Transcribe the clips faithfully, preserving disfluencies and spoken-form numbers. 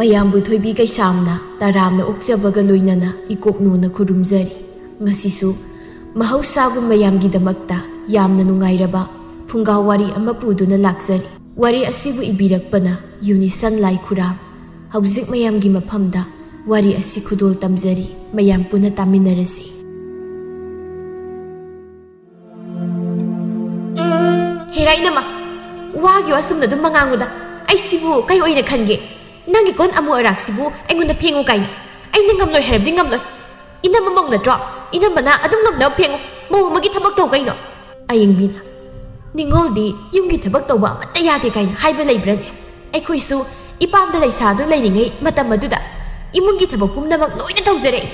ꯑꯌꯥꯝꯕꯨ ꯊꯣꯏꯕꯤ ꯀꯩꯁꯥꯝꯅ ꯇꯔꯥꯝꯅ ꯑꯣꯛꯆꯕꯒ ꯂꯣꯏꯅꯅ ꯏꯀꯣꯛꯅꯣꯅ ꯈꯨꯔꯨꯝꯖꯔꯤ꯫ ꯉꯁꯤꯁꯨ ꯃꯍꯧꯁꯥꯒꯨꯝ ꯃꯌꯥꯝꯒꯤꯗꯃꯛꯇ ꯌꯥꯝꯅ ꯅꯨꯡꯉꯥꯏꯔꯕ ꯐꯨꯡꯒꯥ ꯋꯥꯔꯤ ꯑꯃ ꯄꯨꯗꯨꯅ ꯂꯥꯛꯆꯔꯤ꯫ ꯋꯥꯔꯤ ꯑꯁꯤꯕꯨ ꯏꯕꯤꯔꯛꯄꯅ ꯌꯨꯅꯤꯁꯟ ꯂꯥꯏꯈꯨꯔꯥꯝ꯫ ꯍꯧꯖꯤꯛ ꯃꯌꯥꯝꯒꯤ ꯃꯐꯝꯗ ꯋꯥꯔꯤ ꯑꯁꯤ ꯈꯨꯗꯣꯜ ꯇꯝꯖꯔꯤ꯫ ꯃꯌꯥꯝ ꯄꯨꯟꯅ ꯇꯥꯃꯤꯟꯅꯔꯁꯤ꯫ ꯍꯦꯔꯥ ꯏꯅꯝꯃ, ꯋꯥꯒꯤ ꯋꯥ ꯆꯨꯝꯅ ꯑꯗꯨꯝ ꯃꯉꯥꯡꯉꯨꯗ꯫ ꯑꯩ ꯁꯤꯕꯨ ꯀꯩ ꯑꯣꯏꯅ ꯈꯟꯒꯦ? ꯅꯪꯒꯤ ꯀꯣꯟ ꯑꯃꯨ ꯑꯔꯥꯛꯁꯤꯕꯨ ꯑꯩꯉꯣꯟꯗ ꯐꯦꯡꯉꯨ ꯀꯥꯏꯅ꯫ ꯑꯩꯅ ꯉꯝꯂꯣꯏ ꯍꯥꯏꯔꯕꯗꯤ ꯉꯝꯂꯣꯏ꯫ ꯏꯅꯝꯃ ꯃꯧ ꯅꯠꯇ꯭ꯔꯣ? ꯏꯅꯝꯃꯅ ꯑꯗꯨꯝ ꯉꯝꯅꯕ ꯐꯦꯡꯉꯨ꯫ ꯃꯧ ꯑꯃꯒꯤ ꯊꯕꯛ ꯇꯧ ꯀꯩꯅꯣ? ꯑꯌꯤꯡꯕꯤꯅ, "ꯅꯤꯡꯉꯣꯜꯗꯤ ꯌꯨꯝꯒꯤ ꯊꯕꯛ ꯇꯧꯕ ꯑꯃꯠꯇ ꯌꯥꯗꯦ" ꯀꯥꯏꯅ ꯍꯥꯏꯕ ꯂꯩꯕ꯭ꯔꯅꯦ? ꯑꯩꯈꯣꯏꯁꯨ ꯏꯄꯥꯝꯗ ꯂꯩꯁꯥꯗꯨꯅ ꯂꯩꯔꯤꯉꯩ ꯃꯇꯝ ꯑꯗꯨꯗ ꯏꯃꯨꯡꯒꯤ ꯊꯕꯛ ꯄꯨꯝꯅꯃꯛ ꯂꯣꯏꯅ ꯇꯧꯖꯔꯛꯏ꯫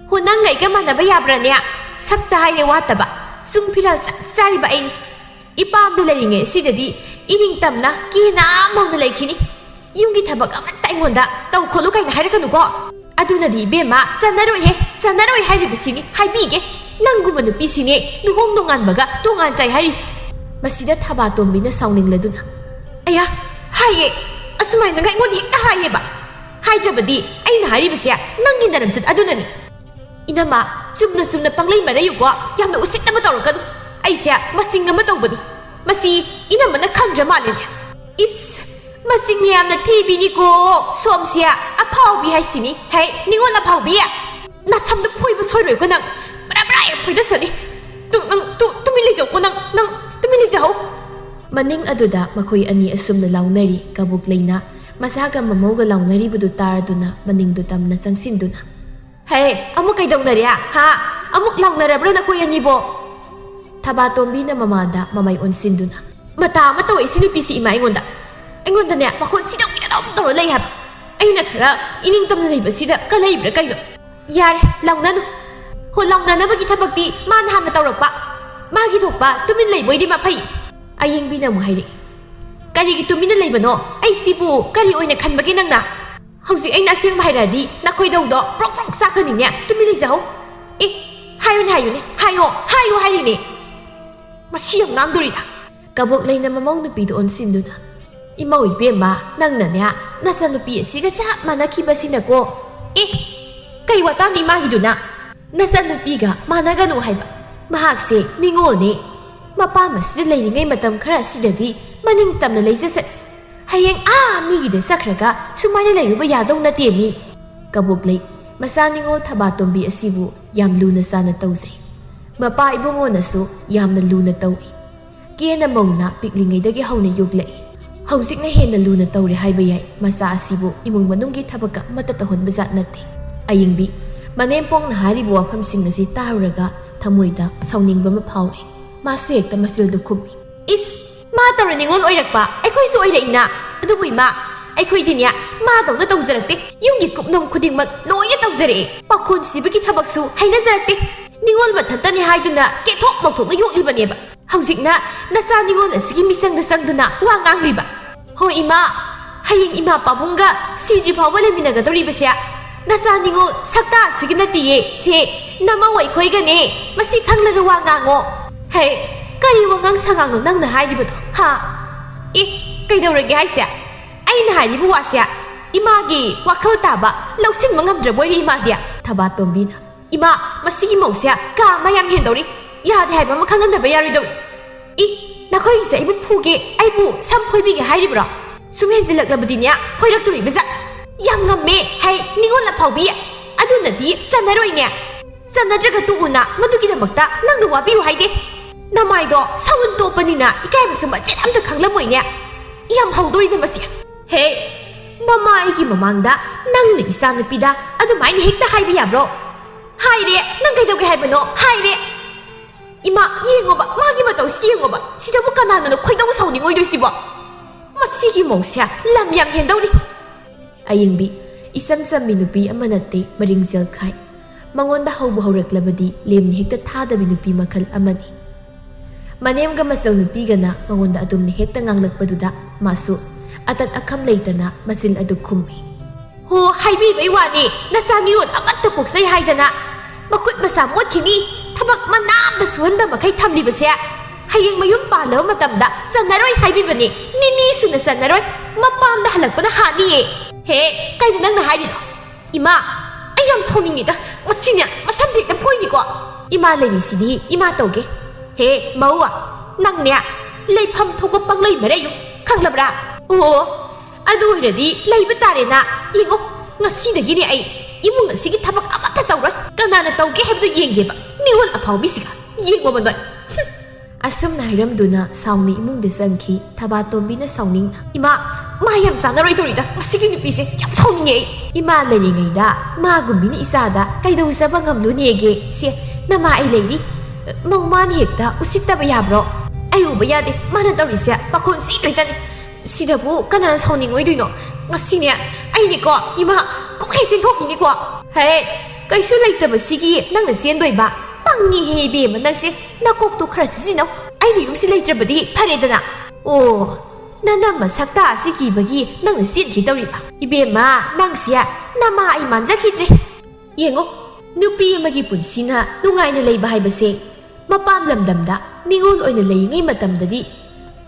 ꯍꯣ, ꯅꯪꯒ ꯑꯩꯒ ꯃꯥꯟꯅꯕ ꯌꯥꯕ꯭ꯔꯥꯅꯦ? ꯁꯛꯇ ꯍꯥꯏꯔꯦ ꯋꯥꯠꯇꯕ꯫ ꯁꯨꯝ ꯐꯤꯔꯥꯜ ꯆꯞ ꯆꯥꯔꯤꯕ ꯑꯩꯅꯤ꯫ ꯏꯄꯥꯝꯗ ꯂꯩꯔꯤꯉꯩ ꯑꯁꯤꯗꯗꯤ ꯏꯅꯤꯡꯇꯝꯅ ꯀꯦꯅ ꯃꯧꯅ ꯂꯩꯈꯤꯅꯤ꯫ ꯌꯨꯝꯒꯤ ꯊꯕꯛ ꯑꯃꯠꯇ ꯑꯩꯉꯣꯟꯗ "ꯇꯧ ꯈꯣꯠꯂꯨ" ꯀꯥꯏꯅ ꯍꯥꯏꯔꯛꯀꯅꯨꯀꯣ꯫ ꯑꯗꯨꯅꯗꯤ ꯏꯕꯦꯝꯃ, ꯆꯟꯅꯔꯣꯏꯍꯦ, ꯆꯟꯅꯔꯣꯏ ꯍꯥꯏꯔꯤꯕꯁꯤꯅꯤ, ꯍꯥꯏꯕꯤꯒꯦ꯫ ꯅꯪꯒꯨꯝꯕ ꯅꯨꯄꯤꯁꯤꯅꯦ ꯂꯨꯍꯣꯡ ꯅꯣꯡꯉꯥꯟꯕꯒ ꯇꯣꯉꯥꯟ ꯆꯥꯏ ꯍꯥꯏꯔꯤꯁꯦ꯫ ꯃꯁꯤꯗ ꯊꯕꯥꯇꯣꯝꯕꯤꯅ ꯁꯥꯎꯅꯤꯡꯂꯗꯨꯅ, "ꯑꯌꯥ, ꯍꯥꯏꯌꯦ, ꯑꯁꯨꯃꯥꯏꯅ ꯅꯪ ꯑꯩꯉꯣꯟꯗ ꯍꯦꯛꯇ ꯍꯥꯏꯌꯦꯕ꯫ ꯍꯥꯏꯗ꯭ꯔꯕꯗꯤ ꯑꯩꯅ ꯍꯥꯏꯔꯤꯕꯁꯦ ꯅꯪꯒꯤ ꯅꯔꯝꯆꯠ ꯑꯗꯨꯅꯅꯤ꯫ ꯏꯅꯝꯃ, ꯆꯨꯝꯅ ꯆꯨꯝꯅ ꯄꯪꯂꯩ ꯃꯔꯩꯌꯨꯀꯣ, ꯌꯥꯝꯅ ꯎꯁꯤꯠꯇꯕ ꯇꯧꯔꯛꯀꯅꯨ꯫ ꯑꯩꯁꯦ ꯃꯁꯤꯡ ꯑꯃ ꯇꯧꯕꯅꯤ꯫ ꯃꯁꯤ ꯏꯅꯝꯃꯅ ꯈꯪꯗ꯭ꯔ ꯃꯥꯜꯂꯦꯅꯦ꯫ ꯏꯁ, ꯃꯁꯤꯡ ꯌꯥꯝꯅ ꯊꯤꯕꯤꯅꯤꯀꯣ ꯁꯣꯝꯁꯦ꯫ ꯑꯐꯥꯎꯕꯤ ꯍꯥꯏꯁꯤꯅꯤ꯫ ꯍꯦ, ꯅꯤꯉꯣꯜ ꯑꯐꯥꯎꯕꯤ, ꯅꯁꯝꯗꯨ ꯐꯣꯏꯕ ꯁꯣꯏꯔꯣꯏꯀꯣ ꯅꯪ꯫ ꯕ꯭ꯔꯥ ꯕ꯭ꯔꯥ ꯌꯥꯝ ꯐꯣꯏꯗꯁꯅꯤ꯫ ꯇꯨ-, ꯅꯪ ꯇꯨ-, ꯇꯨꯃꯤꯟ ꯂꯩꯖꯧꯀꯣ ꯅꯪ, ꯅꯪ ꯇꯨꯃꯤꯟ ꯂꯩꯖꯍꯧ꯫" ꯃꯅꯤꯡ ꯑꯗꯨꯗ ꯃꯈꯣꯏ ꯑꯅꯤ ꯑꯁꯨꯝꯅ ꯂꯥꯎꯅꯔꯤ꯫ ꯀꯕꯣꯛꯂꯩꯅ ꯃꯁꯥꯒ ꯃꯃꯧꯒ ꯂꯥꯎꯅꯔꯤꯕꯗꯨ ꯇꯥꯔꯗꯨꯅ ꯃꯅꯤꯡꯗꯨ ꯇꯝꯅ ꯆꯪꯁꯤꯟꯗꯨꯅ, "ꯍꯦ, ꯑꯃꯨꯛ ꯀꯩꯗꯧꯅꯔꯦ? ꯍꯥ? ꯑꯃꯨꯛ ꯂꯥꯎꯅꯔꯕ꯭ꯔꯥ ꯅꯈꯣꯏ ꯑꯅꯤꯕꯣ?" ꯊꯕꯥꯇꯣꯝꯕꯤꯅ ꯃꯃꯥꯗ ꯃꯃꯥꯏ ꯑꯣꯟꯁꯤꯟꯗꯨꯅ, "ꯃꯇꯥ ꯑꯃ ꯇꯧꯋꯦ ꯁꯤ ꯅꯨꯄꯤꯁꯤ ꯏꯃꯥ ꯑꯩꯉꯣꯟꯗ꯫ ꯑꯩꯉꯣꯟꯗꯅꯦ ꯃꯈꯣꯟ ꯁꯤꯗꯧꯒꯤ ꯑꯗꯨꯝ ꯇꯧꯔ ꯂꯩ ꯍꯥꯏꯕ꯫ ꯑꯩꯅ ꯈꯔ ꯏꯅꯤꯡꯇꯝꯅ ꯂꯩꯕꯁꯤꯗ ꯀ ꯂꯩꯕ꯭ꯔꯥ ꯀꯩꯅꯣ? ꯌꯥꯔꯦ, ꯂꯥꯎꯅꯅꯨ꯫ ꯍꯣ, ꯂꯥꯎꯅꯅꯕꯒꯤ ꯊꯕꯛꯇꯤ ꯃꯥꯅ ꯍꯥꯟꯅ ꯇꯧꯔꯛꯄ꯫ ꯃꯥꯒꯤ ꯊꯣꯛꯄ ꯇꯨꯃꯤꯟ ꯂꯩꯕ ꯑꯣꯏꯗꯤ ꯃꯐꯩ꯫" ꯑꯌꯤꯡꯕꯤꯅ ꯑꯃꯨꯛ ꯍꯥꯏꯔꯛꯏ, "ꯀꯔꯤꯒꯤ ꯇꯨꯃꯤꯟꯅ ꯂꯩꯕꯅꯣ? ꯑꯩ ꯁꯤꯕꯨ ꯀꯔꯤ ꯑꯣꯏꯅ ꯈꯟꯕꯒꯦ ꯅꯪꯅ? ꯍꯧꯖꯤꯛ ꯑꯩꯅ ꯑꯁꯦꯡꯕ ꯍꯥꯏꯔꯛꯑꯗꯤ ꯅꯈꯣꯏꯗꯧꯗꯣ ꯄ꯭ꯔꯣꯛ ꯄ꯭ꯔꯣꯛ ꯆꯥꯛꯀꯅꯤꯅꯦ꯫ ꯇꯨꯃꯤꯟ ꯂꯩꯖꯍꯧ꯫" "ꯑꯦ, ꯍꯥꯏꯌꯨꯅꯦ, ꯍꯥꯏꯌꯨꯅꯦ, ꯍꯥꯏꯌꯣ, ꯍꯥꯏꯌꯣ ꯍꯥꯏꯔꯤꯅꯦ꯫ ꯃꯁꯤ ꯌꯥꯝ ꯉꯥꯡꯗꯣꯔꯤꯗ꯫" ꯀꯕꯣꯛꯂꯩꯅ ꯃꯃꯧ ꯅꯨꯄꯤꯗꯨ ꯑꯣꯟꯁꯤꯟꯗꯨꯅ, ꯏꯃꯧ ꯏꯕꯦꯝꯃ, ꯅꯪꯅꯅꯦ, ꯅꯆꯥꯅꯨꯄꯤ ꯑꯁꯤꯒ ꯆꯞ ꯃꯥꯟꯅꯈꯤꯕꯁꯤꯅꯀꯣ꯫ ꯑꯦ, ꯀꯩ ꯋꯥꯇꯥꯅꯤ ꯃꯥꯒꯤꯗꯨꯅ? ꯅꯆꯥꯅꯨꯄꯤꯒ ꯃꯥꯟꯅꯒꯅꯨ ꯍꯥꯏꯕ꯫ ꯃꯍꯥꯛꯁꯦ ꯃꯤꯉꯣꯜꯅꯦ꯫ ꯃꯄꯥ ꯃꯁꯤꯗ ꯂꯩꯔꯤꯉꯩ ꯃꯇꯝ ꯈꯔ ꯑꯁꯤꯗꯗꯤ ꯃꯅꯤꯡ ꯇꯝꯅ ꯂꯩꯖꯁꯠ꯫ ꯍꯌꯦꯡ ꯑꯥ ꯃꯤꯒꯤꯗ ꯆꯠꯈ꯭ꯔꯒ ꯁꯨꯃꯥꯏꯅ ꯂꯩꯔꯨꯕ ꯌꯥꯗꯧ ꯅꯠꯇꯦ ꯃꯤ꯫ ꯀꯕꯣꯛꯂꯩ, ꯃꯆꯥ ꯅꯤꯉꯣꯜ ꯊꯕꯥꯇꯣꯝꯕꯤ ꯑꯁꯤꯕꯨ ꯌꯥꯝ ꯂꯨꯅ ꯆꯥꯅ ꯇꯧꯖꯩ꯫ ꯃꯄꯥ ꯏꯕꯨꯡꯉꯣꯅꯁꯨ ꯌꯥꯝꯅ ꯂꯨꯅ ꯇꯧꯏ꯫ ꯀꯦꯅ ꯃꯧꯅ ꯄꯤꯛꯂꯤꯉꯩꯗꯒꯤ ꯍꯧꯅ ꯌꯣꯛꯂꯛꯏ꯫ ꯍꯧꯖꯤꯛꯅ ꯍꯦꯟꯅ ꯂꯨꯅ ꯇꯧꯔꯦ ꯍꯥꯏꯕ ꯌꯥꯏ꯫ ꯃꯆꯥ ꯑꯁꯤꯕꯨ ꯏꯃꯨꯡ ꯃꯅꯨꯡꯒꯤ ꯊꯕꯛꯀ ꯑꯃꯠꯇ ꯇꯧꯍꯟꯕ ꯖꯥꯠ ꯅꯠꯇꯦ꯫ ꯑꯌꯤꯡꯕꯤ, ꯃꯅꯦꯝꯄꯣꯛꯅ ꯍꯥꯏꯔꯤꯕ ꯋꯥꯐꯝꯁꯤꯡ ꯑꯁꯤ ꯇꯥꯔꯨꯔꯒ ꯊꯃꯣꯏꯗ ꯁꯥꯎꯅꯤꯡꯕ ꯑꯃ ꯐꯥꯎꯔꯦ꯫ ꯃꯥꯁꯨ ꯍꯦꯛꯇ ꯃꯆꯤꯜꯗꯨ ꯈꯨꯝꯃꯤ꯫ ꯏꯁ! ꯃꯥ ꯇꯧꯔ ꯅꯤꯉꯣꯜ ꯑꯣꯏꯔꯛꯄ ꯑꯩꯈꯣꯏꯁꯨ ꯑꯣꯏꯔꯛꯏꯅ꯫ ꯑꯗꯨꯕꯨ ꯏꯃꯥ, ꯑꯩꯈꯣꯏꯗꯤꯅꯦ, ꯃꯥꯗꯧꯅ ꯇꯧꯖꯔꯛꯇꯦ꯫ ꯌꯨꯝꯒꯤ ꯀꯨꯞꯅꯣꯝ ꯈꯨꯗꯤꯡꯃꯛ ꯂꯣꯏꯅ ꯇꯧꯖꯔꯛꯑꯦ꯫ ꯄꯥꯈꯣꯟ ꯁꯤꯕꯒꯤ ꯊꯕꯛꯁꯨ ꯍꯩꯅꯖꯔꯛꯇꯦ꯫ ꯅꯤꯉꯣꯜ ꯃꯊꯟꯇꯅꯤ ꯍꯥꯏꯗꯨꯅ ꯀꯦꯊꯣꯛ ꯃꯧꯊꯣꯛꯅ ꯌꯣꯛꯂꯤꯕꯅꯦꯕ꯫ ꯍꯧꯖꯤꯛꯅ ꯅꯆꯥ ꯅꯤꯉꯣꯜ ꯑꯁꯤꯒꯤ ꯃꯤꯆꯪꯗ ꯆꯪꯗꯨꯅ ꯋꯥ ꯉꯥꯡꯂꯤꯕ꯫ ꯍꯣ ꯏꯃꯥ, ꯍꯌꯦꯡ ꯏꯃꯥ ꯄꯥꯕꯨꯡꯒ ꯁꯤꯗ꯭ꯔꯤ ꯐꯥꯎꯕ ꯂꯩꯃꯤꯟꯅꯒꯗꯧꯔꯤꯕꯁꯦ ꯅꯆꯥ ꯅꯤꯉꯣꯜ ꯁꯛꯇꯥ ꯑꯁꯤꯒꯤ ꯅꯠꯇꯤꯌꯦ, ꯁꯦ ꯅꯃꯧ ꯑꯩꯈꯣꯏꯒꯅꯦ꯫ ꯃꯁꯤ ꯈꯪꯂꯒ ꯋꯥ ꯉꯥꯡꯉꯣ꯫ ꯍꯦ, ꯀꯔꯤ ꯋꯥꯉꯥꯡ ꯁꯉꯥꯡꯅꯣ ꯅꯪꯅ ꯍꯥꯏꯔꯤꯕꯗꯣ, ꯍꯥ? ꯑꯦ, ꯀꯩꯗꯧꯔꯒꯦ ꯍꯥꯏꯁꯦ? ꯑꯩꯅ ꯍꯥꯏꯔꯤꯕ ꯋꯥꯁꯦ ꯏꯃꯥꯒꯤ ꯋꯥꯈꯜ ꯇꯥꯕ ꯂꯧꯁꯤꯟꯕ ꯉꯝꯗ꯭ꯔꯕꯣꯏꯔꯦ ꯏꯃꯥꯗꯤ꯫ ꯊꯕꯥꯇꯣꯝꯕꯤꯅ, ꯏꯃꯥ, ꯃꯁꯤꯒꯤ ꯃꯧꯁꯦ ꯀꯥ ꯑꯃ ꯌꯥꯝ ꯍꯦꯟꯗꯧꯔꯤ꯫ ꯌꯥꯗꯦ ꯍꯥꯏꯕ ꯑꯃ ꯈꯪꯍꯟꯗꯕ ꯌꯥꯔꯣꯏꯗꯧꯔꯤ꯫ ꯏ, ꯅꯈꯣꯏꯒꯤꯁꯦ ꯑꯩꯕꯨ ꯐꯨꯒꯦ, ꯑꯩꯕꯨ ꯁꯝ ꯐꯣꯏꯕꯤꯒꯦ ꯍꯥꯏꯔꯤꯕ꯭ꯔꯣ? ꯁꯨꯝ ꯍꯦꯟꯖꯤꯜꯂꯛꯂꯕꯗꯤꯅꯦ, ꯐꯣꯏꯔꯛꯇꯣꯔꯤꯕꯁꯦ꯫ ꯌꯥꯝ ꯉꯝꯃꯦ ꯍꯩ ꯅꯤꯉꯣꯜ ꯑꯐꯥꯎꯕꯤ꯫ ꯑꯗꯨꯅꯗꯤ ꯆꯟꯅꯔꯣꯏꯅꯦ꯫ ꯆꯟꯅꯗ꯭ꯔꯒ ꯇꯣꯛꯎꯅ, ꯃꯗꯨꯒꯤꯗꯃꯛꯇ ꯅꯪꯅ ꯋꯥꯕꯤꯌꯨ ꯍꯥꯏꯗꯦ꯫ ꯅꯃꯥꯏꯗꯣ ꯁꯎꯟ ꯇꯣꯞꯄꯅꯤꯅ ꯏꯀꯥꯏꯕꯁꯨ ꯃꯆꯦꯠ ꯑꯝꯇ ꯈꯪꯂꯝꯃꯣꯏꯅꯦ꯫ ꯌꯥꯝ ꯍꯧꯗꯣꯔꯤꯗ ꯃꯁꯤ꯫ ꯍꯦ, ꯃꯃꯥ ꯑꯩꯒꯤ ꯃꯃꯥꯡꯗ ꯅꯪꯅ ꯏꯆꯥ ꯅꯨꯄꯤꯗ ꯑꯗꯨꯃꯥꯏꯅ ꯍꯦꯛꯇ ꯍꯥꯏꯕ ꯌꯥꯕ꯭ꯔꯣ? ꯍꯥꯏꯔꯦ, ꯅꯪ ꯀꯩꯗꯧꯒꯦ ꯍꯥꯏꯕꯅꯣ? ꯍꯥꯏꯔꯦ꯫ ꯏꯃꯥ, ꯌꯦꯡꯉꯣꯕ, ꯃꯥꯒꯤ ꯃꯇꯧꯁꯤ ꯌꯦꯡꯉꯣꯕ꯫ ꯁꯤꯗꯕꯨ ꯀꯅꯥꯅꯅꯣ ꯈꯣꯏꯗꯧ ꯁꯥꯎꯅꯤꯡꯉꯣꯏꯗꯣꯏꯁꯤꯕꯣ? ꯃꯁꯤꯒꯤ ꯃꯧꯁꯦ ꯂꯝ ꯌꯥꯝ ꯍꯦꯟꯗꯧꯔꯤ꯫ ꯑꯌꯤꯡꯕꯤ, ꯏꯆꯝ ꯆꯝꯕꯤ ꯅꯨꯄꯤ ꯑꯃ ꯅꯠꯇꯦ, ꯃꯔꯤꯡꯖꯦꯜ ꯈꯥꯏ꯫ ꯃꯉꯣꯟꯗ ꯍꯧꯕ ꯍꯧꯔꯛꯂꯕꯗꯤ ꯂꯦꯝꯅ ꯍꯦꯛꯇ ꯊꯥꯗꯕꯤ ꯅꯨꯄꯤ ꯃꯈꯜ ꯑꯃꯅꯤ꯫ ꯃꯅꯦꯝꯒ ꯃꯆꯧ ꯅꯨꯄꯤꯒꯅ ꯃꯉꯣꯟꯗ ꯑꯗꯨꯝꯅ ꯍꯦꯛꯇ ꯉꯥꯡꯂꯛꯄꯗꯨꯗ ꯃꯥꯁꯨ ꯑꯇꯠ ꯑꯈꯝ ꯂꯩꯇꯅ ꯃꯆꯤꯜ ꯑꯗꯨ ꯈꯨꯝꯃꯤ꯫ ꯍꯣ, ꯍꯥꯏꯕꯤꯕꯩ ꯋꯥꯅꯤ, ꯅꯆꯥ ꯃꯤꯔꯣꯜ ꯑꯃꯠꯇ ꯄꯣꯛꯆꯩ ꯍꯥꯏꯗꯅ ꯃꯈꯨꯠ ꯃꯁꯥ ꯃꯣꯠꯈꯤꯅꯤ, ꯊꯕꯛ ꯃꯅꯥ ꯑꯃꯇ ꯁꯨꯍꯟꯗ ꯃꯈꯩ ꯊꯝꯂꯤꯕꯁꯦ꯫ ꯍꯌꯦꯡ ꯃꯌꯨꯝ ꯄꯥꯜꯂꯕ ꯃꯇꯝꯗ ꯆꯟꯅꯔꯣꯏ ꯍꯥꯏꯕꯤꯕꯅꯤ꯫ ꯅꯤꯅꯤ ꯁꯨꯅ ꯆꯟꯅꯔꯣꯏ꯫ ꯃꯄꯥꯝꯗ ꯍꯜꯂꯛꯄꯅ ꯍꯥꯟꯅꯤꯌꯦ꯫ ꯍꯦ, ꯀꯩꯅꯣ ꯅꯪꯅ ꯍꯥꯏꯔꯤꯗꯣ? ꯏꯃꯥ, ꯑꯩ ꯌꯥꯝ ꯁꯥꯎꯅꯤꯡꯉꯤꯗ꯫ ꯉꯁꯤꯅꯦ ꯃꯁꯝꯁꯦ ꯍꯦꯛꯇ ꯐꯣꯏꯅꯤꯀꯣ꯫ ꯏꯃꯥ ꯂꯩꯔꯤꯁꯤꯗꯤ ꯏꯃꯥ ꯇꯧꯒꯦ꯫ ꯍꯦ, ꯃꯧ, ꯅꯪꯅꯦ ꯂꯩꯐꯝ ꯊꯣꯛꯄ ꯄꯪꯂꯩ ꯃꯔꯩꯌꯨ, ꯈꯪꯂꯕ꯭ꯔꯥ? ꯑꯣ, ꯑꯗꯨ ꯑꯣꯏꯔꯗꯤ ꯂꯩꯕ ꯇꯥꯔꯦꯅ꯫ ꯌꯦꯡꯉꯣ, ꯉꯁꯤꯗꯒꯤꯅꯦ ꯑꯩ ꯏꯃꯨꯡ ꯑꯁꯤꯒꯤ ꯊꯕꯛ ꯑꯃꯠꯇ ꯇꯧꯔꯣꯏ꯫ ꯀꯅꯥꯅ ꯇꯧꯒꯦ ꯍꯥꯏꯕꯗꯨ ꯌꯦꯡꯒꯦꯕ꯫ ꯅꯤꯉꯣꯜ ꯑꯐꯥꯎꯕꯤꯁꯤꯒ ꯌꯦꯡꯉꯣꯕ ꯅꯣꯏ꯫ ꯍꯨꯝ꯫ ꯑꯁꯨꯝꯅ ꯍꯥꯏꯔꯝꯗꯨꯅ ꯁꯥꯎꯅ ꯏꯃꯨꯡꯗ ꯆꯪꯈꯤ꯫ ꯊꯕꯥꯇꯣꯝꯕꯤꯅ ꯁꯥꯎꯅꯤꯡꯅ, "ꯏꯃꯥ, ꯃꯥ ꯌꯥꯝ ꯆꯥꯟꯅꯔꯣꯏꯗꯧꯔꯤꯗ, ꯉꯁꯤꯒꯤ ꯅꯨꯄꯤꯁꯦ ꯌꯥꯝ ꯁꯥꯎꯅꯤꯡꯉꯦ ꯑꯩ꯫" ꯏꯃꯥ ꯂꯩꯔꯤꯉꯩꯗ ꯃꯥꯒꯨꯝꯕꯤꯅ ꯏꯆꯥꯗ ꯀꯩꯗꯧꯖꯕ ꯉꯝꯂꯨꯅꯦꯒꯦ? ꯁꯦ, ꯅꯃꯥ ꯑꯩ ꯂꯩꯔꯤ꯫ ꯃꯧ ꯃꯥꯅ ꯍꯦꯛꯇ ꯎꯁꯤꯠꯇꯕ ꯌꯥꯕ꯭ꯔꯣ? ꯑꯩ ꯎꯕ ꯌꯥꯗꯦ, ꯃꯥꯅ ꯇꯧꯔꯤꯁꯦ ꯄꯥꯈꯣꯟ ꯁꯤꯗꯣꯏꯇꯅꯤ꯫ ꯁꯤꯗꯕꯨ ꯀꯅꯥꯅ ꯁꯥꯎꯅꯤꯡꯉꯣꯏꯗꯣꯏꯅꯣ? ꯉꯁꯤꯅꯦ ꯑꯩꯅꯤꯀꯣ, ꯏꯃꯥ, ꯀꯨꯝꯍꯩ ꯆꯦꯟꯊꯣꯛꯈꯤꯅꯤꯀꯣ꯫ ꯍꯦ, ꯀꯩꯁꯨ ꯂꯩꯇꯕꯁꯤꯒꯤ ꯅꯪꯅ ꯆꯦꯟꯗꯣꯏꯕ? ꯄꯪꯉꯤꯍꯦ ꯏꯕꯦꯝꯃ ꯅꯪꯁꯦ, ꯅꯀꯣꯛꯇꯣ ꯈꯔ ꯁꯤꯖꯤꯟꯅꯧ꯫ ꯑꯩꯅ ꯌꯨꯝꯁꯤ ꯂꯩꯇ꯭ꯔꯕꯗꯤ ꯐꯔꯦꯗꯅ꯫ ꯑꯣ, ꯅꯅꯝꯃ ꯁꯛꯇꯥ ꯑꯁꯤ ꯀꯤꯕꯒꯤ ꯅꯪꯅ ꯆꯦꯟꯈꯤꯗꯧꯔꯤꯕ? ꯏꯕꯦꯝꯃ, ꯅꯪꯁꯦ ꯅꯃꯥ ꯑꯩ ꯃꯥꯟꯖꯈꯤꯗ꯭ꯔꯦ꯫ ꯌꯦꯡꯉꯣ, ꯅꯨꯄꯤ ꯑꯃꯒꯤ ꯄꯨꯟꯁꯤꯅ ꯅꯨꯡꯉꯥꯏꯅ ꯂꯩꯕ ꯍꯥꯏꯕꯁꯦ ꯃꯄꯥꯝ ꯂꯝꯗꯝꯗ ꯅꯤꯉꯣꯜ ꯑꯣꯏꯅ ꯂꯩꯔꯤꯉꯩ ꯃꯇꯝꯗꯗꯤ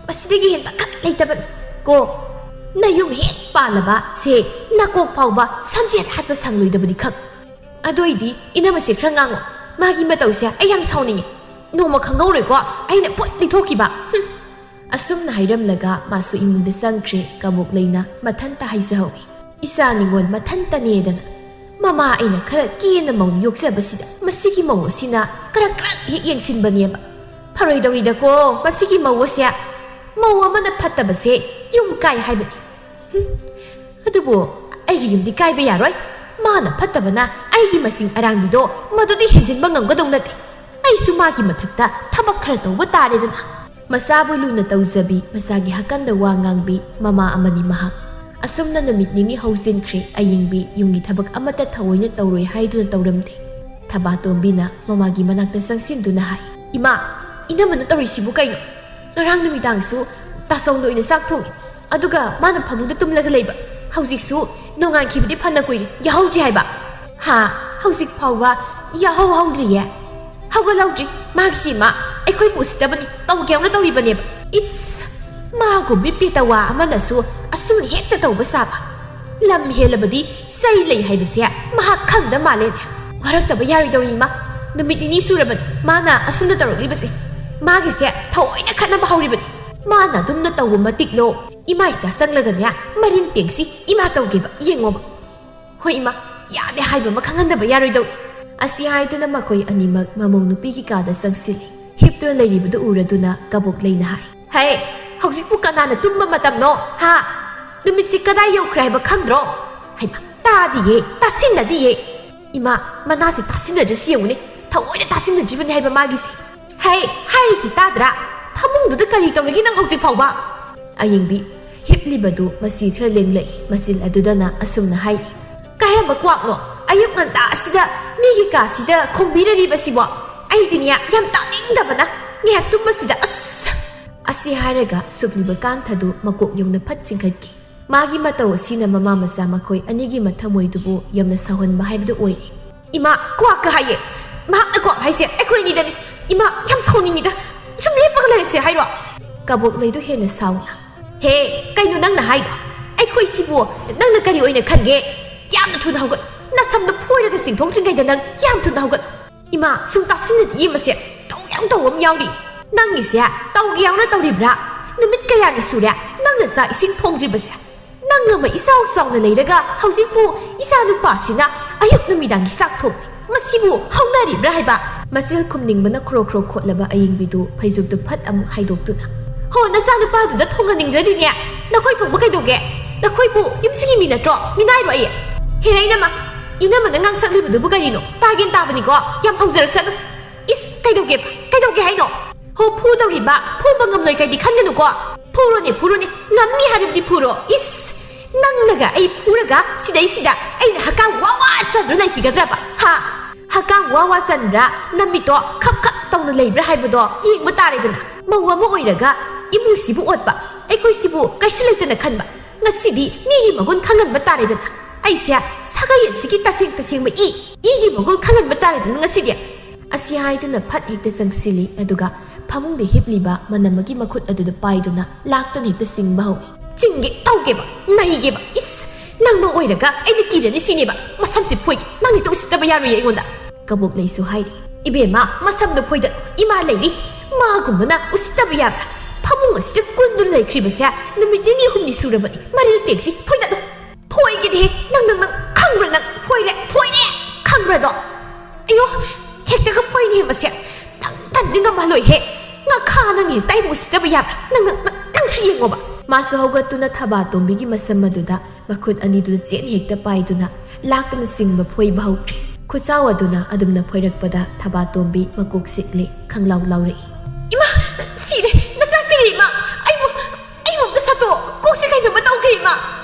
ꯃꯁꯤꯗꯒꯤ ꯍꯦꯟꯕ ꯀꯔꯤ ꯂꯩꯇꯕꯅꯤ ꯀꯣ꯫ ꯅꯌꯨꯝ ꯍꯦꯛ ꯄꯥꯜꯂꯕ ꯁꯦ ꯅꯀꯣꯛ ꯐꯥꯎꯕ ꯁꯝꯖꯦꯠ ꯍꯥꯠꯄ ꯁꯪꯂꯣꯏꯗꯕꯅꯤ ꯈꯪ꯫ ꯑꯗꯨ ꯑꯣꯏꯗꯤ ꯏꯅꯝꯃꯁꯦ ꯈꯔ ꯉꯥꯡꯉꯣ꯫ ꯃꯥꯒꯤ ꯃꯇꯧꯁꯦ ꯑꯩ ꯌꯥꯝ ꯁꯥꯎꯅꯤꯡꯉꯤ꯫ ꯅꯣꯡꯃ ꯈꯪꯍꯧꯔꯣꯏꯀꯣ, ꯑꯩꯅ ꯄꯣꯠ ꯂꯩꯊꯣꯛꯈꯤꯕ꯫ ꯍꯨꯝ꯫ ꯑꯁꯨꯝꯅ ꯍꯥꯏꯔꯝꯂꯒ ꯃꯥꯁꯨ ꯏꯃꯨꯡꯗ ꯆꯪꯈ꯭ꯔꯦ꯫ ꯀꯕꯣꯛ ꯂꯩꯅ ꯃꯊꯟꯇ ꯍꯥꯏꯖꯍꯧꯏ, "ꯏꯆꯥ ꯅꯤꯉꯣꯜ ꯃꯊꯟꯇꯅꯦꯗꯅ ꯃꯃꯥ ꯑꯩꯅ ꯈꯔ ꯀꯦꯅ ꯃꯧ ꯌꯣꯛꯆꯕꯁꯤꯗ ꯃꯁꯤꯒꯤ ꯃꯧ ꯑꯁꯤꯅ ꯀꯔꯛ ꯀꯔꯛ ꯍꯦꯛ ꯌꯦꯡꯁꯤꯟꯕꯅꯦꯕ꯫ ꯐꯔꯣꯏꯗꯧꯔꯤꯗꯀꯣ ꯃꯁꯤꯒꯤ ꯃꯧ ꯑꯁꯦ꯫ ꯃꯧ ꯑꯃꯅ ꯐꯠꯇꯕꯁꯦ ꯌꯨꯝ ꯀꯥꯏ ꯍꯥꯏꯕꯅꯤ꯫" ꯍꯨꯝ꯫ ꯑꯗꯨꯕꯨ ꯑꯩꯒꯤ ꯌꯨꯝꯗꯤ ꯀꯥꯏꯕ ꯌꯥꯔꯣꯏ꯫ ꯃꯥꯅ ꯐꯠꯇꯕꯅ ꯑꯩꯒꯤ ꯃꯁꯤꯡ ꯑꯔꯥꯡꯕꯤꯗꯣ ꯃꯗꯨꯗꯤ ꯍꯦꯟꯖꯤꯟꯕ ꯉꯝꯒꯗꯧ ꯅꯠꯇꯦ꯫ ꯑꯩꯁꯨ ꯃꯥꯒꯤ ꯃꯊꯛꯇ ꯊꯕꯛ ꯈꯔ ꯇꯧꯕ ꯇꯥꯔꯦꯗꯅ꯫ ꯃꯆꯥꯕꯨ ꯂꯨꯅ ꯇꯧꯖꯕꯤ, ꯃꯆꯥꯒꯤ ꯍꯥꯀꯟꯗ ꯋꯥ ꯉꯥꯡꯕꯤ ꯃꯃꯥ ꯑꯃꯅꯤ ꯃꯍꯥꯛ꯫ ꯑꯁꯨꯝꯅ ꯅꯨꯃꯤꯠ ꯅꯤꯅꯤ ꯍꯧꯖꯤꯟꯈ꯭ꯔꯦ꯫ ꯑꯌꯤꯡꯕꯤ ꯌꯨꯝꯒꯤ ꯊꯕꯛ ꯑꯃꯠꯇ ꯊꯑꯣꯏꯅ ꯇꯧꯔꯣꯏ ꯍꯥꯏꯗꯨꯅ ꯇꯧꯔꯝꯗꯦ꯫ ꯊꯕꯥꯇꯣꯝꯕꯤꯅ ꯃꯃꯥꯒꯤ ꯃꯅꯥꯛꯇ ꯆꯪꯁꯤꯟꯗꯨꯅ ꯍꯥꯏ, "ꯏꯃꯥ, ꯏꯅꯝꯃꯅ ꯇꯧꯔꯤꯁꯤꯕꯨ ꯀꯩꯅꯣ? ꯉꯔꯥꯡ ꯅꯨꯃꯤꯗꯥꯡꯁꯨ ꯇꯥꯆꯧꯅ ꯑꯣꯏꯅ ꯆꯥꯛ ꯊꯣꯡꯉꯤ, ꯑꯗꯨꯒ ꯃꯥꯅ ꯐꯃꯨꯡꯗ ꯇꯨꯝꯂꯒ ꯂꯩꯕ꯫ ꯍꯧꯖꯤꯛꯁꯨ ꯅꯣꯡꯉꯥꯟꯈꯤꯕꯗꯤ ꯐꯅ ꯀꯨꯏꯔꯦ, ꯌꯥꯍꯧꯗ꯭ꯔꯤ ꯍꯥꯏꯕ꯫" "ꯍꯥ? ꯍꯧꯖꯤꯛ ꯐꯥꯎꯕ ꯌꯥꯍꯧ ꯍꯧꯗ꯭ꯔꯤꯌꯦ?" "ꯍꯧꯒꯠꯍꯧꯗ꯭ꯔꯤ꯫ ꯃꯥꯒꯤꯁꯤ ꯏꯃꯥ, ꯑꯩꯈꯣꯏꯕꯨ ꯎꯁꯤꯠꯇꯕꯅꯤ, ꯇꯧꯒꯦ ꯍꯥꯏꯅ ꯇꯧꯔꯤꯕꯅꯦꯕ꯫ ꯏꯁ, ꯃꯥꯒꯨꯝꯕꯤ ꯄꯦꯇꯋꯥ ꯑꯃꯅꯁꯨ ꯑꯁꯨꯝ ꯍꯦꯛꯇ ꯇꯧꯕ ꯁꯥꯕ꯫ ꯂꯝ ꯍꯦꯜꯂꯕꯗꯤ ꯆꯩ ꯂꯩ ꯍꯥꯏꯕꯁꯦ ꯃꯍꯥꯛ ꯈꯪꯗ ꯃꯥꯜꯂꯦꯅꯦ꯫ ꯋꯥꯔꯛꯇꯕ ꯌꯥꯔꯣꯏꯗꯧꯔꯤ ꯏꯃꯥ꯫ ꯅꯨꯃꯤꯠ ꯅꯤꯅꯤ ꯁꯨꯔꯕꯅꯤ ꯃꯥꯅ ꯑꯁꯨꯝꯅ ꯇꯧꯔꯛꯂꯤꯕꯁꯦ꯫ ꯃꯥꯒꯤꯁꯦ ꯊꯑꯣꯏꯅ ꯈꯠꯅꯕ ꯍꯧꯔꯤꯕꯅꯤ꯫ ꯃꯥꯅ ꯑꯗꯨꯝꯅ ꯇꯧꯕ ꯃꯇꯤꯛꯂꯣ ꯏꯃꯥ ꯏꯆꯥ ꯆꯪꯂꯒꯅꯦ ꯃꯔꯤꯟ ꯄꯦꯡꯁꯤ ꯏꯃꯥ ꯇꯧꯒꯦꯕ ꯌꯦꯡꯉꯣꯕ꯫ ꯍꯣꯏ ꯏꯃꯥ, ꯌꯥꯗꯦ ꯍꯥꯏꯕ ꯑꯃ ꯈꯪꯍꯟꯗꯕ ꯌꯥꯔꯣꯏꯗꯧꯔꯤ꯫ ꯑꯁꯤ ꯍꯥꯏꯗꯨꯅ ꯃꯈꯣꯏ ꯑꯅꯤꯃꯛ ꯃꯃꯧ ꯅꯨꯄꯤꯒꯤ ꯀꯥꯗ ꯆꯪꯁꯤꯜꯂꯤ꯫ ꯍꯤꯞꯇꯨꯅ ꯂꯩꯔꯤꯕꯗꯨ ꯎꯔꯗꯨꯅ ꯀꯕꯣꯛ ꯂꯩꯅ ꯍꯥꯏ, "ꯍꯦ, ꯍꯧꯖꯤꯛꯄꯨ ꯀꯅꯥꯅ ꯇꯨꯝꯕ ꯃꯇꯝꯅꯣ? ꯍꯥ? ꯅꯨꯃꯤꯠꯁꯤ ꯀꯗꯥꯏ ꯌꯧꯈ꯭ꯔꯦ ꯍꯥꯏꯕ ꯈꯪꯗ꯭ꯔꯣ?" ꯍꯩꯃꯥ, ꯇꯥꯗꯤꯌꯦ, ꯇꯥꯁꯤꯟꯅꯗꯤꯌꯦ꯫ ꯏꯃꯥ, ꯃꯅꯥꯁꯦ ꯇꯥꯁꯤꯟꯅꯗ꯭ꯔꯤꯁꯤ ꯌꯦꯡꯉꯨꯅꯦ, ꯊꯑꯣꯏꯅ ꯇꯥꯁꯤꯟꯅꯗ꯭ꯔꯤꯕꯅꯤ ꯍꯥꯏꯕ ꯃꯥꯒꯤꯁꯦ꯫ "ꯍꯦ, ꯍꯥꯏꯔꯤꯁꯤ ꯇꯥꯗ꯭ꯔꯥ? ꯐꯃꯨꯡꯗꯨꯗ ꯀꯔꯤ ꯇꯧꯔꯤꯒꯦ ꯅꯪ ꯍꯧꯖꯤꯛ ꯐꯥꯎꯕ?" ꯑꯌꯤꯡꯕꯤ ꯍꯤꯞꯂꯤꯕꯗꯨ ꯃꯆꯤ ꯈꯔ ꯂꯦꯡꯂꯛꯏ꯫ ꯃꯆꯤꯜ ꯑꯗꯨꯗꯅ ꯑꯁꯨꯝꯅ ꯍꯥꯏꯔꯤ, "ꯀꯔꯝꯕ ꯀ꯭ꯋꯥꯛꯅꯣ ꯑꯌꯨꯛ ꯉꯟꯇꯥ ꯑꯁꯤꯗ ꯃꯤꯒꯤ ꯀꯥꯁꯤꯗ ꯈꯣꯡꯕꯤꯔꯔꯤꯕꯁꯤꯕꯣ? ꯑꯩꯗꯤꯅꯦ ꯌꯥꯝ ꯇꯥꯅꯤꯡꯗꯕꯅ ꯉꯥꯏꯍꯥꯛ ꯇꯨꯝꯕꯁꯤꯗ ꯑꯁ!" ꯑꯁꯤ ꯍꯥꯏꯔꯒ ꯁꯨꯞꯂꯤꯕ ꯀꯥꯟꯊꯗꯨ ꯃꯀꯣꯛ ꯌꯧꯅ ꯐꯠ ꯆꯤꯡꯈꯠꯈꯤ꯫ ꯃꯥꯒꯤ ꯃꯇꯧ ꯑꯁꯤꯅ ꯃꯃꯥ ꯃꯆꯥ ꯃꯈꯣꯏ ꯑꯅꯤꯒꯤ ꯃꯊꯃꯣꯏꯗꯨꯕꯨ ꯌꯥꯝꯅ ꯁꯥꯎꯍꯟꯕ ꯍꯥꯏꯕꯗꯨ ꯑꯣꯏꯔꯦ꯫ "ꯏꯃꯥ, ꯀ꯭ꯋꯥꯛꯀ ꯍꯥꯏꯌꯦ꯫ ꯃꯍꯥꯛꯅ ꯀ꯭ꯋꯥꯛ ꯍꯥꯏꯁꯦ ꯑꯩꯈꯣꯏ ꯑꯅꯤꯗꯅꯤ꯫ ꯏꯃꯥ, ꯌꯥꯝ ꯁꯥꯎꯅꯤꯡꯉꯤꯗ꯫ ꯁꯨꯝ ꯂꯦꯞꯄꯒ ꯂꯩꯔꯁꯦ ꯍꯥꯏꯔꯣ?" ꯀꯕꯣꯛꯂꯩꯗꯨ ꯍꯦꯟꯅ ꯁꯥꯎꯅ, "ꯍꯦ, ꯀꯩꯅꯣ ꯅꯪꯅ ꯍꯥꯏꯗꯣ? ꯑꯩꯈꯣꯏ ꯁꯤꯕꯨ ꯅꯪꯅ ꯀꯔꯤ ꯑꯣꯏꯅ ꯈꯟꯒꯦ? ꯌꯥꯝꯅ ꯊꯨꯅ ꯍꯧꯒꯠ꯫ ꯅꯁꯝꯗꯣ ꯐꯣꯏꯔꯒ ꯆꯤꯡꯊꯣꯛꯇ꯭ꯔꯤꯉꯩꯗ ꯅꯪ ꯌꯥꯝ ꯊꯨꯅ ꯍꯧꯒꯠ꯫ ꯏꯃꯥ, ꯁꯨꯝ ꯇꯥꯁꯤꯟꯅꯗꯤꯌꯦ ꯃꯁꯦ꯫ ꯇꯧ ꯌꯥꯝ ꯇꯧꯕ ꯑꯃ ꯌꯥꯎꯔꯤ꯫ ꯅꯪꯒꯤꯁꯦ ꯇꯧꯒꯦ ꯌꯥꯎꯅ ꯇꯧꯔꯤꯕ꯭ꯔꯥ? ꯅꯨꯃꯤꯠ ꯀꯌꯥꯅꯤ ꯁꯨꯔꯦ ꯅꯪꯅ ꯆꯥꯛ ꯏꯁꯤꯡ ꯊꯣꯡꯗ꯭ꯔꯤꯕꯁꯦ? ꯅꯪ ꯑꯃ ꯏꯆꯥꯎ ꯆꯥꯎꯅ ꯂꯩꯔꯒ ꯍꯧꯖꯤꯛꯄꯨ ꯏꯆꯥ ꯅꯨꯄꯥꯁꯤꯅ ꯑꯌꯨꯛ ꯅꯨꯃꯤꯗꯥꯡꯒꯤ ꯆꯥꯛ ꯊꯣꯡ꯫ ꯃꯁꯤꯕꯨ ꯍꯧꯅꯔꯤꯕ꯭ꯔꯥ ꯍꯥꯏꯕ?" ꯃꯆꯤꯜ ꯈꯨꯝꯅꯤꯡꯕꯅ ꯈ꯭ꯔꯣ ꯈ꯭ꯔꯣ ꯈꯣꯠꯂꯕ ꯑꯌꯤꯡꯕꯤꯗꯨ ꯐꯩꯖꯨꯞꯇꯨ ꯐꯠ ꯑꯃꯨꯛ ꯍꯥꯏꯗꯣꯛꯇꯨꯅ, "ꯍꯣ, ꯅꯆꯥꯅꯨꯄꯥꯗꯨꯗ ꯊꯣꯡꯍꯟꯅꯤꯡꯗ꯭ꯔꯗꯤꯅꯦ, ꯅꯈꯣꯏ ꯊꯣꯡꯕ ꯀꯩꯗꯧꯒꯦ? ꯅꯈꯣꯏꯕꯨ ꯌꯨꯝꯁꯤꯒꯤ ꯃꯤ ꯅꯠꯇ꯭ꯔꯣ? ꯃꯤꯅꯥꯏꯔꯣ ꯑꯩ?" "ꯍꯦꯔꯥ ꯏꯅꯝꯃ, ꯏꯅꯝꯃꯅ ꯉꯥꯡꯁꯛꯂꯤꯕꯗꯨꯕꯨ ꯀꯔꯤꯅꯣ? ꯇꯥꯒꯦꯟ ꯇꯥꯕꯅꯤꯀꯣ, ꯌꯥꯝ ꯍꯧꯖꯔꯁꯅꯨ꯫ ꯏꯁ, ꯀꯩꯗꯧꯒꯦ? ꯀꯩꯗꯧꯒꯦ ꯍꯥꯏꯅꯣ? ꯍꯣ, ꯐꯨꯗꯧꯔꯤꯕ, ꯐꯨꯕ ꯉꯝꯂꯣꯏ ꯀꯩꯗꯤ ꯈꯟꯒꯅꯨꯀꯣ꯫ ꯐꯨꯔꯣꯅꯦ, ꯐꯨꯔꯣꯅꯦ, ꯉꯝꯅꯤ ꯍꯥꯏꯔꯕꯗꯤ ꯐꯨꯔꯣ꯫ ꯏꯁ, ꯅꯪꯅꯒ ꯑꯩ ꯐꯨꯔꯒ ꯁꯤꯗꯩꯁꯤꯗ ꯑꯩꯅ ꯍꯛꯀꯥ ꯋꯥ ꯋꯥ ꯆꯟꯗꯨꯅ ꯂꯩꯈꯤꯒꯗ꯭ꯔꯕ? ꯍꯥ? ꯍꯛꯀꯥ ꯋꯥ ꯋꯥ ꯆꯟꯕ꯭ꯔꯥ, ꯅꯃꯤꯠꯇꯣ ꯈꯞ ꯈꯞ ꯇꯧꯅ ꯂꯩꯕ꯭ꯔꯥ ꯍꯥꯏꯕꯗꯣ ꯌꯦꯡꯕ ꯇꯥꯔꯦꯗꯅ꯫ ꯃꯧ ꯑꯃ ꯑꯣꯏꯔꯒ ꯏꯃꯨꯡꯁꯤꯕꯨ ꯑꯣꯠꯄ, ꯑꯩꯈꯣꯏꯁꯤꯕꯨ ꯀꯩꯁꯨ ꯂꯩꯇꯅ ꯈꯟꯕ꯫ ꯉꯁꯤꯗꯤ ꯃꯤꯒꯤ ꯃꯒꯨꯟ ꯈꯪꯍꯟꯕ ꯇꯥꯔꯦꯗꯅ꯫ ꯑꯩꯁꯦ ꯁꯥꯒꯩ ꯑꯁꯤꯒꯤ ꯇꯁꯦꯡ ꯇꯁꯦꯡꯕ ꯏ, ꯏꯒꯤ ꯃꯒꯨꯟ ꯈꯪꯍꯟꯕ ꯇꯥꯔꯦꯗꯅ ꯉꯁꯤꯗꯤ꯫ ꯑꯁꯤ ꯍꯥꯏꯗꯨꯅ ꯐꯠ ꯍꯦꯛꯇ ꯆꯪꯁꯤꯜꯂꯤ, ꯑꯗꯨꯒ ꯐꯃꯨꯡꯗ ꯍꯤꯞꯂꯤꯕ ꯃꯅꯝ ꯑꯃꯒꯤ ꯃꯈꯨꯠ ꯑꯗꯨꯗ ꯄꯥꯏꯗꯨꯅ ꯂꯥꯛꯇꯅ ꯍꯦꯛꯇ ꯆꯤꯡꯕ ꯍꯧꯏ꯫ "ꯆꯤꯡꯒꯦ ꯇꯧꯒꯦꯕ, ꯅꯩꯒꯦꯕ, ꯏꯁ, ꯅꯪꯃꯛ ꯑꯣꯏꯔꯒ ꯑꯩꯅ ꯀꯤꯔꯅꯤ ꯁꯤꯅꯦꯕ, ꯃꯁꯝꯁꯦ ꯐꯣꯏꯒꯦ, ꯅꯪꯅ ꯍꯦꯛꯇ ꯎꯁꯤꯠꯇꯕ ꯌꯥꯔꯣꯏꯌꯦ ꯑꯩꯉꯣꯟꯗ"꯫ ꯀꯕꯣꯛ ꯂꯩꯁꯨ ꯍꯥꯏꯔꯤ, "ꯏꯕꯦꯝꯃ, ꯃꯁꯝꯗꯣ ꯐꯣꯏꯗꯠꯂꯣ, ꯏꯃꯥ ꯂꯩꯔꯤ, ꯃꯥꯒꯨꯝꯕꯅ ꯎꯁꯤꯠꯇꯕ ꯌꯥꯕ꯭ꯔꯥ? ꯐꯃꯨꯡ ꯑꯁꯤꯗ ꯀꯨꯟꯗꯨꯅ ꯂꯩꯈ꯭ꯔꯤꯕꯁꯦ ꯅꯨꯃꯤꯠ ꯅꯤꯅꯤ ꯍꯨꯝꯅꯤ ꯁꯨꯔꯕꯅꯤ, ꯃꯔꯤꯜ ꯄꯦꯛꯁꯤ ꯐꯣꯏꯗꯠꯂꯣ"꯫ "ꯐꯣꯏꯒꯦꯗꯤ, ꯅꯪ, ꯅꯪ, ꯅꯪ ꯈꯪꯕ꯭ꯔꯥ? ꯅꯪ ꯐꯣꯏꯔꯦ, ꯐꯣꯏꯔꯦ, ꯈꯪꯕ꯭ꯔꯥꯗꯣ? ꯑꯌꯣ, ꯍꯦꯛꯇꯒ ꯐꯣꯏꯅꯦ ꯃꯁꯦ꯫ ꯇꯟ-, ꯇꯟꯗꯤ ꯉꯝꯍꯜꯂꯣꯏꯍꯦ꯫ ꯉꯥꯈꯥ, ꯅꯪ ꯍꯦꯛꯇ ꯑꯩꯕꯨ ꯎꯁꯤꯠꯇꯕ ꯌꯥꯕ꯭ꯔꯥ? ꯅꯪ, ꯅꯪ, ꯅꯪ, ꯅꯪꯁꯨ ꯌꯦꯡꯉꯣꯕ"꯫ ꯃꯥꯁꯨ ꯍꯧꯒꯠꯇꯨꯅ ꯊꯕꯥꯇꯣꯝꯕꯤꯒꯤ ꯃꯁꯝ ꯑꯗꯨꯗ ꯃꯈꯨꯠ ꯑꯅꯤꯗꯨꯅ ꯆꯦꯠꯅ ꯍꯦꯛꯇ ꯄꯥꯏꯗꯨꯅ ꯂꯥꯛꯇꯅ ꯆꯤꯡꯕ ꯐꯣꯏꯕ ꯍꯧꯈ꯭ꯔꯦ꯫ ꯈꯨꯠꯆꯥꯎ ꯑꯗꯨꯅ ꯑꯗꯨꯝꯅ ꯐꯣꯏꯔꯛꯄꯗ ꯊꯕꯥꯇꯣꯝꯕꯤ ꯃꯀꯣꯛ ꯆꯤꯛꯂꯤ, ꯈꯪꯂꯥꯎ ꯂꯥꯎꯔꯛꯏ꯫ "ꯏꯃꯥ! ꯁꯤꯔꯦ! ꯃꯆꯥ ꯁꯤꯔꯦ, ꯏꯃꯥ! ꯑꯩꯕꯨ, ꯑꯩꯕꯨ ꯑꯝꯇ ꯁꯠꯇꯣꯛꯑꯣ! ꯀꯣꯛꯁꯦ ꯀꯩꯅꯣꯝꯃ ꯇꯧꯈ꯭ꯔꯦ, ꯏꯃꯥ!"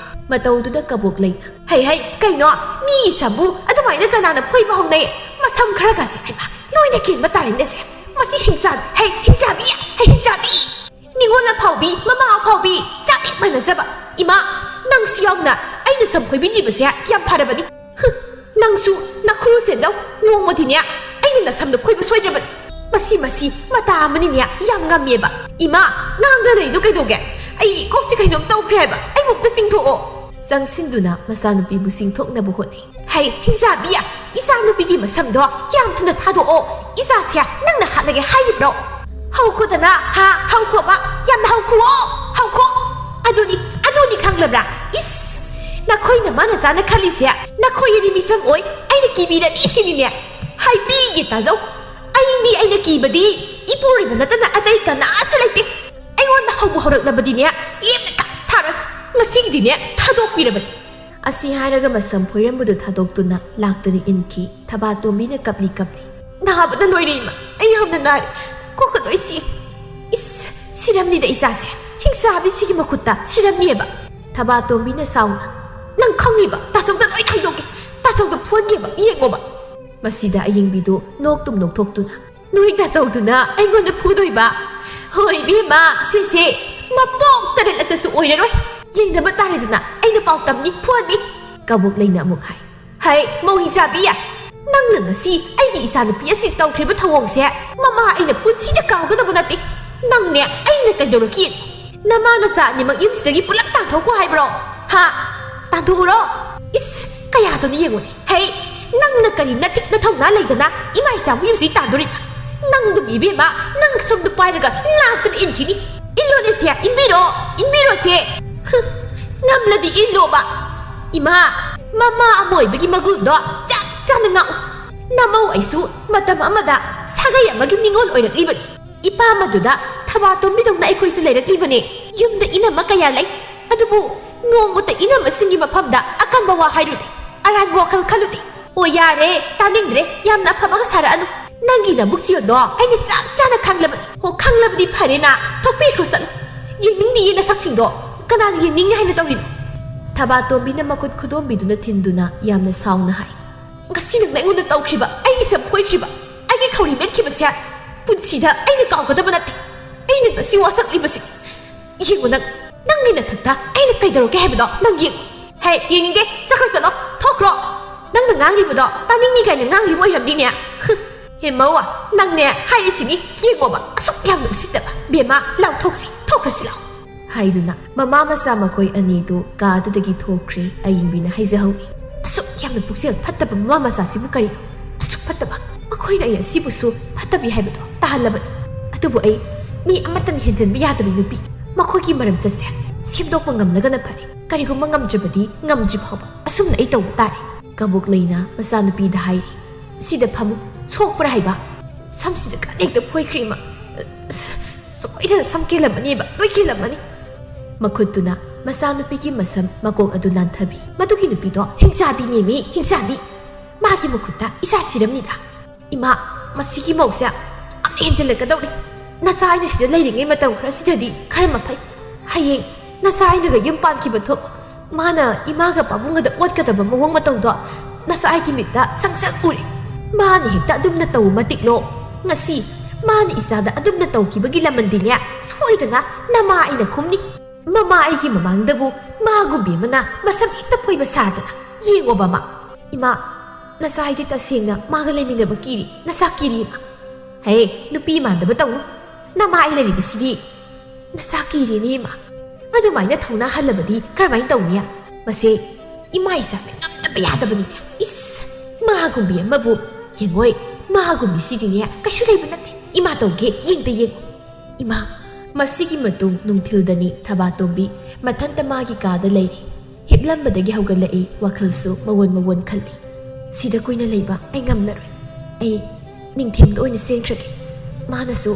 ꯃꯇꯧꯗꯨꯗ ꯀꯕꯣꯛ ꯂꯩꯅ, "ꯍꯩ, ꯍꯩ, ꯀꯩꯅꯣ? ꯃꯤꯒꯤ ꯁꯝꯕꯨ ꯑꯗꯨꯃꯥꯏꯅ ꯀꯅꯥꯅ ꯐꯣꯏꯕ ꯍꯧꯅꯩ? ꯃꯁꯝ ꯈꯔꯒꯁꯦ, ꯍꯩꯃꯥ, ꯂꯣꯏꯅ ꯀꯦꯟꯕ ꯇꯥꯔꯦꯅꯦꯁꯦ꯫ ꯃꯁꯤ ꯍꯤꯡꯆꯥꯕꯤ, ꯍꯩ, ꯍꯤꯡꯆꯥꯕꯤ, ꯍꯩ, ꯍꯤꯡꯆꯥꯕꯤ! ꯅꯤꯉꯣꯜ ꯑꯐꯥꯎꯕꯤ, ꯃꯃꯥ ꯑꯐꯥꯎꯕꯤ, ꯆꯥꯕꯤ ꯃꯥꯟꯅꯖꯕ! ꯏꯃꯥ, ꯅꯪꯁꯨ ꯌꯥꯎꯅ ꯑꯩꯅ ꯁꯝ ꯐꯣꯏꯕꯤꯗ꯭ꯔꯤꯕꯁꯦ ꯌꯥꯝ ꯐꯔꯕꯅꯤ꯫ ꯍꯨꯝ, ꯅꯪꯁꯨ ꯅꯈꯨꯔꯨ ꯁꯦꯟꯖꯧ, ꯅꯣꯡꯃꯗꯤꯅꯦ ꯑꯩꯅ ꯅꯁꯝꯗꯣ ꯐꯣꯏꯕ ꯁꯣꯏꯗ꯭ꯔꯕꯅꯤ꯫ ꯃꯁꯤ, ꯃꯁꯤ ꯃꯇꯥ ꯑꯃꯅꯤꯅꯦ, ꯌꯥꯝ ꯉꯝꯃꯦꯕ꯫ ꯏꯃꯥ, ꯉꯥꯡꯗ ꯂꯩꯗꯣ ꯀꯩꯗꯧꯒꯦ? ꯑꯩ ꯀꯣꯛꯁꯤ ꯀꯩꯅꯣꯝ ꯇꯧꯈ꯭ꯔꯦ ꯍꯥꯏꯕ, ꯑꯩꯕꯨ ꯑꯝꯇ ꯆꯤꯡꯊꯣꯛꯑꯣ"꯫ ꯆꯪꯁꯤꯟꯗꯨꯅ ꯃꯆꯥꯅꯨꯄꯤꯕꯨ ꯆꯤꯡꯊꯣꯛꯅꯕ ꯍꯣꯠꯅꯩ꯫ "ꯍꯩ, ꯍꯤꯡꯆꯥꯕꯤ! ꯏꯆꯥꯅꯨꯄꯤꯒꯤ ꯃꯁꯝꯗꯣ ꯌꯥꯝ ꯊꯨꯅ ꯊꯥꯗꯣꯛꯑꯣ꯫ ꯏꯆꯥꯁꯦ ꯅꯪꯅ ꯍꯥꯠꯂꯒꯦ ꯍꯥꯏꯔꯤꯕ꯭ꯔꯣ? ꯍꯧꯈꯣꯗꯅ, ꯍꯥ, ꯍꯧꯈꯣꯕ, ꯌꯥꯝꯅ ꯍꯧꯈꯨꯑꯣ, ꯍꯧꯈꯣ꯫ ꯑꯗꯨꯅꯤ, ꯑꯗꯨꯅꯤ ꯈꯪꯂꯕ꯭ꯔꯥ? ꯏꯁ! ꯅꯈꯣꯏ ꯅꯃꯥ ꯅꯆꯥꯅ ꯈꯜꯂꯤꯁꯦ ꯅꯈꯣꯏ ꯑꯅꯤ ꯃꯤꯆꯪ ꯑꯣꯏ, ꯑꯩꯅ ꯀꯤꯕꯤꯔꯅꯤ ꯁꯤꯅꯤꯅꯦ? ꯍꯥꯏꯕꯤꯒꯦ ꯇꯥꯖꯧ, ꯑꯩ ꯃꯤ ꯑꯩꯅ ꯀꯤꯕꯗꯤ ꯏꯄꯨꯔꯣꯏꯕ ꯅꯠꯇꯅ ꯑꯇꯩ ꯀꯅꯥꯁꯨ ꯂꯩꯇꯦ꯫ ꯑꯩꯉꯣꯟꯗ ꯍꯧꯕ ꯍꯧꯔꯛꯂꯕꯗꯤꯅꯦ, ꯂꯦꯝꯅ ꯀ ꯊꯥꯔꯣꯏ꯫ ꯉꯁꯤꯒꯤꯗꯤꯅꯦ ꯊꯥꯗꯣꯛꯄꯤꯔꯕꯅꯤ"꯫ ꯑꯁꯤ ꯍꯥꯏꯔꯒ ꯃꯁꯝ ꯐꯣꯏꯔꯝꯕꯗꯨ ꯊꯥꯗꯣꯛꯇꯨꯅ ꯂꯥꯛꯇꯅ ꯏꯟꯈꯤ꯫ ꯊꯕꯥꯇꯣꯝꯕꯤꯅ ꯀꯞꯂꯤ ꯀꯞꯂꯤ, "ꯅꯥꯕꯅ ꯂꯣꯏꯔꯦ ꯏꯃꯥ, ꯑꯩ ꯌꯥꯝꯅ ꯅꯥꯔꯦ, ꯀꯣꯛꯀ ꯂꯣꯏ ꯆꯤꯛꯑꯦ꯫ ꯏꯁ, ꯁꯤꯔꯝꯅꯤꯗ ꯏꯆꯥꯁꯦ, ꯍꯤꯡꯆꯥꯕꯤꯁꯤꯒꯤ ꯃꯈꯨꯠꯇ ꯁꯤꯔꯝꯅꯤꯑꯕ"꯫ ꯊꯕꯥꯇꯣꯝꯕꯤꯅ ꯁꯥꯎꯅ, "ꯅꯪ ꯈꯪꯉꯤꯕ, ꯇꯥꯆꯧꯗ ꯂꯣꯏ ꯍꯥꯏꯗꯣꯛꯀꯦ, ꯇꯥꯆꯧꯗ ꯐꯨꯍꯟꯒꯦꯕ, ꯌꯦꯡꯉꯣꯕ"꯫ ꯃꯁꯤꯗ ꯑꯌꯦꯡꯕꯤꯗꯨ ꯅꯣꯛꯇꯨꯝ ꯅꯣꯛꯊꯣꯛꯇꯨꯅ, "ꯅꯣꯏ ꯇꯥꯆꯧꯗꯨꯅ ꯑꯩꯉꯣꯟꯗ ꯐꯨꯗꯣꯏꯕ? ꯍꯣꯏ ꯏꯕꯦꯝꯃ, ꯁꯤꯁꯦ ꯃꯄꯣꯛ ꯇꯔꯦꯠꯂꯛꯇꯁꯨ ꯑꯣꯏꯔꯔꯣꯏ꯫ ꯌꯦꯡꯅꯕ ꯇꯥꯔꯦꯗꯅ, ꯑꯩꯅ ꯄꯥꯎ ꯇꯝꯅꯤ, ꯐꯨꯍꯟꯅꯤ"꯫ ꯀꯕꯣꯛ ꯂꯩꯅ ꯑꯃꯨꯛ ꯍꯥꯏ, "ꯍꯩ, ꯃꯧ ꯍꯤꯡꯆꯥꯕꯤ, ꯅꯪꯅ ꯉꯁꯤ ꯑꯩꯒꯤ ꯏꯆꯥꯅꯨꯄꯤ ꯑꯁꯤ ꯇꯧꯈ꯭ꯔꯤꯕ ꯊꯧꯑꯣꯡꯁꯦ ꯃꯃꯥ ꯑꯩꯅ ꯄꯨꯟꯁꯤꯗ ꯀꯥꯎꯒꯗꯕ ꯅꯠꯇꯦ꯫ ꯅꯪꯅꯦ ꯑꯩꯅ ꯀꯩꯗꯧꯔꯛꯈꯤ? ꯅꯃꯥ ꯅꯆꯥ ꯑꯅꯤꯃꯛ ꯌꯨꯝꯁꯤꯗꯒꯤ ꯄꯨꯂꯞ ꯇꯥꯟꯊꯣꯛꯈꯣ ꯍꯥꯏꯕ꯭ꯔꯣ? ꯍꯥ? ꯇꯥꯟꯊꯣꯛꯎꯔꯣ? ꯏꯁ, ꯀꯌꯥꯗꯅꯣ ꯌꯦꯡꯉꯨꯅꯦ꯫ ꯍꯩ, ꯅꯪꯅ ꯀꯔꯤ ꯅꯊꯤꯛ ꯅꯊꯧꯅꯥ ꯂꯩꯗꯅ ꯏꯃꯥ ꯏꯆꯥꯕꯨ ꯌꯨꯝꯁꯤꯗꯒꯤ ꯇꯥꯟꯗꯣꯔꯤꯕ? ꯅꯪꯗꯨꯝ ꯏꯕꯦꯝꯃ, ꯅꯪ ꯁꯣꯝꯗ ꯄꯥꯏꯔꯒ ꯂꯥꯛꯇꯅ ꯏꯟꯈꯤꯅꯤ꯫ ꯏꯜꯂꯣꯅꯦ ꯁꯦ, ꯏꯟꯕꯤꯔꯣ, ꯏꯟꯕꯤꯔꯣ ꯁꯦ꯫ ꯍꯨꯝ, ꯉꯝꯂꯗꯤ ꯏꯜꯂꯣꯕ꯫ ꯏꯃꯥ, ꯃꯃꯥ ꯑꯃ ꯑꯣꯏꯕꯒꯤ ꯃꯒꯨꯟꯗꯣ ꯆꯞ ꯆꯥꯅ ꯉꯥꯛꯎ꯫ ꯅꯃꯧ ꯑꯩꯁꯨ ꯃꯇꯝ ꯑꯃꯗ ꯁꯥꯒꯩ ꯑꯃꯒꯤ ꯃꯤꯉꯣꯜ ꯑꯣꯏꯔꯛꯂꯤꯕꯅꯤ꯫ ꯏꯄꯥ ꯃꯗꯨꯗ ꯊꯕꯥꯇꯣꯝꯕꯤꯗꯧꯅ ꯑꯩꯈꯣꯏꯁꯨ ꯂꯩꯔꯛꯂꯤꯕꯅꯤ꯫ ꯌꯨꯝꯗ ꯏꯅꯝꯃ ꯀꯌꯥ ꯂꯩ꯫ ꯑꯗꯨꯕꯨ ꯅꯣꯡꯃꯇ ꯏꯅꯝꯃꯁꯤꯡꯒꯤ ꯃꯐꯝꯗ ꯑꯀꯟꯕ ꯋꯥ ꯍꯥꯏꯔꯨꯗꯦ꯫ ꯑꯔꯥꯟꯕ ꯋꯥꯈꯜ ꯈꯜꯂꯨꯗꯦ꯫ ꯑꯣ, ꯌꯥꯔꯦ, ꯇꯥꯅꯤꯡꯗ꯭ꯔꯦ꯫ ꯌꯥꯝꯅ ꯑꯐꯕꯒ ꯁꯥꯔꯛꯑꯅꯨ꯫ ꯅꯪꯒꯤ ꯅꯕꯨꯛ ꯆꯦꯜꯗꯣ ꯑꯩꯅ ꯆꯞ ꯆꯥꯅ ꯈꯪꯂꯕꯅꯤ꯫ ꯑꯣ, ꯈꯪꯂꯕꯗꯤ ꯐꯔꯦꯅ꯫ ꯊꯣꯛꯄꯤꯈ꯭ꯔꯣ ꯆꯠꯂꯨ꯫ ꯌꯦꯡꯅꯤꯡꯗꯤꯌꯦ ꯅꯁꯛꯁꯤꯡꯗꯣ꯫ ꯀꯅꯥꯅ ꯌꯦꯡꯅꯤꯡꯉꯦ ꯍꯥꯏꯅ ꯇꯧꯔꯤꯅꯣ? ꯊꯕꯥꯇꯣꯝꯕꯤꯅ ꯃꯈꯨꯠ ꯈꯨꯗꯣꯝꯕꯤꯗꯨꯅ ꯊꯤꯟꯗꯨꯅ ꯌꯥꯝꯅ ꯁꯥꯎꯅ ꯍꯥꯏ꯫ ꯉꯁꯤ ꯅꯪꯅ ꯑꯩꯉꯣꯟꯗ ꯇꯧꯈ꯭ꯔꯤꯕ, ꯑꯩꯒꯤ ꯁꯝ ꯈꯣꯏꯈ꯭ꯔꯤꯕ, ꯑꯩꯒꯤ ꯈꯧꯔꯤ ꯃꯦꯠꯈꯤꯕꯁꯦ ꯄꯨꯟꯁꯤꯗ ꯑꯩꯅ ꯀꯥꯎꯒꯗꯕ ꯅꯠꯇꯦ꯫ ꯑꯩꯅ ꯉꯁꯤ ꯋꯥꯁꯛꯂꯤꯕꯁꯤ꯫ ꯌꯦꯡꯉꯨ ꯅꯪ, ꯅꯪꯒꯤ ꯅꯊꯛꯇ ꯑꯩꯅ ꯀꯩꯗꯧꯔꯒꯦ ꯍꯥꯏꯕꯗꯣ ꯅꯪ ꯌꯦꯡꯉꯨ꯫ ꯍꯦ, ꯌꯦꯡꯅꯤꯡꯗꯦ, ꯆꯠꯈ꯭ꯔꯣ ꯆꯠꯂꯣ, ꯊꯣꯛꯈ꯭ꯔꯣ꯫ ꯅꯪꯅ ꯉꯥꯡꯂꯤꯕꯗꯣ ꯇꯥꯅꯤꯡꯉꯤ ꯀꯥꯏꯅ ꯉꯥꯡꯂꯤꯕ ꯑꯣꯏꯔꯝꯅꯤꯅꯦ꯫ ꯍꯨꯝ, ꯍꯦ ꯃꯧ, ꯅꯪꯅꯦ ꯍꯥꯏꯔꯤꯁꯤꯅꯤ, ꯌꯦꯡꯉꯣꯕ, ꯑꯁꯨꯛ ꯌꯥꯝꯅ ꯎꯁꯤꯠꯇꯕ꯫ ꯕꯦꯝꯃ, ꯂꯥꯎꯊꯣꯛꯁꯤ, ꯊꯣꯛꯈ꯭ꯔꯁꯤ ꯂꯥꯎ꯫ ꯍꯥꯏꯗꯨꯅ ꯃꯃꯥ ꯃꯆꯥ ꯃꯈꯣꯏ ꯑꯅꯤꯗꯨ ꯀꯥ ꯑꯗꯨꯗꯒꯤ ꯊꯣꯛꯈ꯭ꯔꯦ꯫ ꯑꯌꯤꯡꯕꯤꯅ ꯍꯥꯏꯖꯍꯧꯏ, "ꯑꯁꯨꯛ ꯌꯥꯝꯅ ꯄꯨꯛꯆꯦꯜ ꯐꯠꯇꯕ ꯃꯃꯥ ꯃꯆꯥꯁꯤꯕꯨ ꯀꯔꯤꯅꯣ? ꯑꯁꯨꯛ ꯐꯠꯇꯕ? ꯃꯈꯣꯏꯅ ꯑꯩ ꯑꯁꯤꯕꯨꯁꯨ ꯐꯠꯇꯕꯤ ꯍꯥꯏꯕꯗꯣ ꯇꯥꯍꯜꯂꯕꯅꯤ꯫ ꯑꯗꯨꯕꯨ ꯑꯩ ꯃꯤ ꯑꯃꯠꯇꯅ ꯍꯦꯟꯖꯟꯕ ꯌꯥꯗꯕ ꯅꯨꯄꯤ꯫ ꯃꯈꯣꯏꯒꯤ ꯃꯔꯝꯆꯠꯁꯦ ꯁꯦꯝꯗꯣꯛꯄ ꯉꯝꯂꯒꯅ ꯐꯔꯦ꯫ ꯀꯔꯤꯒꯨꯝꯕ ꯉꯝꯗ꯭ꯔꯕꯗꯤ ꯉꯝꯗ꯭ꯔꯤ ꯐꯥꯎꯕ ꯑꯁꯨꯝꯅ ꯑꯩ ꯇꯧꯕ ꯇꯥꯔꯦ꯫" ꯀꯕꯣꯛꯂꯩꯅ ꯃꯆꯥꯅꯨꯄꯤꯗ ꯍꯥꯏꯔꯤ, "ꯁꯤꯗ ꯐꯝꯃꯨ꯫ ꯁꯣꯛꯄ꯭ꯔꯥ ꯍꯥꯏꯕ? ꯁꯝꯁꯤꯗ ꯀꯥꯟꯅ ꯍꯦꯛꯇ ꯐꯣꯏꯈ꯭ꯔꯦ ꯏꯃꯥ꯫ ꯑꯁ, ꯁꯣꯏꯗꯅ ꯁꯝ ꯀꯦꯜꯂꯝꯃꯅꯦꯕ, ꯂꯣꯏ ꯀꯦꯜꯂꯝꯃꯅꯤ꯫" ꯃꯈꯨꯠꯇꯨꯅ ꯃꯆꯥꯅꯨꯄꯤꯒꯤ ꯃꯁꯝ ꯃꯀꯣꯛ ꯑꯗꯨ ꯅꯥꯟꯊꯕꯤ꯫ "ꯃꯗꯨꯒꯤ ꯅꯨꯄꯤꯗꯣ ꯍꯤꯡꯆꯥꯕꯤꯅꯦꯃꯤ, ꯍꯤꯡꯆꯥꯕꯤ꯫ ꯃꯥꯒꯤ ꯃꯈꯨꯠꯇ ꯏꯆꯥ ꯁꯤꯔꯝꯅꯤꯗ꯫ ꯏꯃꯥ, ꯃꯁꯤꯒꯤ ꯃꯧꯁꯦ ꯌꯥꯝꯅ ꯍꯦꯟꯖꯜꯂꯛꯀꯗꯧꯔꯦ꯫ ꯅꯆꯥ ꯑꯩꯅ ꯁꯤꯗ ꯂꯩꯔꯤꯉꯩ ꯃꯇꯝ ꯈꯔꯁꯤꯗꯗꯤ ꯈꯔ ꯃꯈꯩ꯫ ꯍꯌꯦꯡ ꯅꯆꯥ ꯑꯩꯅꯒ ꯌꯨꯝ ꯄꯥꯟꯈꯤꯕ ꯊꯣꯛ, ꯃꯥꯅ ꯏꯃꯥꯒ ꯄꯥꯕꯨꯡꯒꯗ ꯑꯣꯠꯀꯗꯕ ꯃꯑꯣꯡ ꯃꯇꯧꯗꯣ ꯅꯆꯥ ꯑꯩꯒꯤ ꯃꯤꯠꯇ ꯁꯪ ꯁꯪ ꯎꯔꯦ꯫ ꯃꯥꯅ ꯍꯦꯛꯇ ꯑꯗꯨꯝꯅ ꯇꯧꯕ ꯃꯇꯤꯛꯂꯣ꯫ ꯉꯁꯤ ꯃꯥꯅ ꯏꯆꯥꯗ ꯑꯗꯨꯝꯅ ꯇꯧꯈꯤꯕꯒꯤ ꯂꯃꯟꯗꯤꯅꯦ, ꯁꯣꯏꯗꯅ ꯅꯃꯥ ꯑꯩꯅ ꯈꯨꯝꯅꯤ꯫ ꯃꯃꯥ ꯑꯩꯒꯤ ꯃꯃꯥꯡꯗꯕꯨ ꯃꯥꯒꯨꯝꯕꯤ ꯑꯃꯅ ꯃꯁꯝ ꯍꯦꯛꯇ ꯐꯣꯏꯕ ꯁꯥꯗꯅ꯫ ꯌꯦꯡꯉꯣꯕ ꯃꯥ, ꯏꯃꯥ, ꯅꯆꯥ ꯑꯩꯗꯤ ꯇꯁꯦꯡꯅ ꯃꯥꯒ ꯂꯩꯃꯤꯟꯅꯕ ꯀꯤꯔꯤ꯫ ꯅꯆꯥ ꯀꯤꯔꯤ, ꯏꯃꯥ꯫ ꯍꯦ, ꯅꯨꯄꯤ ꯃꯥꯟꯗꯕ ꯇꯧꯅꯨ꯫ ꯅꯃꯥ ꯑꯩ ꯂꯩꯔꯤꯕꯁꯤꯗꯤ ꯅꯆꯥ ꯀꯤꯔꯤꯅꯤ, ꯏꯃꯥ꯫ ꯑꯗꯨꯃꯥꯏꯅ ꯊꯧꯅꯥ ꯍꯜꯂꯕꯗꯤ ꯀꯔꯝꯍꯥꯏꯅ ꯇꯧꯅꯤ? ꯃꯁꯦ ꯏꯃꯥ ꯏꯆꯥꯗ ꯉꯝꯗꯕ ꯌꯥꯗꯕꯅꯤꯅꯦ꯫ ꯏꯁ, ꯃꯥꯒꯨꯝꯕꯤ ꯑꯃꯕꯨ ꯌꯦꯡꯉꯣꯏ꯫ ꯃꯥꯒꯨꯝꯕꯤꯁꯤꯗꯤꯅꯦ ꯀꯩꯁꯨ ꯂꯩꯕ ꯅꯠꯇꯦ꯫ ꯏꯃꯥ ꯇꯧꯒꯦ, ꯌꯦꯡꯗ ꯌꯦꯡꯉꯨ꯫ ꯏꯃꯥ, ꯃꯁꯤꯒꯤ ꯃꯇꯨꯡ ꯅꯨꯡꯊꯤꯜꯗꯅꯤ ꯊꯕꯥꯇꯣꯝꯕꯤ ꯃꯊꯟꯇ ꯃꯥꯒꯤ ꯀꯥꯗ ꯂꯩꯔꯤ꯫ ꯍꯤꯞꯂꯝꯕꯗꯒꯤ ꯍꯧꯒꯠꯂꯛꯏ, ꯋꯥꯈꯜꯁꯨ ꯃꯋꯣꯟ ꯃꯋꯣꯟ ꯈꯜꯂꯤ꯫ ꯁꯤꯗ ꯀꯨꯏꯅ ꯂꯩꯕ ꯑꯩ ꯉꯝꯂꯔꯣꯏ꯫ ꯑꯩ ꯅꯤꯡꯊꯦꯝꯗ ꯑꯣꯏꯅ ꯆꯦꯟꯈ꯭ꯔꯒꯦ꯫ ꯃꯥꯅꯁꯨ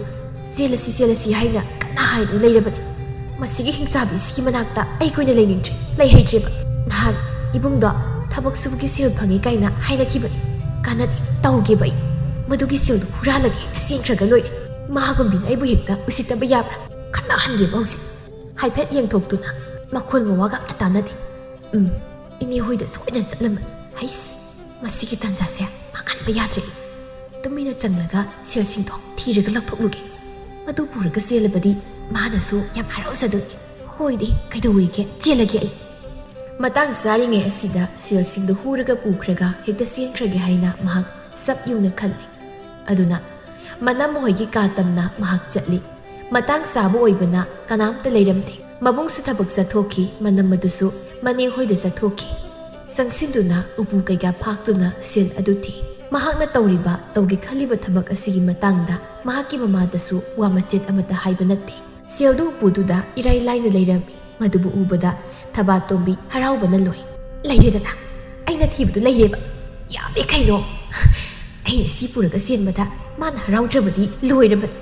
"ꯆꯦꯜꯂꯁꯤ, ꯆꯦꯜꯂꯁꯤ" ꯍꯥꯏꯅ ꯀꯟꯅ ꯍꯥꯏꯗꯨꯅ ꯂꯩꯔꯕꯅꯤ꯫ ꯃꯁꯤꯒꯤ ꯍꯤꯡꯆꯥꯕꯤꯁꯤꯒꯤ ꯃꯅꯥꯛꯇ ꯑꯩ ꯀꯨꯏꯅ ꯂꯩꯅꯤꯡꯗ꯭ꯔꯦ, ꯂꯩꯍꯩꯗ꯭ꯔꯦꯕ꯫ ꯅꯍꯥꯟ ꯏꯕꯨꯡꯗꯣ ꯊꯕꯛ ꯁꯨꯕꯒꯤ ꯁꯦꯜ ꯐꯪꯉꯤ ꯀꯥꯏꯅ ꯍꯥꯏꯅꯈꯤꯕꯅꯤ꯫ ꯀꯥꯟꯅꯗꯦ, ꯇꯧꯒꯦꯕ ꯑꯩ꯫ ꯃꯗꯨꯒꯤ ꯁꯦꯜꯗꯨ ꯍꯨꯔꯥꯜꯂꯒ ꯍꯦꯛꯇ ꯆꯦꯟꯈ꯭ꯔꯒ ꯂꯣꯏꯔꯦ꯫ ꯃꯥꯒꯨꯝꯕꯤꯅ ꯑꯩꯕꯨ ꯍꯦꯛꯇ ꯎꯁꯤꯠꯇꯕ ꯌꯥꯕ꯭ꯔꯥ? ꯈꯠꯅꯍꯟꯒꯦꯕ ꯍꯧꯖꯤꯛ꯫ ꯍꯥꯏꯐꯦꯠ ꯌꯦꯡꯊꯣꯛꯇꯨꯅ ꯃꯈꯣꯜ ꯃꯋꯥꯒ ꯑꯝꯇ ꯇꯥꯟꯅꯗꯦ꯫ ꯎꯝ, ꯏꯅꯦ ꯍꯣꯏꯗ ꯁꯣꯏꯗꯅ ꯆꯠꯂꯝꯃꯅꯤ꯫ ꯍꯩꯁ, ꯃꯁꯤꯒꯤ ꯇꯥꯟꯖꯥꯁꯦ ꯃꯥꯡꯍꯟꯕ ꯌꯥꯗ꯭ꯔꯦ꯫ ꯑꯩ ꯇꯨꯃꯤꯟꯅ ꯆꯪꯂꯒ ꯁꯦꯜꯁꯤꯡꯗꯣ ꯊꯤꯔꯒ ꯂꯧꯊꯣꯛꯂꯨꯒꯦ꯫ ꯃꯗꯨ ꯄꯨꯔꯒ ꯆꯦꯜꯂꯕꯗꯤ ꯃꯥꯅꯁꯨ ꯌꯥꯝ ꯍꯔꯥꯎꯖꯗꯣꯏꯅꯤ꯫ ꯍꯣꯏꯗꯤ, ꯀꯩꯗꯧꯋꯦꯒꯦ? ꯆꯦꯜꯂꯒꯦ ꯑꯩ꯫ ꯃꯇꯥꯡ ꯆꯥꯔꯤꯉꯩ ꯑꯁꯤꯗ ꯁꯦꯜꯁꯤꯡꯗꯨ ꯍꯨꯔꯒ ꯄꯨꯈ꯭ꯔꯒ ꯍꯦꯛꯇ ꯆꯦꯟꯈ꯭ꯔꯒꯦ ꯍꯥꯏꯅ ꯃꯍꯥꯛ ꯆꯞ ꯌꯨꯡꯅ ꯈꯜꯂꯤ꯫ ꯑꯗꯨꯅ ꯃꯅꯝ ꯃꯈꯣꯏꯒꯤ ꯀꯥ ꯇꯝꯅ ꯃꯍꯥꯛ ꯆꯠꯂꯤ꯫ ꯃꯇꯥꯡ ꯆꯥꯕ ꯑꯣꯏꯕꯅ ꯀꯅꯥꯝꯇ ꯂꯩꯔꯝꯗꯦ꯫ ꯃꯕꯨꯡꯁꯨ ꯊꯕꯛ ꯆꯠꯊꯣꯛꯈꯤ, ꯃꯅꯝ ꯑꯗꯨꯁꯨ ꯃꯅꯦ ꯍꯣꯏꯗ ꯆꯠꯊꯣꯛꯈꯤ꯫ ꯆꯪꯁꯤꯟꯗꯨꯅ ꯎꯄꯨ ꯀꯩꯀꯥ ꯐꯥꯛꯇꯨꯅ ꯁꯦꯜ ꯑꯗꯨ ꯊꯤ꯫ ꯃꯍꯥꯛꯅ ꯇꯧꯔꯤꯕ, ꯇꯧꯒꯦ ꯈꯜꯂꯤꯕ ꯊꯕꯛ ꯑꯁꯤꯒꯤ ꯃꯇꯥꯡꯗ ꯃꯍꯥꯛꯀꯤ ꯃꯃꯥꯗꯁꯨ ꯋꯥ ꯃꯆꯦꯠ ꯑꯃꯠꯇ ꯍꯥꯏꯕ ꯅꯠꯇꯦ꯫ ꯁꯦꯜꯗꯨ ꯎꯄꯨꯗꯨꯗ ꯏꯔꯥꯏ ꯂꯥꯏꯅ ꯂꯩꯔꯝꯃꯤ꯫ ꯃꯗꯨꯕꯨ ꯎꯕꯗ ꯊꯕꯥꯇꯣꯝꯕꯤ ꯍꯔꯥꯎꯕꯅ ꯂꯣꯏ꯫ "ꯂꯩꯔꯦꯗꯅ, ꯑꯩꯅ ꯊꯤꯕꯗꯨ ꯂꯩꯔꯦꯕ꯫ ꯌꯥꯝꯃꯦ ꯀꯩꯅꯣ꯫ ꯑꯩꯅ ꯁꯤ ꯄꯨꯔꯒ ꯆꯦꯟꯕꯗ ꯃꯥꯅ ꯍꯔꯥꯎꯗ꯭ꯔꯕꯗꯤ ꯂꯣꯏꯔꯕꯅꯤ꯫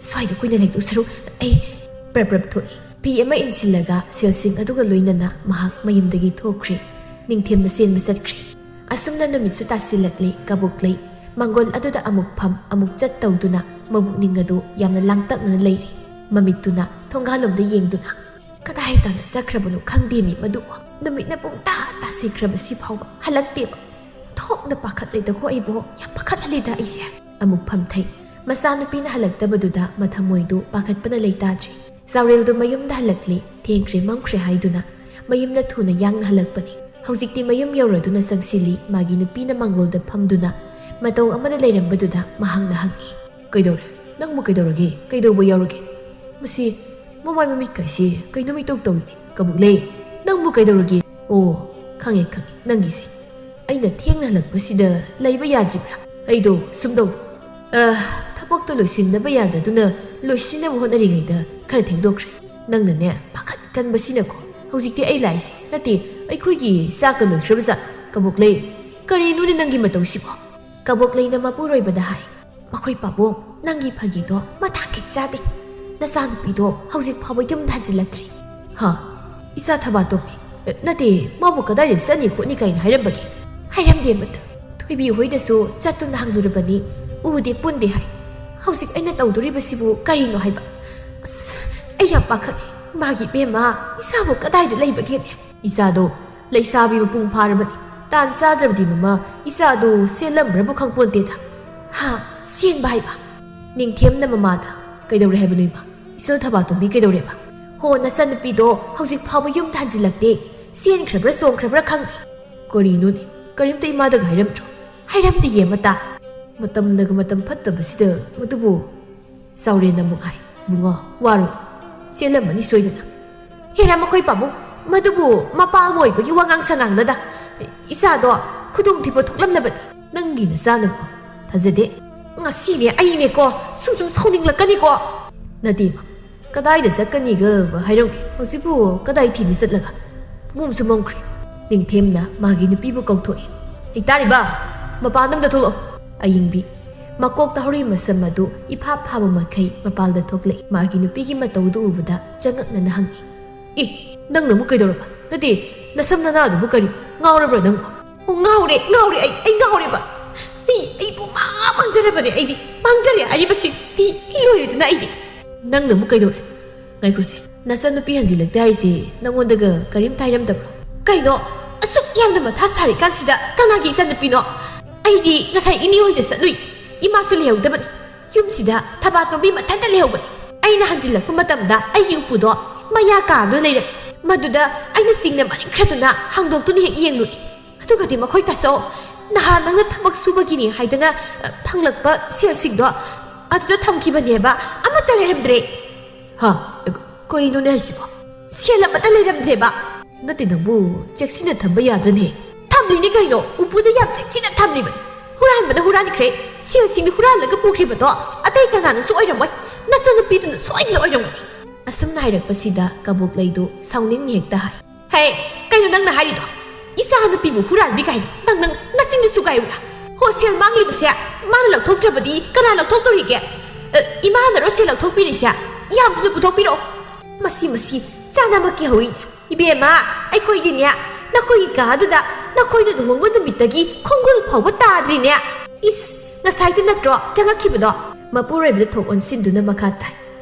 ꯁ꯭ꯋꯥꯏꯗ ꯀꯨꯏꯅ ꯂꯩꯗꯧ ꯁꯔꯨꯛ ꯑꯩ" ꯄ꯭ꯔꯞ ꯄ꯭ꯔꯞ ꯊꯣꯛꯏ꯫ ꯐꯤ ꯑꯃ ꯏꯟꯁꯤꯜꯂꯒ ꯁꯦꯜꯁꯤꯡ ꯑꯗꯨꯒ ꯂꯣꯏꯅꯅ ꯃꯍꯥꯛ ꯃꯌꯨꯝꯗꯒꯤ ꯊꯣꯛꯈ꯭ꯔꯦ꯫ ꯅꯤꯡꯊꯦꯝꯅ ꯆꯦꯟꯕ ꯆꯠꯈ꯭ꯔꯦ꯫ ꯑꯁꯨꯝꯅ ꯅꯨꯃꯤꯠꯁꯨ ꯇꯥꯁꯤꯜꯂꯛꯂꯦ꯫ ꯀꯕꯣꯛꯂꯩ ꯃꯪꯒꯣꯜ ꯑꯗꯨꯗ ꯑꯃꯨꯛ ꯐꯝ, ꯑꯃꯨꯛ ꯆꯠ ꯇꯧꯗꯨꯅ ꯃꯕꯨꯛꯅꯤꯡ ꯑꯗꯨ ꯌꯥꯝꯅ ꯂꯥꯡꯇꯛꯅꯅ ꯂꯩꯔꯤ꯫ ꯃꯃꯤꯠꯇꯨꯅ ꯊꯣꯡꯒꯥꯜꯂꯣꯝꯗ ꯌꯦꯡꯗꯨꯅ, "ꯀꯗꯥꯏ ꯇꯥꯅ ꯆꯠꯈ꯭ꯔꯕꯅꯣ ꯈꯪꯗꯦꯃꯤ ꯃꯗꯨ꯫ ꯅꯨꯃꯤꯠꯅ ꯄꯨꯡ ꯇꯥ ꯇꯥꯁꯤꯟꯈ꯭ꯔꯕꯁꯤ ꯐꯥꯎꯕ ꯍꯜꯂꯛꯇꯦꯕ꯫ ꯊꯣꯛꯅ ꯄꯥꯈꯠꯂꯦꯗꯀꯣ ꯑꯩꯕꯣ, ꯌꯥꯝ ꯄꯥꯈꯠꯍꯜꯂꯤꯗ ꯑꯩꯁꯦ"꯫ ꯑꯃꯨꯛ ꯐꯝꯊꯩ꯫ ꯃꯆꯥꯅꯨꯄꯤꯅ ꯍꯜꯂꯛꯇꯕꯗꯨꯗ ꯃꯊꯃꯣꯏꯗꯨ ꯄꯥꯈꯠꯄꯅ ꯂꯩꯇꯥꯗ꯭ꯔꯦ꯫ ꯆꯥꯎꯔꯦꯜꯗꯨ ꯃꯌꯨꯝꯗ ꯍꯜꯂꯛꯂꯦ, ꯊꯦꯡꯈ꯭ꯔꯦ ꯃꯝꯈ꯭ꯔꯦ ꯍꯥꯏꯗꯨꯅ ꯃꯌꯨꯝꯗ ꯊꯨꯅ ꯌꯥꯡꯅ ꯍꯜꯂꯛꯄꯅꯤ꯫ ꯍꯧꯖꯤꯛꯇꯤ ꯃꯌꯨꯝ ꯌꯧꯔꯗꯨꯅ ꯆꯪꯁꯤꯜꯂꯤ꯫ ꯃꯥꯒꯤ ꯅꯨꯄꯤꯅ ꯃꯥꯡꯒꯣꯜꯗ ꯐꯝꯗꯨꯅ ꯃꯇꯧ ꯑꯃꯗ ꯂꯩꯔꯝꯕꯗꯨꯗ ꯃꯍꯥꯛꯅ ꯍꯪꯉꯤ, "ꯀꯩꯗꯧꯔꯦ? ꯅꯪꯕꯨ ꯀꯩꯗꯧꯔꯒꯦ? ꯀꯩꯗꯧꯕ ꯌꯥꯎꯔꯒꯦ? ꯃꯁꯤ ꯃꯃꯥꯏ ꯃꯃꯤꯠ ꯀꯥꯏꯁꯤ ꯀꯩꯅꯣꯝ ꯏꯇꯧ ꯇꯧꯏꯅꯦ꯫ ꯀꯕꯣꯛꯂꯩ, ꯅꯪꯕꯨ ꯀꯩꯗꯧꯔꯒꯦ? ꯑꯣ, ꯈꯪꯉꯦ, ꯈꯪꯉꯦ, ꯅꯪꯒꯤꯁꯦ꯫ ꯑꯩꯅ ꯊꯦꯡꯅ ꯍꯜꯂꯛꯄꯁꯤꯗ ꯂꯩꯕ ꯌꯥꯗ꯭ꯔꯤꯕ꯭ꯔꯥ? ꯑꯩꯗꯣ ꯁꯨꯝꯗꯧ, ꯑ, ꯊꯕꯛꯇꯣ ꯂꯣꯏꯁꯤꯟꯅꯕ ꯌꯥꯗꯗꯨꯅ ꯂꯣꯏꯁꯤꯟꯅꯕ ꯍꯣꯠꯅꯔꯤꯉꯩꯗ ꯈꯔ ꯊꯦꯡꯗꯣꯛꯈ꯭ꯔꯦ꯫ ꯅꯪꯅꯅꯦ, ꯄꯥꯈꯠ ꯀꯟꯕꯁꯤꯅꯀꯣ ꯍꯧꯖꯤꯛꯇꯤ ꯑꯩ ꯂꯥꯛꯏꯁꯦ꯫ ꯅꯠꯇꯦ, ꯑꯩꯈꯣꯏꯒꯤ ꯆꯥꯛꯀ ꯂꯣꯏꯈ꯭ꯔꯕꯖꯥꯠ꯫ ꯀꯕꯣꯛꯂꯩ, ꯀꯔꯤꯅꯣꯅꯦ ꯅꯪꯒꯤ ꯃꯇꯧꯁꯤꯕꯣ?" ꯀꯕꯣꯛꯂꯩꯅ ꯃꯄꯨꯔꯣꯏꯕꯗ ꯍꯥꯏ, "ꯃꯈꯣꯏ ꯄꯥꯕꯨꯡ, ꯅꯪꯒꯤ ꯐꯥꯒꯤꯗꯣ ꯃꯇꯥꯡ ꯈꯤꯠ ꯆꯥꯗꯦ꯫ ꯅꯆꯥꯅꯨꯄꯤꯗꯣ ꯍꯧꯖꯤꯛ ꯐꯥꯎꯕ ꯌꯨꯝꯗ ꯍꯟꯖꯤꯜꯂꯛꯇ꯭ꯔꯤ꯫" "ꯍꯥ? ꯏꯆꯥ ꯊꯕꯥꯇꯣꯝꯕꯤ? ꯑ, ꯅꯠꯇꯦ, ꯃꯥꯕꯨ ꯀꯗꯥꯏꯗ ꯆꯠꯅꯤ ꯈꯣꯠꯅꯤ ꯀꯥꯏꯅ ꯍꯥꯏꯔꯝꯕꯒꯦ?" "ꯍꯥꯏꯔꯝꯗꯦ ꯑꯃꯠꯇ꯫ ꯊꯣꯏꯕꯤ ꯍꯣꯏꯗꯁꯨ ꯆꯠꯇꯨꯅ ꯍꯪꯂꯨꯔꯕꯅꯤ, ꯎꯗꯦ ꯄꯨꯟꯗꯦ ꯍꯥꯏ꯫ ꯍꯧꯖꯤꯛ ꯑꯩꯅ ꯇꯧꯗꯣꯔꯤꯕꯁꯤꯕꯨ ꯀꯔꯤꯅꯣ ꯍꯥꯏꯕ? ꯑꯁ, ꯑꯩ ꯌꯥꯝ ꯄꯥꯈꯠꯂꯦ꯫ ꯃꯥꯒꯤ ꯏꯕꯦꯝꯃ, ꯏꯆꯥꯕꯨ ꯀꯗꯥꯏꯗ ꯂꯩꯕꯒꯦꯅꯦ?" ꯏꯆꯥꯗꯣ ꯂꯩꯁꯥꯕꯤ ꯃꯄꯨꯡ ꯐꯥꯔꯕꯅꯤ꯫ ꯇꯥꯟ ꯆꯥꯗ꯭ꯔꯕꯗꯤ ꯃꯃꯥ, ꯏꯆꯥꯗꯣ ꯆꯦꯜꯂꯝꯕ꯭ꯔꯕꯨ ꯈꯪꯄꯣꯟꯇꯦꯗ꯫ ꯍꯥ? ꯆꯦꯟꯕ ꯍꯥꯏꯕ? ꯅꯤꯡꯊꯦꯝꯅ ꯃꯃꯥꯗ, "ꯀꯩꯗꯧꯔꯦ ꯍꯥꯏꯕꯅꯣ ꯏꯃꯥ? ꯏꯆꯜ ꯊꯕꯥꯇꯣꯝꯕꯤ ꯀꯩꯗꯧꯔꯦꯕ?" "ꯍꯣ, ꯅꯆꯟꯅꯨꯄꯤꯗꯣ ꯍꯧꯖꯤꯛ ꯐꯥꯎꯕ ꯌꯨꯝꯗ ꯍꯟꯖꯤꯜꯂꯛꯇꯦ꯫ ꯆꯦꯟꯈ꯭ꯔꯕ꯭ꯔꯥ ꯆꯣꯡꯈ꯭ꯔꯕ꯭ꯔꯥ ꯈꯪꯗꯦ꯫" "ꯀꯔꯤꯅꯣꯅꯦ? ꯀꯔꯤꯝꯇ ꯏꯃꯥꯗꯒ ꯍꯥꯏꯔꯝꯗ꯭ꯔꯣ?" "ꯍꯥꯏꯔꯝꯗꯤꯌꯦ ꯑꯃꯇ꯫" ꯃꯇꯝꯅꯒ ꯃꯇꯝ ꯐꯠꯇꯕꯁꯤꯗ ꯃꯗꯨꯕꯨ ꯆꯥꯎꯔꯦꯟꯅ ꯑꯃꯨꯛ ꯍꯥꯏ, "ꯏꯕꯨꯡꯉꯣ, ꯋꯥꯔꯨꯅꯨ꯫ ꯆꯦꯜꯂꯝꯃꯅꯤ ꯁꯣꯏꯗꯅ꯫" "ꯍꯦꯔꯥ, ꯃꯈꯣꯏ ꯄꯥꯕꯨꯡ, ꯃꯗꯨꯕꯨ ꯃꯄꯥ ꯑꯃ ꯑꯣꯏꯕꯒꯤ ꯋꯥꯉꯥꯡ ꯁꯉꯥꯡꯅꯗ ꯏꯆꯥꯗꯣ ꯈꯨꯗꯣꯡꯊꯤꯕ ꯊꯣꯛꯂꯝꯅꯕꯅꯤ꯫ ꯅꯪꯒꯤ ꯅꯆꯥꯅꯕꯨ ꯊꯥꯖꯗꯦ꯫ ꯉꯁꯤꯅꯦ ꯑꯩꯅꯦꯀꯣ ꯁꯨꯝ ꯁꯨꯝ ꯁꯥꯎꯅꯤꯡꯂꯛꯀꯅꯤꯀꯣ꯫" "ꯅꯠꯇꯦ ꯏꯃꯥ, ꯀꯗꯥꯏꯗ ꯆꯠꯀꯅꯤꯒ ꯍꯥꯏꯔꯝꯒꯦ? ꯍꯧꯖꯤꯛꯄꯨ ꯀꯗꯥꯏ ꯊꯤꯅ ꯆꯠꯂꯒ?" ꯃꯝꯁꯨ ꯃꯝꯈ꯭ꯔꯦ꯫ ꯅꯤꯡꯊꯦꯝꯅ ꯃꯥꯒꯤ ꯅꯨꯄꯤꯕꯨ ꯀꯧꯊꯣꯛꯏ꯫ "ꯍꯩꯇꯥꯔꯤꯕ, ꯃꯄꯥꯟꯗ ꯑꯝꯇ ꯊꯣꯛꯂꯛꯑꯣ꯫" ꯑꯌꯤꯡꯕꯤ ꯃꯀꯣꯛꯇ ꯍꯧꯔꯤ ꯃꯁꯝ ꯑꯗꯨ ꯏꯐꯥ ꯐꯥꯕ ꯃꯈꯩ ꯃꯄꯥꯜꯗ ꯊꯣꯛꯂꯛꯏ꯫ ꯃꯥꯒꯤ ꯅꯨꯄꯤꯒꯤ ꯃꯇꯧꯗꯨ ꯎꯕꯗ ꯆꯉꯛꯅꯅ ꯍꯪꯉꯤ, "ꯑꯦ, ꯅꯪꯅ ꯑꯃꯨꯛ ꯀꯩꯗꯧꯔꯕ? ꯅꯠꯇꯦ, ꯅꯁꯝ ꯅꯅꯥꯗꯨꯕꯨ ꯀꯔꯤ? ꯉꯥꯎꯔꯕ꯭ꯔꯥ ꯅꯪꯕꯨ?" "ꯑꯣ, ꯉꯥꯎꯔꯦ, ꯉꯥꯎꯔꯦ, ꯑꯩ, ꯑꯩ ꯉꯥꯎꯔꯦꯕ꯫ ꯑꯩ, ꯑꯩ ꯄꯨꯡꯃꯥꯡ ꯃꯥꯡꯖꯔꯕꯅꯦ ꯑꯩꯗꯤ꯫ ꯃꯥꯡꯖꯔꯦ ꯍꯥꯏꯔꯤꯕꯁꯤ꯫ ꯑꯩ, ꯑꯩ ꯂꯣꯏꯔꯦꯗꯅ ꯑꯩꯗꯤ꯫" "ꯅꯪꯅ ꯑꯃꯨꯛ ꯀꯩꯗꯧꯔꯦ? ꯉꯥꯏꯈꯣꯁꯦ, ꯅꯆꯟꯅꯨꯄꯤ ꯍꯟꯖꯤꯜꯂꯛꯇꯦ ꯍꯥꯏꯁꯦ ꯅꯪꯉꯣꯟꯗꯒ ꯀꯔꯤꯝꯇ ꯍꯥꯏꯔꯝꯗꯕ꯭ꯔꯣ?" "ꯀꯩꯅꯣ? ꯑꯁꯨꯛ ꯌꯥꯝꯅ ꯃꯊꯥ ꯁꯥꯔꯤꯀꯥꯟꯁꯤꯗ ꯀꯅꯥꯒꯤ ꯏꯆꯟꯅꯨꯄꯤꯅꯣ? ꯑꯩꯗꯤ ꯉꯁꯥꯏ ꯏꯅꯦ ꯍꯣꯏꯗ ꯆꯠꯂꯨꯏ꯫ ꯏꯃꯥꯁꯨ ꯂꯩꯍꯧꯗꯕꯅꯤ꯫ ꯌꯨꯝꯁꯤꯗ ꯊꯕꯥꯇꯣꯝꯕꯤ ꯃꯊꯟꯇ ꯂꯩꯍꯧꯕꯅꯤ꯫ ꯑꯩꯅ ꯍꯟꯖꯤꯜꯂꯛꯄ ꯃꯇꯝꯗ ꯑꯩꯒꯤ ꯎꯄꯨꯗꯣ ꯃꯌꯥ ꯀꯥꯗꯨꯅ ꯂꯩꯔꯝꯃꯤ꯫ ꯃꯗꯨꯗ ꯑꯩꯅ ꯆꯤꯡꯅ ꯃꯅꯤꯡ ꯈꯔꯗꯨꯅ ꯍꯥꯡꯗꯣꯛꯇꯨꯅ ꯍꯦꯛ ꯌꯦꯡꯂꯨꯔꯦ꯫ ꯑꯗꯨꯒꯗꯤ ꯃꯈꯣꯏ ꯇꯥꯆꯧ, ꯅꯍꯥꯟ ꯅꯪꯅ ꯊꯕꯛ ꯁꯨꯕꯒꯤꯅꯤ ꯍꯥꯏꯗꯅ, ꯑ, ꯐꯪꯂꯛꯄ ꯁꯦꯜꯁꯤꯡꯗꯣ ꯑꯗꯨꯗ ꯊꯝꯈꯤꯕꯅꯦꯕ, ꯑꯃꯠꯇ ꯂꯩꯔꯝꯗ꯭ꯔꯦ꯫ ꯍꯥ? ꯀꯩꯅꯣꯅꯦ ꯍꯥꯏꯁꯤꯕꯣ? ꯁꯦꯜ ꯑꯃꯠꯇ ꯂꯩꯔꯝꯗ꯭ꯔꯦꯕ꯫ ꯅꯠꯇꯦ, ꯅꯪꯕꯨ ꯆꯦꯛꯁꯤꯟꯅ ꯊꯝꯕ ꯌꯥꯗ꯭ꯔꯅꯦ? ꯊꯝꯂꯤꯅꯤ ꯀꯩꯅꯣ, ꯎꯄꯨꯗ ꯌꯥꯝ ꯆꯦꯛꯁꯤꯟꯅ ꯊꯝꯂꯤꯕꯅꯤ꯫ ꯍꯨꯔꯥꯟꯕꯅ ꯍꯨꯔꯥꯟꯈ꯭ꯔꯦ꯫ ꯁꯦꯜꯁꯤꯡꯗꯨ ꯍꯨꯔꯥꯜꯂꯒ ꯄꯨꯈ꯭ꯔꯤꯕꯗꯣ ꯑꯇꯩ ꯀꯅꯥꯅꯁꯨ ꯑꯣꯏꯔꯝꯃꯣꯏ, ꯅꯆꯟꯅꯨꯄꯤꯗꯨꯅ ꯁꯣꯏꯗꯅ ꯑꯣꯏꯔꯝꯒꯅꯤ꯫ ꯑꯁꯨꯝꯅ ꯍꯥꯏꯔꯛꯄꯁꯤꯗ ꯀꯕꯣꯛꯂꯩꯗꯨ ꯁꯥꯎꯅꯤꯡꯅ ꯍꯦꯛꯇ ꯍꯥꯏ꯫ ꯍꯦ, ꯀꯩꯅꯣ ꯅꯪꯅ ꯍꯥꯏꯔꯤꯗꯣ? ꯏꯆꯥ ꯅꯨꯄꯤꯕꯨ ꯍꯨꯔꯥꯟꯕꯤ ꯀꯥꯏꯅ? ꯅꯪ, ꯅꯪ ꯅꯆꯤꯟꯗꯨ ꯁꯨꯒꯥꯏꯌꯨꯔꯥ? ꯍꯣ, ꯁꯦꯜ ꯃꯥꯡꯂꯤꯕꯁꯦ ꯃꯥꯅ ꯂꯧꯊꯣꯛꯇ꯭ꯔꯕꯗꯤ ꯀꯅꯥ ꯂꯧꯊꯣꯛꯇꯧꯔꯤꯒꯦ? ꯑ, ꯏꯃꯥꯅꯔꯣ ꯁꯦꯜ ꯂꯧꯊꯣꯛꯄꯤꯔꯤꯁꯦ? ꯌꯥꯝ ꯊꯨꯅ ꯄꯨꯊꯣꯛꯄꯤꯔꯛꯑꯣ꯫ ꯃꯁꯤ, ꯃꯁꯤ ꯆꯥꯅꯃꯛꯀꯤ ꯍꯧꯏꯅꯦ꯫ ꯏꯕꯦꯝꯃ, ꯑꯩꯈꯣꯏꯒꯤꯅꯦ, ꯅꯈꯣꯏꯒꯤ ꯀꯥ ꯑꯗꯨꯗ ꯅꯈꯣꯏꯅ ꯂꯨꯍꯣꯡꯕ ꯅꯨꯃꯤꯠꯇꯒꯤ ꯈꯣꯡꯒꯨꯜ ꯐꯥꯎꯕ ꯇꯥꯗ꯭ꯔꯤꯅꯦ꯫ ꯏꯁ, ꯉꯁꯥꯏꯗ ꯅꯠꯇ꯭ꯔꯣ ꯆꯪꯉꯛꯈꯤꯕꯗꯣ? ꯃꯄꯨꯔꯣꯏꯕꯗ ꯊꯣꯛ ꯑꯣꯟꯁꯤꯟꯗꯨꯅ ꯃꯈꯥ ꯇꯥꯏ꯫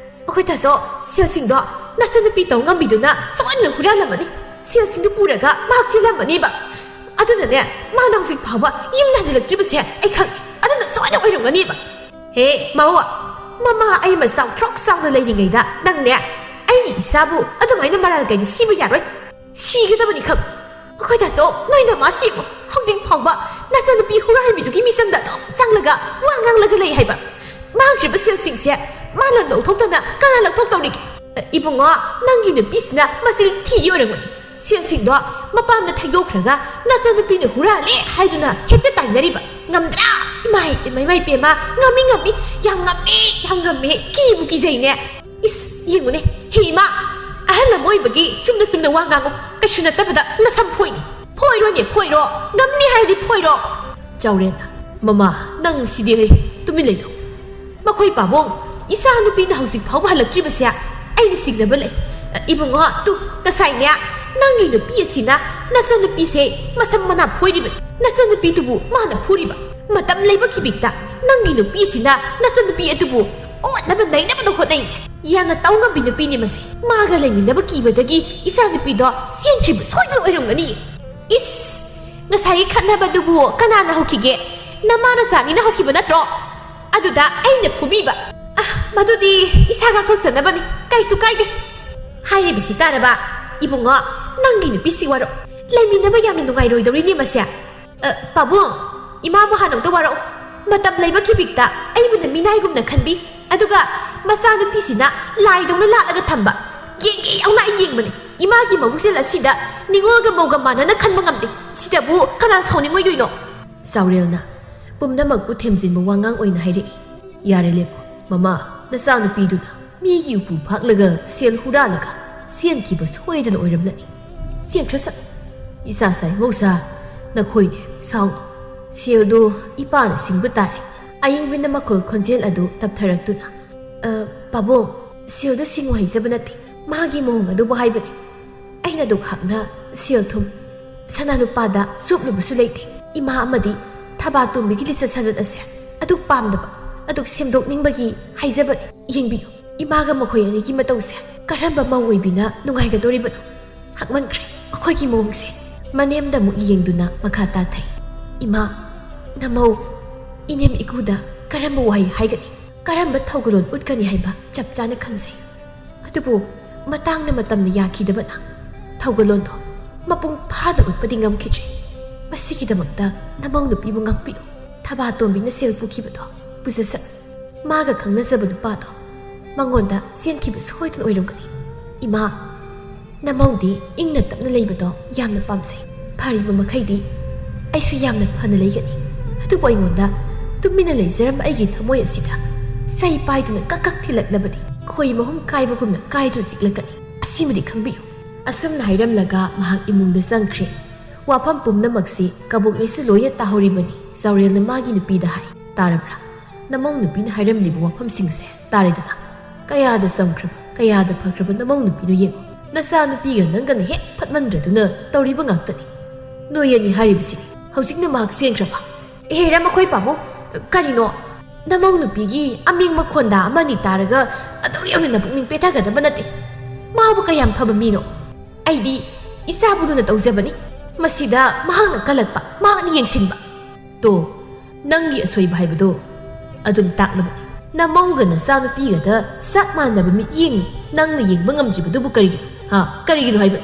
ꯑꯩꯈꯣꯏ ꯇꯥꯆꯧ, ꯁꯦꯜꯁꯤꯡꯗꯣ ꯅꯆꯟꯅꯨꯄꯤ ꯇꯧ ꯉꯝꯕꯤꯗꯨꯅ ꯁꯣꯏꯗꯅ ꯍꯨꯔꯥꯜꯂꯝꯃꯅꯤ꯫ ꯁꯦꯜꯁꯤꯡꯗꯨ ꯄꯨꯔꯒ ꯃꯍꯥꯛ ꯆꯦꯜꯂꯝꯃꯅꯤꯕ꯫ ꯑꯗꯨꯅꯅꯦ, ꯃꯥꯅ ꯍꯧꯖꯤꯛ ꯐꯥꯎꯕ ꯌꯨꯝꯗ ꯍꯟꯖꯤꯜꯂꯛꯇ꯭ꯔꯤꯕꯁꯦ ꯑꯩ ꯈꯪꯉꯦ꯫ ꯑꯗꯨꯅ ꯁꯣꯏꯗꯅ ꯑꯣꯏꯔꯝꯒꯅꯤꯕ꯫ ꯍꯦ, ꯃꯧ, ꯃꯃꯥ ꯑꯩ ꯑꯃ ꯆꯥꯎꯊ꯭ꯔꯣꯛ ꯆꯥꯎꯅ ꯂꯩꯔꯤꯉꯩꯗ ꯅꯪꯅꯦ, ꯑꯩꯒꯤ ꯏꯆꯥꯕꯨ ꯑꯗꯨꯃꯥꯏꯅ ꯃꯔꯥꯜ ꯀꯥꯏꯅ ꯁꯤꯕ ꯌꯥꯔꯣꯏ꯫ ꯁꯤꯒꯗꯕꯅꯤ ꯈꯪ꯫ ꯑꯩꯈꯣꯏ ꯇꯥꯆꯧ, ꯅꯣꯏ ꯅꯃꯥ ꯁꯤꯕꯨ ꯍꯧꯖꯤꯛ ꯐꯥꯎꯕ ꯅꯆꯟꯅꯨꯄꯤ ꯍꯨꯔꯥꯟꯕꯤꯗꯨꯒꯤ ꯃꯤꯆꯪꯗ ꯑꯗꯨꯝ ꯆꯪꯂꯒ ꯋꯥ ꯉꯥꯡꯂꯒ ꯂꯩ ꯍꯥꯏꯕ꯫ ꯃꯥꯡꯈ꯭ꯔꯤꯕ ꯁꯦꯜꯁꯤꯡꯁꯦ ꯃꯥꯅ ꯂꯧꯊꯣꯛꯇꯅ ꯀꯅꯥ ꯂꯧꯊꯣꯛꯇꯧꯔꯤꯒꯦ? ꯏꯕꯨꯡꯉꯣ, ꯅꯪꯒꯤ ꯅꯨꯄꯤꯁꯤꯅ ꯃꯆꯤꯟ ꯊꯤꯕꯤ ꯑꯣꯏꯔꯝꯒꯅꯤ꯫ ꯁꯦꯜꯁꯤꯡꯗꯣ ꯃꯄꯥꯝꯗ ꯊꯩꯗꯣꯛꯈ꯭ꯔꯒ ꯅꯆꯟꯅꯨꯄꯤꯅ ꯍꯨꯔꯥꯜꯂꯦ ꯍꯥꯏꯗꯨꯅ ꯍꯦꯛꯇ ꯇꯥꯏꯅꯔꯤꯕ꯫ ꯉꯝꯗ꯭ꯔꯥ? ꯏꯃꯥꯏ, ꯏꯃꯥꯏ, ꯏꯃꯥꯏ, ꯄꯦꯝꯃ, ꯉꯝꯃꯤ, ꯉꯝꯃꯤ, ꯌꯥꯝ ꯉꯝꯃꯤ, ꯀꯤꯕꯨ ꯀꯤꯖꯩꯅꯦ꯫ ꯏꯁ, ꯌꯦꯡꯉꯨꯅꯦ, ꯍꯦ ꯏꯃꯥ, ꯑꯍꯜ ꯑꯃ ꯑꯣꯏꯕꯒꯤ ꯆꯨꯝꯅ ꯆꯨꯝꯅ ꯋꯥ ꯉꯥꯡꯉꯨ, ꯀꯩꯁꯨ ꯅꯠꯇꯕꯗ ꯅꯁꯝ ꯐꯣꯏꯅꯤ꯫ ꯐꯣꯏꯔꯣꯅꯦ, ꯐꯣꯏꯔꯣ, ꯉꯝꯅꯤ ꯍꯥꯏꯔꯗꯤ ꯐꯣꯏꯔꯣ꯫ ꯆꯥꯎꯔꯦꯟ, ꯃꯃꯥ, ꯅꯪ ꯁꯤꯗꯤ, ꯍꯩ, ꯇꯨꯃꯤꯟ ꯂꯩꯌꯨ꯫ ꯃꯈꯣꯏ ꯄꯥꯕꯨꯡ, ꯏꯆꯥ ꯅꯨꯄꯤꯅ ꯍꯧꯖꯤꯛ ꯐꯥꯎꯕ ꯍꯜꯂꯛꯇ꯭ꯔꯤꯕꯁꯦ ꯑꯩꯅ ꯆꯤꯡꯅꯕ ꯂꯩ꯫ ꯏꯕꯨꯡꯉꯣ, ꯇꯨ, ꯉꯁꯥꯏꯅꯦ, ꯅꯪꯒꯤ ꯅꯨꯄꯤ ꯑꯁꯤꯅ ꯅꯆꯟꯅꯨꯄꯤꯁꯦ ꯃꯁꯝ ꯃꯅꯥ ꯐꯣꯏꯔꯤꯕꯅꯤ꯫ ꯅꯆꯟꯅꯨꯄꯤꯗꯨꯕꯨ ꯃꯥꯅ ꯐꯨꯔꯤꯕ꯫ ꯃꯇꯝ ꯂꯩꯕ ꯈꯤꯕꯤꯛꯇ ꯅꯪꯒꯤ ꯅꯨꯄꯤ ꯑꯁꯤꯅ ꯅꯆꯟꯅꯨꯄꯤ ꯑꯗꯨꯕꯨ ꯑꯣꯠꯅꯕ ꯅꯩꯅꯕꯗ ꯍꯣꯠꯅꯩꯅꯦ꯫ ꯌꯥꯝꯅ ꯇꯧꯉꯝꯕꯤ ꯅꯨꯄꯤꯅꯤ ꯃꯁꯤ꯫ ꯃꯥꯒ ꯂꯩꯃꯤꯟꯅꯕ ꯀꯤꯕꯗꯒꯤ ꯏꯆꯥ ꯅꯨꯄꯤꯗꯣ ꯆꯦꯟꯈ꯭ꯔꯤꯕ ꯁꯣꯏꯗꯅ ꯑꯣꯏꯔꯝꯒꯅꯤ꯫ ꯏꯁ! ꯉꯁꯥꯏꯒꯤ ꯈꯠꯅꯕꯗꯨꯕꯨ ꯀꯅꯥꯅ ꯍꯧꯈꯤꯒꯦ? ꯅꯃꯥꯅ ꯆꯥꯅꯤꯅ ꯍꯧꯈꯤꯕ ꯅꯠꯇ꯭ꯔꯣ? ꯑꯗꯨꯗ ꯑꯩꯅ ꯐꯨꯕꯤꯕ꯫ ꯑ, ꯃꯗꯨꯗꯤ ꯏꯁꯥ ꯉꯥꯛꯊꯣꯛꯆꯅꯕꯅꯤ, ꯀꯩꯁꯨ ꯀꯥꯏꯗꯦ꯫ ꯍꯥꯏꯔꯤꯕꯁꯤ ꯇꯥꯔꯕ ꯏꯕꯨꯡꯉꯣ, ꯅꯪꯒꯤ ꯅꯨꯄꯤꯁꯤ ꯋꯥꯔꯣ꯫ ꯂꯩꯃꯤꯟꯅꯕ ꯌꯥꯝꯅ ꯅꯨꯡꯉꯥꯏꯔꯣꯏꯗꯧꯔꯤꯅꯦ ꯃꯁꯦ꯫ ꯑ, ꯄꯥꯕꯨꯡ, ꯏꯃꯥꯕꯨ ꯍꯥꯟꯅ ꯑꯝꯇ ꯋꯥꯔꯛꯑꯣ꯫ ꯃꯇꯝ ꯂꯩꯕ ꯈꯤꯕꯤꯛꯇ ꯑꯩꯕꯨꯅ ꯃꯤꯅꯥꯏꯒꯨꯝꯅ ꯈꯟꯕꯤ, ꯑꯗꯨꯒ ꯃꯆꯥꯅꯨꯄꯤꯁꯤꯅ ꯂꯥꯏꯗꯧꯅ ꯂꯥꯠꯂꯒ ꯊꯝꯕ꯫ ꯌꯦꯡꯒꯦ ꯌꯥꯎꯅ ꯑꯩ ꯌꯦꯡꯕꯅꯤ꯫ ꯏꯃꯥꯒꯤ ꯃꯕꯨꯛꯆꯦꯜ ꯑꯁꯤꯗ ꯅꯤꯉꯣꯜꯒ ꯃꯧꯒ ꯃꯥꯟꯅꯅ ꯈꯟꯕ ꯉꯝꯗꯦ꯫ ꯁꯤꯗꯕꯨ ꯀꯅꯥ ꯁꯥꯎꯅꯤꯡꯉꯣꯏꯗꯣꯏꯅꯣ? ꯆꯥꯎꯔꯦꯜꯅ ꯄꯨꯝꯅꯃꯛꯄꯨ ꯊꯦꯝꯖꯤꯟꯕ ꯋꯥꯉꯥꯡ ꯑꯣꯏꯅ ꯍꯥꯏꯔꯛꯏ꯫ ꯌꯥꯔꯦ, ꯂꯦꯞꯄꯣ꯫ ꯃꯃꯥ, ꯅꯆꯥꯅꯨꯄꯤꯗꯨꯅ ꯃꯤꯒꯤ ꯎꯄꯨ ꯐꯥꯛꯂꯒ ꯁꯦꯜ ꯍꯨꯔꯥꯜꯂꯒ ꯆꯦꯟꯈꯤꯕ ꯁꯣꯏꯗꯅ ꯑꯣꯏꯔꯝꯂꯅꯤ꯫ ꯆꯦꯟꯈ꯭ꯔꯁꯅꯨ꯫ ꯏꯆꯥ ꯁꯥꯏ ꯃꯧꯁꯥ, ꯅꯈꯣꯏꯅꯦ, ꯁꯥꯎꯅꯨ꯫ ꯁꯦꯜꯗꯨ ꯏꯄꯥꯅ ꯁꯤꯡꯕ ꯇꯥꯔꯦ꯫ ꯑꯌꯤꯡꯕꯤꯅ ꯃꯈꯣꯜ ꯈꯣꯟꯖꯦꯜ ꯑꯗꯨ ꯇꯞꯊꯔꯛꯇꯨꯅ, "ꯑ, ꯄꯥꯕꯨꯡ, ꯁꯦꯜꯗꯨ ꯁꯤꯡꯉꯨ ꯍꯥꯏꯖꯕ ꯅꯠꯇꯦ, ꯃꯥꯒꯤ ꯃꯑꯣꯡ ꯑꯗꯨꯕꯨ ꯍꯥꯏꯕꯅꯤ꯫ ꯑꯩꯅ ꯑꯗꯨꯛ ꯍꯥꯛꯅ ꯁꯦꯜ ꯊꯨꯝ, ꯁꯅꯥ ꯂꯨꯄꯥꯗ ꯆꯣꯞꯂꯨꯕꯁꯨ ꯂꯩꯇꯦ꯫ ꯏꯃꯥ ꯑꯃꯗꯤ ꯊꯕꯥꯇꯣꯝꯕꯤꯒꯤ ꯂꯤꯆꯠ ꯁꯥꯖꯠ ꯑꯁꯦ ꯑꯗꯨꯛ ꯄꯥꯝꯗꯕ, ꯑꯗꯨꯛ ꯁꯦꯝꯗꯣꯛꯅꯤꯡꯕꯒꯤ ꯍꯥꯏꯖꯕꯅꯤ꯫ ꯌꯦꯡꯕꯤꯌꯨ, ꯏꯃꯥꯒ ꯃꯈꯣꯏ ꯑꯅꯤꯒꯤ ꯃꯇꯧꯁꯦ ꯀꯔꯝꯕ ꯃꯧ ꯑꯣꯏꯕꯤꯅ ꯅꯨꯡꯉꯥꯏꯒꯗꯣꯔꯤꯕꯅꯣ? ꯍꯛꯃꯟꯈ꯭ꯔꯦ ꯑꯩꯈꯣꯏꯒꯤ ꯃꯑꯣꯡꯁꯦ꯫" ꯃꯅꯦꯝꯗ ꯑꯃꯨꯛ ꯌꯦꯡꯗꯨꯅ ꯃꯈꯥ ꯇꯥꯊꯩ꯫ "ꯏꯃꯥ, ꯅꯃꯧ, ꯏꯅꯦꯝ ꯏꯀꯨꯗ ꯀꯔꯝꯕ ꯋꯥꯍꯩ ꯍꯥꯏꯒꯅꯤ? ꯀꯔꯝꯕ ꯊꯧꯒꯜꯂꯣꯟ ꯎꯠꯀꯅꯤ ꯍꯥꯏꯕ ꯆꯞ ꯆꯥꯅ ꯈꯪꯖꯩ꯫ ꯑꯗꯨꯕꯨ ꯃꯇꯥꯡꯅ ꯃꯇꯝꯅ ꯌꯥꯈꯤꯗꯕꯅ ꯊꯧꯒꯜꯂꯣꯟꯗꯣ ꯃꯄꯨꯡ ꯐꯥꯅ ꯎꯠꯄꯗꯤ ꯉꯝꯈꯤꯗ꯭ꯔꯦ꯫ ꯃꯁꯤꯒꯤꯗꯃꯛꯇ ꯅꯃꯧ ꯅꯨꯄꯤꯕꯨ ꯉꯥꯛꯄꯤꯌꯨ꯫ ꯊꯕꯥꯇꯣꯝꯕꯤꯅ ꯁꯦꯜ ꯄꯨꯈꯤꯕꯗꯣ ꯄꯨꯖꯁꯅꯨ꯫ ꯃꯥꯒ ꯈꯪꯅꯖꯕ ꯅꯨꯄꯥꯗꯣ ꯃꯉꯣꯟꯗ ꯆꯦꯟꯈꯤꯕ ꯁꯣꯏꯗꯅ ꯑꯣꯏꯔꯝꯒꯅꯤ꯫ ꯏꯃꯥ, ꯅꯃꯧꯗꯤ ꯏꯪꯅ ꯇꯞꯅ ꯂꯩꯕꯗꯣ ꯌꯥꯝꯅ ꯄꯥꯝꯖꯩ꯫ ꯐꯔꯤꯕ ꯃꯈꯩꯗꯤ ꯑꯩꯁꯨ ꯌꯥꯝꯅ ꯐꯅ ꯂꯩꯒꯅꯤ꯫ ꯑꯗꯨꯕꯨ ꯑꯩꯉꯣꯟꯗ ꯇꯨꯃꯤꯟꯅ ꯂꯩꯖꯔꯝꯕ ꯑꯩꯒꯤ ꯊꯃꯣꯏ ꯑꯁꯤꯗ ꯆꯩ ꯄꯥꯏꯗꯨꯅ ꯀꯛ ꯀꯛ ꯊꯤꯜꯂꯛꯂꯕꯗꯤ ꯈꯣꯏ ꯃꯍꯨꯝ ꯀꯥꯏꯕꯒꯨꯝꯅ ꯀꯥꯏꯗꯨꯅ ꯆꯤꯛꯂꯛꯀꯅꯤ꯫ ꯑꯁꯤꯃꯗꯤ ꯈꯪꯕꯤꯌꯨ꯫" ꯑꯁꯨꯝꯅ ꯍꯥꯏꯔꯝꯂꯒ ꯃꯍꯥꯛ ꯏꯃꯨꯡꯗ ꯆꯪꯈ꯭ꯔꯦ꯫ ꯋꯥꯐꯝ ꯄꯨꯝꯅꯃꯛꯁꯤ ꯀꯕꯣꯛꯂꯩꯁꯨ ꯂꯣꯏꯅ ꯇꯥꯍꯧꯔꯤꯕꯅꯤ꯫ ꯆꯥꯎꯔꯦꯜꯅ ꯃꯥꯒꯤ ꯅꯨꯄꯤꯗ ꯍꯥꯏ, "ꯇꯥꯔꯕ꯭ꯔꯥ? ꯅꯃꯧ ꯅꯨꯄꯤꯅ ꯍꯥꯏꯔꯝꯂꯤꯕ ꯋꯥꯐꯝꯁꯤꯡꯁꯦ ꯇꯥꯔꯦꯗꯅ? ꯀꯌꯥꯗ ꯆꯝꯈ꯭ꯔꯕ, ꯀꯌꯥꯗ ꯐꯈ꯭ꯔꯕ ꯅꯃꯧ ꯅꯨꯄꯤꯅꯣ ꯌꯦꯡꯉꯨ꯫ ꯅꯆꯥ ꯅꯨꯄꯤꯒ ꯅꯪꯒꯅ ꯍꯦꯛ ꯐꯠꯃꯟꯗ꯭ꯔꯗꯨꯅ ꯇꯧꯔꯤꯕ ꯉꯥꯛꯇꯅꯤ꯫ ꯅꯣꯏ ꯑꯅꯤ ꯍꯥꯏꯔꯤꯕꯁꯤ ꯍꯧꯖꯤꯛꯅ ꯃꯍꯥꯛ ꯆꯦꯟꯈ꯭ꯔꯕ?" "ꯑꯦꯍꯦ, ꯔꯝ ꯑꯩꯈꯣꯏ ꯄꯥꯕꯨꯡ, ꯀꯔꯤꯅꯣ? ꯅꯃꯧ ꯅꯨꯄꯤꯒꯤ ꯑꯃꯤꯡ ꯃꯈꯣꯟꯗ ꯑꯃꯅꯤ ꯇꯥꯔꯒ ꯑꯗꯨꯛ ꯌꯧꯅ ꯄꯨꯛꯅꯤꯡ ꯄꯦꯊꯒꯗꯕ ꯅꯠꯇꯦ꯫ ꯃꯥꯕꯨ ꯀꯌꯥꯝ ꯐꯕ ꯃꯤꯅꯣ? ꯑꯩꯗꯤ ꯏꯆꯥꯕꯨ ꯂꯨꯅ ꯇꯧꯖꯕꯅꯤ꯫ ꯃꯁꯤꯗ ꯃꯍꯥꯛꯅ ꯀꯜꯂꯛꯄ, ꯃꯍꯥꯛꯅ ꯌꯦꯡꯁꯤꯟꯕ꯫ ꯇꯣ, ꯅꯪꯒꯤ ꯑꯁꯣꯏꯕ ꯍꯥꯏꯕꯗꯣ ꯑꯗꯨꯝ ꯇꯥꯛꯂꯕꯅꯤ꯫ ꯅꯃꯧꯒ ꯅꯆꯥꯅꯨꯄꯤꯒꯗ ꯆꯞ ꯃꯥꯟꯅꯕ ꯃꯤꯠꯌꯦꯡ ꯅꯪꯅ ꯌꯦꯡꯕ ꯉꯝꯗ꯭ꯔꯤꯕꯗꯨꯕꯨ ꯀꯔꯤꯒꯤꯅꯣ? ꯍꯥ? ꯀꯔꯤꯒꯤꯅꯣ ꯍꯥꯏꯕꯅꯤ?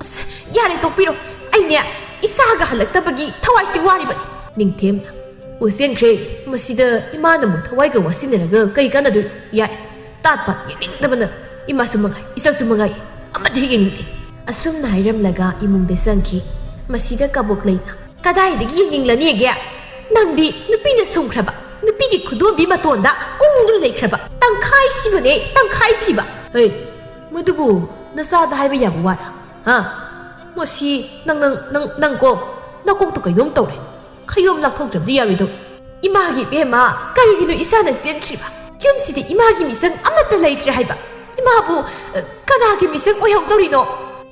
ꯑꯁ, ꯌꯥꯔꯦ, ꯇꯣꯛꯄꯤꯔꯣ꯫ ꯑꯩꯅꯦ, ꯏꯆꯥꯒ ꯍꯜꯂꯛꯇꯕꯒꯤ ꯊꯋꯥꯏꯁꯤ ꯋꯥꯔꯤꯕꯅꯤ꯫ ꯅꯤꯡꯊꯦꯝꯅ, "ꯑꯣ, ꯆꯦꯟꯈ꯭ꯔꯦ꯫ ꯃꯁꯤꯗ ꯏꯃꯥꯅ ꯑꯃꯨꯛ ꯊꯋꯥꯏꯒ ꯋꯥꯁꯤꯟꯅꯔꯒ ꯀꯔꯤ ꯀꯥꯟꯅꯗꯣꯏꯅꯣ? ꯌꯥꯏ, ꯇꯥꯠ ꯄꯥꯠ ꯌꯦꯡꯅꯤꯡꯗꯕꯅ ꯏꯃꯥꯁꯨ ꯃꯉꯥꯏ, ꯏꯆꯥꯁꯨ ꯃꯉꯥꯏ, ꯑꯃꯠꯇ ꯍꯦꯛ ꯌꯦꯡꯅꯤꯡꯗꯦ"꯫ ꯑꯁꯨꯝꯅ ꯍꯥꯏꯔꯝꯂꯒ ꯏꯃꯨꯡꯗ ꯆꯪꯈꯤ꯫ ꯃꯁꯤꯗ ꯀꯕꯣꯛ ꯂꯩꯅ, "ꯀꯗꯥꯏꯗꯒꯤ ꯌꯦꯡꯅꯤꯡꯂꯅꯤꯒꯦ? ꯅꯪꯗꯤ ꯅꯨꯄꯤꯅ ꯁꯨꯝꯈ꯭ꯔꯕ, ꯅꯨꯄꯤꯒꯤ ꯈꯨꯗꯣꯝꯕꯤ ꯃꯇꯣꯟꯗ ꯎꯪꯗꯨꯅ ꯂꯩꯈ꯭ꯔꯕ, ꯇꯪꯈꯥꯏ ꯁꯤꯕꯅꯦ, ꯇꯪꯈꯥꯏ ꯁꯤꯕ"꯫ "ꯍꯩ, ꯃꯗꯨꯕꯨ ꯅꯆꯥꯗ ꯍꯥꯏꯕ ꯌꯥꯕ ꯋꯥꯔ? ꯍꯥ? ꯃꯁꯤ ꯅꯪ, ꯅꯪ, ꯅꯪ, ꯅꯪ ꯀꯣ, ꯅꯀꯣꯛꯇꯣ ꯀꯩꯅꯣꯝ ꯇꯧꯔꯦ꯫ ꯈꯌꯣꯝ ꯂꯥꯛꯊꯣꯛꯇ꯭ꯔꯕꯗꯤ ꯌꯥꯔꯣꯏꯗꯧꯔꯤ꯫ ꯏꯃꯥꯒꯤ ꯏꯕꯦꯝꯃ, ꯀꯔꯤꯒꯤꯅꯣ ꯏꯆꯥꯅ ꯆꯦꯟꯈ꯭ꯔꯤꯕ? ꯌꯨꯝꯁꯤꯗ ꯏꯃꯥꯒꯤ ꯃꯤꯆꯪ ꯑꯃꯠꯇ ꯂꯩꯇ꯭ꯔꯦ ꯍꯥꯏꯕ꯫ ꯏꯃꯥꯕꯨ, ꯑ, ꯀꯅꯥꯒꯤ ꯃꯤꯆꯪ ꯑꯣꯏꯍꯧꯗꯧꯔꯤꯅꯣ?"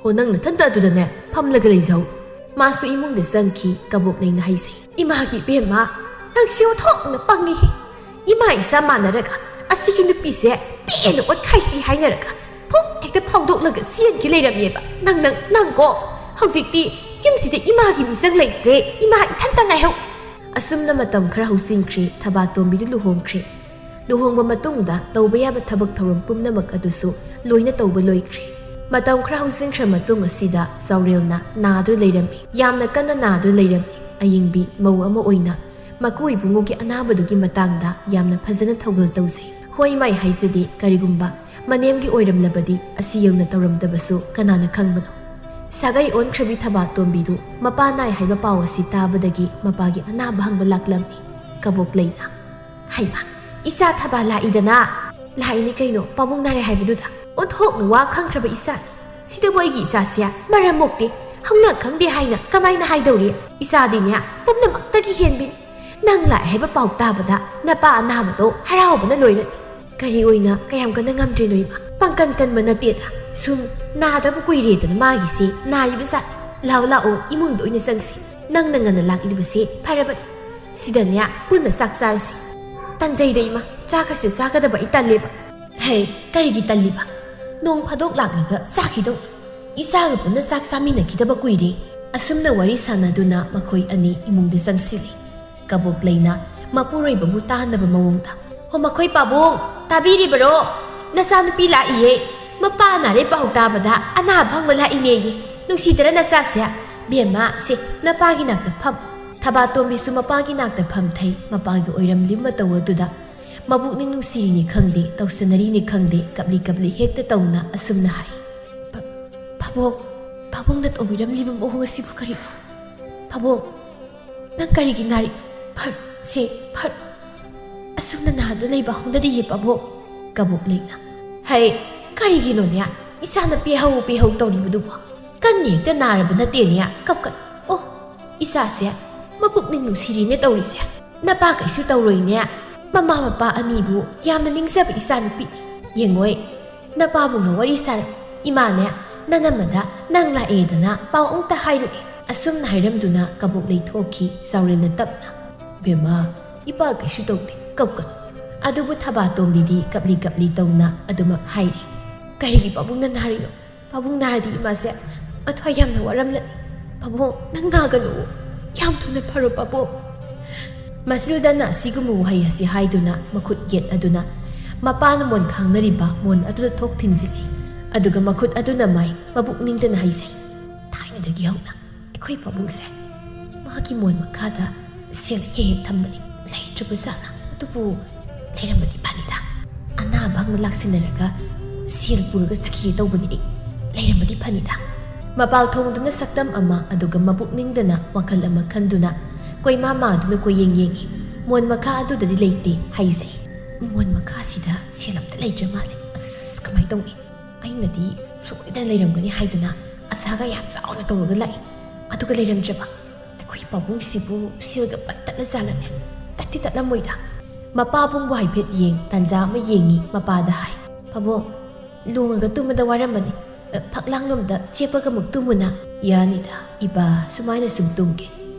"ꯍꯣ, ꯅꯪ ꯅꯊꯟꯇ ꯑꯗꯨꯗꯅꯦ ꯐꯝꯂꯒ ꯂꯩꯖꯍꯧ"꯫ ꯃꯥꯁꯨ ꯏꯃꯨꯡꯗ ꯆꯪꯈꯤ꯫ ꯀꯕꯣꯛ ꯂꯩꯅ ꯍꯥꯏꯖꯩ, "ꯏꯃꯥꯒꯤ ꯏꯕꯦꯝꯃ, ꯅꯪꯁꯤ ꯑꯣꯟꯊꯣꯛꯅ ꯄꯪꯉꯤꯍꯦ꯫ ꯏꯃꯥ ꯏꯆꯥ ꯃꯥꯟꯅꯔꯒ ꯑꯁꯤꯒꯤ ꯅꯨꯄꯤꯁꯦ ꯄꯦꯟꯅ ꯑꯣꯠꯈꯥꯏꯁꯤ ꯍꯥꯏꯅꯔꯒ ꯐꯨꯛ ꯍꯦꯛꯇ ꯐꯥꯎꯗꯣꯛꯂꯒ ꯆꯦꯟꯈꯤ ꯂꯩꯔꯝꯃꯦꯕ꯫ ꯅꯪ, ꯅꯪ, ꯅꯪ ꯀꯣ, ꯍꯧꯖꯤꯛꯇꯤ ꯌꯨꯝꯁꯤꯗ ꯏꯃꯥꯒꯤ ꯃꯤꯆꯪ ꯂꯩꯇ꯭ꯔꯦ, ꯏꯃꯥ ꯏꯊꯟꯇ ꯉꯥꯏꯍꯧ"꯫ ꯑꯁꯨꯝꯅ ꯃꯇꯝ ꯈꯔ ꯍꯧꯁꯤꯟꯈ꯭ꯔꯦ꯫ ꯊꯕꯥꯇꯣꯝꯕꯤꯗꯨ ꯂꯨꯍꯣꯡꯈ꯭ꯔꯦ꯫ ꯂꯨꯍꯣꯡꯕ ꯃꯇꯨꯡꯗ ꯇꯧꯕ ꯌꯥꯕ ꯊꯕꯛ ꯊꯧꯔꯝ ꯄꯨꯝꯅꯃꯛ ꯑꯗꯨꯁꯨ ꯂꯣꯏꯅ ꯇꯧꯕ ꯂꯣꯏꯈ꯭ꯔꯦ꯫ ꯃꯇꯝ ꯈꯔ ꯍꯧꯁꯤꯟꯈ꯭ꯔ ꯃꯇꯨꯡ ꯑꯁꯤꯗ ꯆꯥꯎꯔꯦꯜꯅ ꯅꯥꯗꯨꯅ ꯂꯩꯔꯝꯃꯤ꯫ ꯌꯥꯝꯅ ꯀꯟꯅ ꯅꯥꯗꯨꯅ ꯂꯩꯔꯝꯃꯤ꯫ ꯑꯌꯤꯡꯕꯤ ꯃꯧ ꯑꯃ ꯑꯣꯏꯅ ꯃꯀꯨ ꯏꯕꯨꯡꯉꯣꯒꯤ ꯑꯅꯥꯕꯗꯨꯒꯤ ꯃꯇꯥꯡꯗ ꯌꯥꯝꯅ ꯐꯖꯅ ꯊꯧꯒꯜ ꯇꯧꯖꯩ꯫ ꯍꯣꯏ ꯃꯥꯏ ꯍꯥꯏꯖꯗꯦ, ꯀꯔꯤꯒꯨꯝꯕ ꯃꯅꯦꯝꯒꯤ ꯑꯣꯏꯔꯝꯂꯕꯗꯤ ꯑꯁꯤ ꯌꯧꯅ ꯇꯧꯔꯝꯗꯕꯁꯨ ꯀꯅꯥꯅ ꯈꯪꯕꯅꯣ? ꯁꯥꯒꯩ ꯑꯣꯟꯈ꯭ꯔꯕꯤ ꯊꯕꯥꯇꯣꯝꯕꯤꯗꯨ ꯃꯄꯥ ꯅꯥꯏ ꯍꯥꯏꯕ ꯄꯥꯎ ꯑꯁꯤ ꯇꯥꯕꯗꯒꯤ ꯃꯄꯥꯒꯤ ꯑꯅꯥꯕ ꯍꯪꯕ ꯂꯥꯛꯂꯝꯃꯤ꯫ ꯀꯕꯣꯛ ꯂꯩꯅ, "ꯍꯩꯃꯥ, ꯏꯆꯥ ꯊꯕꯥ ꯂꯥꯛꯏꯗꯅ"꯫ "ꯂꯥꯛꯏꯅꯤ ꯀꯩꯅꯣ, ꯄꯥꯕꯨꯡ ꯅꯥꯔꯦ ꯍꯥꯏꯕꯗꯨꯗ"꯫ "ꯑꯣꯟꯊꯣꯛꯅ ꯋꯥ ꯈꯪꯈ꯭ꯔꯕ ꯏꯆꯥ꯫ ꯁꯤꯗꯕꯨ ꯑꯩꯒꯤ ꯏꯆꯥꯁꯦ ꯃꯔꯝ ꯃꯣꯛꯇꯦ, ꯍꯧꯅ ꯈꯪꯗꯦ ꯍꯥꯏꯅ ꯀꯃꯥꯏꯅ ꯍꯥꯏꯗꯧꯔꯤ? ꯏꯆꯥꯗꯤꯅꯦ, ꯄꯨꯝꯅꯃꯛꯇꯒꯤ ꯍꯦꯟꯕꯤꯅꯤ꯫ ꯅꯪ ꯂꯥꯛꯑꯦ ꯍꯥꯏꯕ ꯄꯥꯎ ꯇꯥꯕꯗ ꯅꯄꯥ ꯑꯅꯥꯕꯗꯣ ꯍꯔꯥꯎꯕꯅ ꯂꯣꯏꯔꯅꯤ"꯫ "ꯀꯔꯤ ꯑꯣꯏꯅ ꯀꯌꯥꯝ ꯀꯟꯅ ꯉꯝꯗ꯭ꯔꯤꯅꯣ ꯏꯃꯥ?" "ꯄꯥꯡꯀꯟ ꯀꯟꯕ ꯅꯠꯇꯦꯗ, ꯁꯨꯝ ꯅꯥꯗꯕ ꯀꯨꯏꯔꯦꯗꯅ ꯃꯥꯒꯤꯁꯦ ꯅꯥꯔꯤꯕ ꯖꯥꯠ꯫ ꯂꯥꯛꯑꯣ, ꯂꯥꯛꯑꯣ, ꯏꯃꯨꯡꯗ ꯑꯣꯏꯅ ꯆꯪꯁꯤ꯫ ꯅꯪꯅ ꯉꯟꯅ ꯂꯥꯛꯂꯤꯕꯁꯦ ꯐꯔꯕꯅꯤ꯫ ꯁꯤꯗꯅꯦ ꯄꯨꯟꯅ ꯆꯥꯛ ꯆꯥꯔꯁꯤ"꯫ "ꯇꯟꯖꯩꯗ ꯏꯃꯥ, ꯆꯥꯛꯀꯁꯦ ꯆꯥꯒꯗꯕ ꯑꯩ ꯇꯜꯂꯦꯕ"꯫ "ꯍꯦ, ꯀꯔꯤꯒꯤ ꯇꯜꯂꯤꯕ? ꯅꯣꯡ ꯐꯥꯗꯣꯛ ꯂꯥꯛꯂꯒ ꯆꯥꯈꯤꯗꯧꯅꯤ꯫ ꯏꯆꯥꯒ ꯄꯨꯟꯅ ꯆꯥꯛ ꯆꯥꯃꯤꯟꯅꯈꯤꯗꯕ ꯀꯨꯏꯔꯦ"꯫ ꯑꯁꯨꯝꯅ ꯋꯥꯔꯤ ꯁꯥꯟꯅꯗꯨꯅ ꯃꯈꯣꯏ ꯑꯅꯤ ꯏꯃꯨꯡꯗ ꯆꯪꯁꯤꯜꯂꯤ꯫ ꯀꯕꯣꯛ ꯂꯩꯅ ꯃꯄꯨꯔꯣꯏꯕꯕꯨ ꯇꯥꯍꯟꯅꯕ ꯃꯑꯣꯡꯗ, "ꯍꯣ, ꯃꯈꯣꯏ ꯄꯥꯕꯨꯡ, ꯇꯥꯕꯤꯔꯤꯕꯔꯣ? ꯅꯆꯥꯅꯨꯄꯤ ꯂꯥꯛꯏꯌꯦ"꯫ ꯃꯄꯥ ꯅꯥꯔꯦ ꯄꯥꯎ ꯇꯥꯕꯗ ꯑꯅꯥꯕ ꯍꯪꯕ ꯂꯥꯛꯏꯅꯦꯌꯦ꯫ ꯅꯨꯡꯁꯤꯗꯔ ꯅꯆꯥꯁꯦ? ꯕꯦꯝꯃ, ꯁꯦ, ꯅꯄꯥꯒꯤ ꯅꯥꯛꯇ ꯐꯝ꯫ ꯊꯕꯥꯇꯣꯝꯕꯤꯁꯨ ꯃꯄꯥꯒꯤ ꯅꯥꯛꯇ ꯐꯝ ꯊꯩ꯫ ꯃꯄꯥꯒꯤ ꯑꯣꯏꯔꯝꯂꯤꯕ ꯃꯇꯧ ꯑꯗꯨꯗ ꯃꯕꯨꯛꯅꯤꯡ ꯅꯨꯡꯁꯤꯔꯤꯅꯤ ꯈꯪꯗꯦ, ꯇꯧꯁꯟꯅꯔꯤꯅꯤ ꯈꯪꯗꯦ, ꯀꯞꯂꯤ ꯀꯞꯂꯤ ꯍꯦꯛꯇ ꯇꯧꯅ ꯑꯁꯨꯝꯅ ꯍꯥꯏ, "ꯄꯥ-, ꯄꯥꯕꯨꯡ, ꯄꯥꯕꯨꯡꯅ ꯇꯧꯕꯤꯔꯝꯂꯤꯕ ꯃꯑꯣꯡ ꯑꯁꯤꯕꯨ ꯀꯔꯤꯅꯣ? ꯄꯥꯕꯨꯡ, ꯅꯪ ꯀꯔꯤꯒꯤ ꯅꯥꯔꯤ? ꯐꯔ-, ꯁꯦ, ꯐꯔ-, ꯑꯁꯨꯝꯅ ꯅꯥꯗꯨꯅ ꯂꯩꯕ ꯍꯧꯅꯗꯤꯌꯦ, ꯄꯥꯕꯨꯡ꯫" ꯀꯕꯣꯛ ꯂꯩꯅ, "ꯍꯩ, ꯀꯔꯤꯒꯤꯅꯣꯅꯦ ꯏꯆꯥꯅ ꯄꯦꯍꯧ ꯄꯦꯍꯧ ꯇꯧꯔꯤꯕꯗꯨꯕꯣ? ꯀꯟꯅ ꯍꯦꯛꯇ ꯅꯥꯔꯕ ꯅꯠꯇꯦꯅꯦ, ꯀꯞꯀꯅꯨ꯫ ꯑꯣ, ꯏꯆꯥꯁꯦ ꯃꯄꯨꯛꯅꯤꯡ ꯅꯨꯡꯁꯤꯔꯤꯅꯦ ꯇꯧꯔꯤꯁꯦ꯫ ꯅꯄꯥ ꯀꯩꯁꯨ ꯇꯧꯔꯣꯏꯅꯦ꯫ ꯃꯃꯥ ꯃꯄꯥ ꯑꯅꯤꯕꯨ ꯌꯥꯝꯅ ꯅꯤꯡꯖꯕ ꯏꯆꯥꯅꯨꯄꯤ꯫ ꯌꯦꯡꯉꯣꯏ, ꯅꯄꯥꯕꯨꯡꯒ ꯋꯥꯔꯤ ꯁꯥꯔ꯫ ꯏꯃꯥꯅꯦ, ꯅꯅꯝꯃꯗ ꯅꯪ ꯂꯥꯛꯑꯦꯗꯅ ꯄꯥꯎ ꯑꯃꯨꯛꯇ ꯍꯥꯏꯔꯨꯒꯦ꯫" ꯑꯁꯨꯝꯅ ꯍꯥꯏꯔꯝꯗꯨꯅ ꯀꯕꯣꯛ ꯂꯩꯊꯣꯛꯈꯤ ꯆꯥꯎꯔꯦꯜꯅ ꯇꯞꯅ꯫ "ꯕꯦꯝꯃ, ꯏꯄꯥ ꯀꯩꯁꯨ ꯇꯧꯗꯦ, ꯀꯞꯀꯅꯨ꯫" ꯑꯗꯨꯕꯨ ꯊꯕꯥꯇꯣꯝꯕꯤꯗꯤ ꯀꯞꯂꯤ ꯀꯞꯂꯤ ꯇꯧꯅ ꯑꯗꯨꯃꯛ ꯍꯥꯏꯔꯤ꯫ "ꯀꯔꯤꯒꯤ ꯄꯥꯕꯨꯡꯅ ꯅꯥꯔꯤꯅꯣ? ꯄꯥꯕꯨꯡ ꯅꯥꯔꯗꯤ ꯏꯃꯥꯁꯦ ꯃꯊ꯭ꯋꯥꯏ ꯌꯥꯝꯅ ꯋꯥꯔꯝꯂꯅꯤ꯫ ꯄꯥꯕꯨꯡ, ꯅꯪ ꯅꯥꯒꯅꯨ꯫ ꯌꯥꯝ ꯊꯨꯅ ꯐꯔꯣ, ꯄꯥꯕꯨꯡ꯫" ꯃꯁꯤꯜꯗꯅ ꯑꯁꯤꯒꯨꯝꯕ ꯋꯥꯍꯩ ꯑꯁꯤ ꯍꯥꯏꯗꯨꯅ ꯃꯈꯨꯠ ꯌꯦꯠ ꯑꯗꯨꯅ ꯃꯄꯥꯅ ꯃꯣꯟ ꯈꯥꯡꯅꯔꯤꯕ ꯃꯣꯟ ꯑꯗꯨꯗ ꯊꯣꯛ ꯊꯤꯟꯖꯤꯜꯂꯤ꯫ ꯑꯗꯨꯒ ꯃꯈꯨꯠ ꯑꯗꯨꯅ ꯃꯥꯏ ꯃꯕꯨꯛ ꯅꯤꯡꯗꯅ ꯍꯥꯏꯖꯩ, "ꯊꯥꯏꯅꯗꯒꯤ ꯍꯧꯅ ꯑꯩꯈꯣꯏ ꯄꯥꯕꯨꯡꯁꯦ ꯃꯥꯒꯤ ꯃꯣꯟ ꯃꯈꯥꯗ ꯁꯦꯜ ꯍꯦꯛ ꯍꯦꯛ ꯊꯝꯕꯅꯤ꯫ ꯂꯩꯇ꯭ꯔꯕꯖꯥꯠꯅ꯫ ꯑꯗꯨꯕꯨ ꯂꯩꯔꯝꯃꯗꯤ ꯐꯅꯤꯗ꯫ ꯑꯅꯥꯕ ꯑꯃ ꯂꯥꯛꯁꯤꯟꯅꯔꯒ ꯁꯦꯜ ꯄꯨꯔꯒ ꯆꯠꯈꯤꯒꯦ ꯇꯧꯕꯅꯤ ꯑꯩ꯫ ꯂꯩꯔꯝꯃꯗꯤ ꯐꯅꯤꯗ꯫" ꯃꯄꯥꯜ ꯊꯣꯡꯗꯨꯅ ꯁꯛꯇꯝ ꯑꯃ, ꯑꯗꯨꯒ ꯃꯕꯨꯛ ꯅꯤꯡꯗꯅ ꯋꯥꯈꯜ ꯑꯃ ꯈꯟꯗꯨꯅ ꯀꯣꯏꯃꯥ ꯃꯥꯗꯨꯅ ꯀꯣꯏꯌꯦꯡ ꯌꯦꯡꯉꯤ꯫ ꯃꯣꯟ ꯃꯈꯥ ꯑꯗꯨꯗꯗꯤ ꯂꯩꯇꯦ ꯍꯥꯏꯖꯩ꯫ "ꯃꯣꯟ ꯃꯈꯥꯁꯤꯗ ꯁꯦꯜ ꯑꯝꯇ ꯂꯩꯇ꯭ꯔ ꯃꯥꯜꯂꯦ꯫ ꯑꯁ, ꯀꯃꯥꯏꯅ ꯇꯧꯅꯤ? ꯑꯩꯅꯗꯤ ꯁꯣꯏꯗꯅ ꯂꯩꯔꯝꯒꯅꯤ ꯍꯥꯏꯗꯅ ꯑꯁꯥꯒ ꯌꯥꯝ ꯆꯥꯎꯅ ꯇꯧꯔꯒ ꯂꯥꯛꯏ꯫ ꯑꯗꯨꯒ ꯂꯩꯔꯝꯗ꯭ꯔꯕ? ꯑꯩꯈꯣꯏ ꯄꯥꯕꯨꯡꯁꯤꯕꯨ ꯁꯦꯜꯒ ꯄꯠ ꯇꯠꯂ ꯖꯥꯠꯂꯅꯦ? ꯇꯠꯇꯤ ꯇꯠꯂꯝꯃꯣꯏꯗ꯫" ꯃꯄꯥꯕꯨꯡꯕꯨ ꯍꯥꯏꯐꯦꯠ ꯌꯦꯡ, ꯇꯥꯟꯖꯥ ꯑꯃ ꯌꯦꯡꯉꯤ꯫ ꯃꯄꯥꯗ ꯍꯥꯏ, "ꯄꯥꯕꯨꯡ, ꯂꯣꯡꯉꯒ ꯇꯨꯝꯕꯗ ꯋꯥꯔꯝꯃꯅꯤ꯫ ꯑ, ꯐꯛꯂꯥꯡꯂꯣꯝꯗ ꯆꯦꯞꯄꯒ ꯑꯃꯨꯛ ꯇꯨꯝꯃꯨꯅ꯫" "ꯌꯥꯅꯤꯗ, ꯏꯄꯥ, ꯁꯨꯃꯥꯏꯅ ꯁꯨꯝ ꯇꯨꯝꯒꯦ꯫"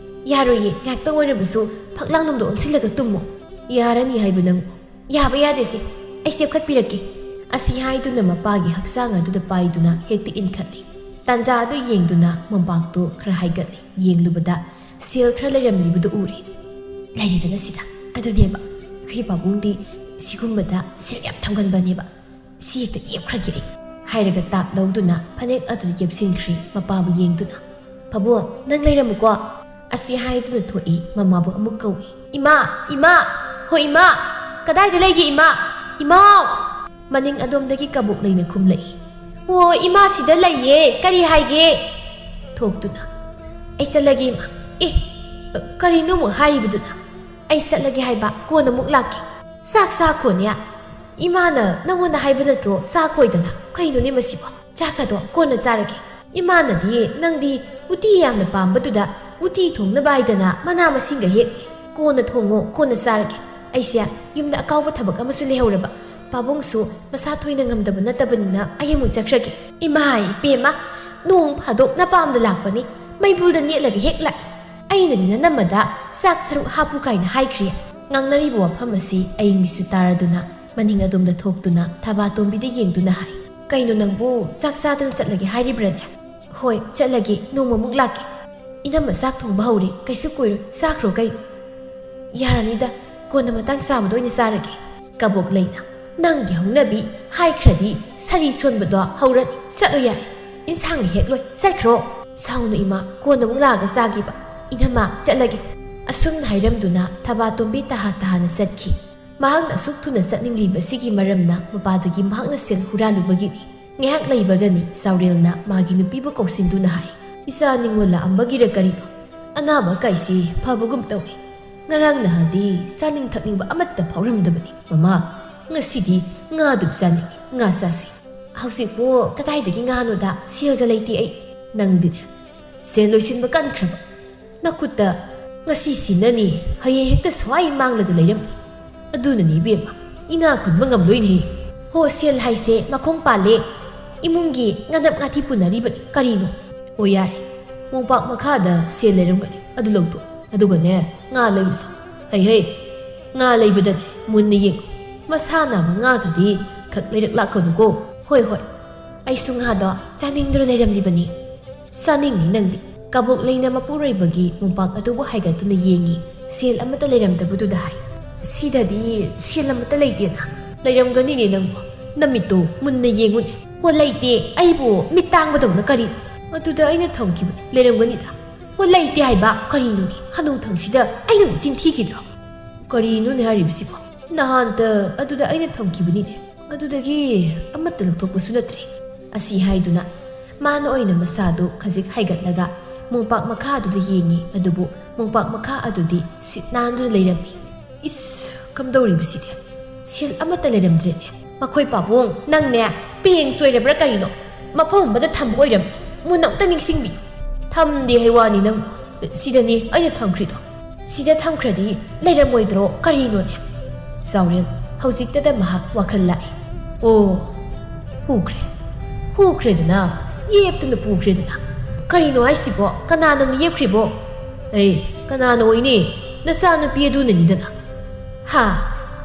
"ꯌꯥꯔꯣꯏꯌꯦ, ꯉꯥꯏꯍꯥꯛꯇꯪ ꯑꯣꯏꯔꯕꯁꯨ ꯐꯛꯂꯥꯡꯂꯣꯝꯗ ꯑꯣꯟꯁꯤꯜꯂꯒ ꯇꯨꯝꯃꯣ꯫" "ꯌꯥꯔꯅꯤ ꯍꯥꯏꯕ ꯅꯪ?" "ꯌꯥꯕ ꯌꯥꯗꯦ ꯁꯦ, ꯑꯩ ꯆꯦꯞꯈꯠꯄꯤꯔꯛꯀꯦ꯫" ꯑꯁꯤ ꯍꯥꯏꯗꯨꯅ ꯃꯄꯥꯒꯤ ꯍꯛꯆꯥꯡ ꯑꯗꯨꯗ ꯄꯥꯏꯗꯨꯅ ꯍꯦꯛꯇ ꯏꯟꯈꯠꯂꯤ꯫ ꯇꯥꯟꯖꯥ ꯑꯗꯨ ꯌꯦꯡꯗꯨꯅ ꯃꯣꯝꯄꯥꯛꯇꯨ ꯈꯔ ꯍꯥꯏꯒꯠꯂꯤ꯫ ꯌꯦꯡꯂꯨꯕꯗ ꯁꯦꯜ ꯈꯔ ꯂꯩꯔꯝꯂꯤꯕꯗꯨ ꯎꯔꯦ꯫ "ꯂꯩꯔꯦꯗꯅ ꯁꯤꯗ꯫ ꯑꯗꯨꯅꯦꯕ, ꯑꯩꯈꯣꯏ ꯄꯥꯕꯨꯡꯗꯤ ꯁꯤꯒꯨꯝꯕꯗ ꯁꯦꯜ ꯌꯥꯝ ꯊꯝꯒꯟꯕꯅꯦꯕ꯫ ꯁꯤ ꯍꯦꯛꯇ ꯌꯦꯞꯈ꯭ꯔꯒꯦ ꯑꯩ꯫" ꯍꯥꯏꯔꯒ ꯇꯥꯞ ꯂꯧꯗꯨꯅ ꯐꯅꯦꯛ ꯑꯗꯨ ꯌꯦꯞꯁꯤꯟꯈ꯭ꯔꯦ ꯃꯄꯥꯕꯨ ꯌꯦꯡꯗꯨꯅ꯫ "ꯄꯥꯕꯨꯡ, ꯅꯪ ꯂꯩꯔꯝꯃꯨꯀꯣ꯫" ꯑꯁꯤ ꯍꯥꯏꯗꯨꯅ ꯊꯣꯛꯏ꯫ ꯃꯃꯥꯕꯨ ꯑꯃꯨꯛ ꯀꯧꯏ꯫ "ꯏꯃꯥ! ꯏꯃꯥ! ꯍꯣ ꯏꯃꯥ! ꯀꯗꯥꯏꯗ ꯂꯩꯒꯦ ꯏꯃꯥ? ꯏꯃꯥꯎ!" ꯃꯅꯤꯡ ꯑꯗꯣꯝꯗꯒꯤ ꯀꯕꯣꯛ ꯂꯩꯅ ꯈꯨꯝꯂꯛꯏ꯫ "ꯑꯣ ꯏꯃꯥ, ꯁꯤꯗ ꯂꯩꯌꯦ꯫ ꯀꯔꯤ ꯍꯥꯏꯒꯦ?" ꯊꯣꯛꯇꯨꯅ꯫ "ꯑꯩ ꯆꯠꯂꯒꯦ ꯏꯃꯥ꯫" "ꯑꯦ, ꯀꯔꯤꯅꯣ ꯑꯃꯨꯛ ꯍꯥꯏꯔꯤꯕꯗꯨꯅ?" "ꯑꯩ ꯆꯠꯂꯒꯦ ꯍꯥꯏꯕ, ꯀꯣꯟꯅ ꯑꯃꯨꯛ ꯂꯥꯛꯀꯦ꯫ ꯆꯥꯛ ꯆꯥꯈꯣꯅꯦ꯫ ꯏꯃꯥꯅ ꯅꯪꯉꯣꯟꯗ ꯍꯥꯏꯕ ꯅꯠꯇ꯭ꯔꯣ ꯆꯥꯈꯣꯏꯗꯅ? ꯀꯩꯅꯣꯅꯦ ꯃꯁꯤꯕꯣ? ꯆꯥꯛꯀꯗꯣ ꯀꯣꯟꯅ ꯆꯥꯔꯒꯦ꯫ ꯏꯃꯥꯅꯗꯤ ꯅꯪꯗꯤ ꯎꯇꯤ ꯌꯥꯝꯅ ꯄꯥꯝꯕꯗꯨꯗ ꯎꯇꯤ ꯊꯣꯡꯅꯕ ꯍꯥꯏꯗꯅ ꯃꯅꯥ ꯃꯁꯤꯡꯒ ꯍꯦꯛꯂꯦ꯫ ꯀꯣꯟꯅ ꯊꯣꯡꯉꯣ, ꯀꯣꯟꯅ ꯆꯥꯔꯒꯦ꯫ ꯑꯩꯁꯦ ꯌꯨꯝꯗ ꯑꯀꯥꯎꯕ ꯊꯕꯛ ꯑꯃꯁꯨ ꯂꯩꯍꯧꯔꯕ꯫ ꯄꯥꯕꯨꯡꯁꯨ ꯃꯁꯥ ꯊꯣꯏꯅ ꯉꯝꯗꯕ ꯅꯠꯇꯕꯅꯤꯅ ꯑꯩ ꯑꯃꯨꯛ ꯆꯠꯈ꯭ꯔꯒꯦ꯫" "ꯏꯃꯥ ꯏꯄꯦꯝꯃ, ꯅꯣꯡ ꯐꯥꯗꯣꯛ ꯅꯄꯥꯝꯗ ꯂꯥꯛꯄꯅꯤ, ꯃꯩꯕꯨꯜꯗ ꯅꯦꯠꯂꯒ ꯍꯦꯛ ꯂꯥꯛꯏ꯫ ꯑꯩꯅꯗꯤ ꯅꯅꯝꯃꯗ ꯆꯥꯛ ꯁꯔꯨꯛ ꯍꯥꯞꯄꯨ ꯀꯥꯏꯅ ꯍꯥꯏꯈ꯭ꯔꯦ꯫" ꯉꯥꯡꯅꯔꯤꯕ ꯋꯥꯐꯝ ꯑꯁꯤ ꯑꯌꯤꯡꯕꯤꯁꯨ ꯇꯥꯔꯗꯨꯅ ꯃꯅꯤꯡ ꯑꯗꯣꯝꯗ ꯊꯣꯛꯇꯨꯅ ꯊꯕꯥꯇꯣꯝꯕꯤꯗ ꯌꯦꯡꯗꯨꯅ ꯍꯥꯏ, "ꯀꯩꯅꯣ ꯅꯪꯕꯨ ꯆꯥꯛ ꯆꯥꯗꯅ ꯆꯠꯂꯒꯦ ꯍꯥꯏꯔꯤꯕ꯭ꯔꯅꯦ?" "ꯍꯣꯏ, ꯆꯠꯂꯒꯦ, ꯅꯣꯡꯃꯃꯨꯛ ꯂꯥꯛꯀꯦ꯫ ꯏꯅꯝꯃ ꯆꯥꯛ ꯊꯣꯡꯕ ꯍꯧꯔꯦ, ꯀꯩꯁꯨ ꯀꯨꯏꯔꯣꯏ, ꯆꯥꯈ꯭ꯔꯣ ꯀꯩꯅꯣ꯫" "ꯌꯥꯔꯅꯤꯗ, ꯀꯣꯟꯅ ꯃꯇꯥꯡ ꯆꯥꯕꯗ ꯑꯣꯏꯅ ꯆꯥꯔꯒꯦ꯫" ꯀꯕꯣꯛ ꯂꯩꯅ, "ꯅꯪꯒꯤ ꯍꯧꯅꯕꯤ ꯍꯥꯏꯈ꯭ꯔꯗꯤ ꯁꯥꯔꯤ ꯁꯣꯟꯕꯗꯣ ꯍꯧꯔꯅꯤ꯫ ꯆꯠꯂꯣ ꯌꯥꯔꯦ, ꯏꯟꯁꯥꯡꯗꯤ ꯍꯦꯛ ꯂꯣꯏ, ꯆꯠꯈ꯭ꯔꯣ꯫" "ꯁꯥꯎꯅꯨ ꯏꯃꯥ, ꯀꯣꯟꯅ ꯑꯃꯨꯛ ꯂꯥꯛꯑꯒ ꯆꯥꯒꯦꯕ꯫ ꯏꯅꯝꯃ, ꯆꯠꯂꯒꯦ꯫" ꯑꯁꯨꯝꯅ ꯍꯥꯏꯔꯝꯗꯨꯅ ꯊꯕꯥꯇꯣꯝꯕꯤ ꯇꯍꯥ ꯇꯍꯥꯅ ꯆꯠꯈꯤ꯫ ꯃꯍꯥꯛꯅ ꯑꯁꯨꯛ ꯊꯨꯅ ꯆꯠꯅꯤꯡꯂꯤꯕꯁꯤꯒꯤ ꯃꯔꯝꯅ ꯃꯄꯥꯗꯒꯤ ꯃꯍꯥꯛꯅ ꯁꯦꯜ ꯍꯨꯔꯥꯜꯂꯨꯕꯒꯤꯅꯤ꯫ ꯉꯥꯏꯍꯥꯛ ꯂꯩꯕꯒꯅꯤ ꯆꯥꯎꯔꯦꯜꯅ ꯃꯥꯒꯤ ꯅꯨꯄꯤꯕꯨ ꯀꯧꯁꯤꯟꯗꯨꯅ ꯍꯥꯏ, "ꯏꯆꯥ ꯅꯤꯡꯉꯣꯜ ꯂꯥꯛꯑꯝꯕꯒꯤꯔ ꯀꯔꯤꯅꯣ? ꯑꯅꯥꯕ ꯀꯥꯏꯁꯤ ꯐꯕꯒꯨꯝ ꯇꯧꯏ꯫ ꯉꯔꯥꯡ ꯅꯍꯥꯟꯗꯤ ꯆꯥꯅꯤꯡ ꯊꯛꯅꯤꯡꯕ ꯑꯃꯠꯇ ꯐꯥꯎꯔꯝꯗꯕꯅꯤ꯫ ꯃꯃꯥ, ꯉꯁꯤꯗꯤ ꯉꯥ ꯑꯗꯨꯝ ꯆꯥꯅꯤꯡꯉꯤ, ꯉꯥ ꯆꯥꯁꯤ꯫" "ꯍꯧꯖꯤꯛꯄꯨ ꯀꯗꯥꯏꯗꯒꯤ ꯉꯥꯅꯣꯗ? ꯁꯦꯜꯒ ꯂꯩꯇꯦ ꯑꯩ꯫" "ꯅꯪꯗꯤꯅꯦ, ꯁꯦꯜ ꯂꯣꯏꯁꯤꯟꯕ ꯀꯟꯈ꯭ꯔꯕ꯫ ꯅꯈꯨꯠꯇ ꯉꯁꯤ ꯁꯤꯟꯅꯅꯤ, ꯍꯌꯦꯡ ꯍꯦꯛꯇ ꯁ꯭ꯋꯥꯏ ꯃꯥꯡꯂꯒ ꯂꯩꯔꯝꯃꯤ꯫ ꯑꯗꯨꯅꯅꯤ ꯏꯕꯦꯝꯃ, ꯏꯅꯥ ꯈꯨꯟꯕ ꯉꯝꯂꯣꯏꯅꯦ꯫" "ꯍꯣ, ꯁꯦꯜ ꯍꯥꯏꯁꯦ ꯃꯈꯣꯡ ꯄꯥꯜꯂꯦ꯫ ꯏꯃꯨꯡꯒꯤ ꯉꯥꯅꯞ ꯉꯥꯊꯤ ꯄꯨꯅꯔꯤꯕꯅꯤ ꯀꯔꯤꯅꯣ꯫" "ꯑꯣ ꯌꯥꯔꯦ, ꯃꯣꯝꯄꯥꯛ ꯃꯈꯥꯗ ꯁꯦꯜ ꯂꯩꯔꯝꯒꯅꯤ, ꯑꯗꯨ ꯂꯧꯊꯣꯛ꯫ ꯑꯗꯨꯒꯅꯦ, ꯉꯥ ꯂꯩꯔꯨꯁꯣ꯫ ꯍꯩ ꯍꯩ, ꯉꯥ ꯂꯩꯕꯗꯅꯦ ꯃꯨꯟꯅ ꯌꯦꯡꯉꯨ꯫ ꯃꯁꯥ ꯅꯥꯕ ꯉꯥꯒꯗꯤ ꯈꯛ ꯂꯩꯔꯛ ꯂꯥꯛꯀꯅꯨꯀꯣ꯫" "ꯍꯣꯏ ꯍꯣꯏ, ꯑꯩꯁꯨ ꯉꯥꯗꯣ ꯆꯥꯅꯤꯡꯗꯨꯅ ꯂꯩꯔꯝꯂꯤꯕꯅꯤ꯫" "ꯆꯥꯅꯤꯡꯅꯤ ꯅꯪꯗꯤ꯫" ꯀꯕꯣꯛ ꯂꯩꯅ ꯃꯄꯨꯔꯣꯏꯕꯒꯤ ꯃꯣꯝꯄꯥꯛ ꯑꯗꯨꯕꯨ ꯍꯥꯏꯒꯠꯇꯨꯅ ꯌꯦꯡꯉꯤ꯫ ꯁꯦꯜ ꯑꯃꯠꯇ ꯂꯩꯔꯝꯗꯕꯗꯨꯗ ꯍꯥꯏ, "ꯁꯤꯗꯗꯤ ꯁꯦꯜ ꯑꯃꯠꯇ ꯂꯩꯇꯦꯅ꯫" "ꯂꯩꯔꯝꯒꯅꯤꯅꯦ ꯅꯪꯕꯨ, ꯅꯃꯤꯠꯇꯣ ꯃꯨꯟꯅ ꯌꯦꯡꯉꯨꯅꯦ꯫ ꯍꯣ, ꯂꯩꯇꯦ꯫ ꯑꯩꯕꯨ ꯃꯤꯠ ꯇꯥꯡꯕꯗꯧꯅ ꯀꯔꯤ? ꯑꯗꯨꯗ ꯑꯩꯅ ꯊꯝꯈꯤꯕ ꯂꯩꯔꯝꯒꯅꯤꯗ꯫ ꯍꯣ, ꯂꯩꯇꯦ ꯍꯥꯏꯕ ꯀꯔꯤꯅꯣꯅꯦ? ꯍꯅꯨꯊꯪꯁꯤꯗ ꯑꯩꯅ ꯃꯆꯤꯟ ꯊꯤꯈꯤꯗ꯭ꯔꯣ? ꯀꯔꯤꯅꯣꯅꯦ ꯍꯥꯏꯔꯤꯕꯁꯤꯕꯣ? ꯅꯍꯥꯟꯇ ꯑꯗꯨꯗ ꯑꯩꯅ ꯊꯝꯈꯤꯕꯅꯤꯅꯦ꯫ ꯑꯗꯨꯗꯒꯤ ꯑꯃꯠꯇ ꯂꯧꯊꯣꯛꯄꯁꯨ ꯅꯠꯇ꯭ꯔꯦ꯫ ꯑꯁꯤ ꯍꯥꯏꯗꯨꯅ ꯃꯥꯅ ꯑꯣꯏꯅ ꯃꯁꯥꯗꯨ ꯈꯖꯤꯛ ꯍꯥꯏꯒꯠꯂꯒ ꯃꯣꯝꯄꯥꯛ ꯃꯈꯥ ꯑꯗꯨꯗ ꯌꯦꯡꯉꯤ꯫ ꯑꯗꯨꯕꯨ ꯃꯣꯝꯄꯥꯛ ꯃꯈꯥ ꯑꯗꯨꯗꯤ ꯁꯤꯠ ꯅꯥꯟꯗꯨꯅ ꯂꯩꯔꯝꯃꯤ꯫ ꯏꯁ, ꯀꯝꯗꯧꯔꯤꯕꯁꯤꯗꯤ? ꯁꯦꯜ ꯑꯃꯠꯇ ꯂꯩꯔꯝꯗ꯭ꯔꯦꯅꯦ꯫ ꯃꯈꯣꯏ ꯄꯥꯕꯨꯡ, ꯅꯪꯅꯦ ꯄꯦꯡ ꯆꯣꯏꯔꯕ꯭ꯔꯥ ꯀꯔꯤꯅꯣ? ꯃꯐꯝ ꯑꯃꯗ ꯊꯝꯕ ꯑꯣꯏꯔꯝꯃꯤ꯫ ꯃꯨꯟꯅ ꯑꯝꯇ ꯅꯤꯡꯁꯤꯡꯕꯤꯌꯨ꯫ ꯊꯝꯗꯦ ꯍꯥꯏ ꯋꯥꯅꯤ ꯅꯪ꯫ ꯁꯤꯗꯅꯤ ꯑꯩꯅ ꯊꯝꯈ꯭ꯔꯤꯗꯣ꯫ ꯁꯤꯗ ꯊꯝꯈ꯭ꯔꯗꯤ ꯂꯩꯔꯝꯃꯣꯏꯗ꯭ꯔꯣ ꯀꯔꯤꯅꯣꯅꯦ? ꯆꯥꯎꯔꯦꯜ, ꯍꯧꯖꯤꯛꯇꯗ ꯃꯍꯥꯛ ꯋꯥꯈꯜ ꯂꯥꯛꯏ꯫ ꯑꯣ, ꯍꯨꯈ꯭ꯔꯦ꯫ ꯍꯨꯈ꯭ꯔꯦꯗꯅ, ꯌꯦꯞꯇꯨꯅ ꯄꯨꯈ꯭ꯔꯦꯗꯅ꯫ ꯀꯔꯤꯅꯣ ꯍꯥꯏꯁꯤꯕꯣ? ꯀꯅꯥꯅ ꯌꯦꯞꯈ꯭ꯔꯤꯕꯣ? ꯑꯩ, ꯀꯅꯥꯅ ꯑꯣꯏꯅꯤ? ꯅꯆꯥꯅꯨꯄꯤ ꯑꯗꯨꯅꯅꯤꯗꯅ꯫ ꯍꯥ?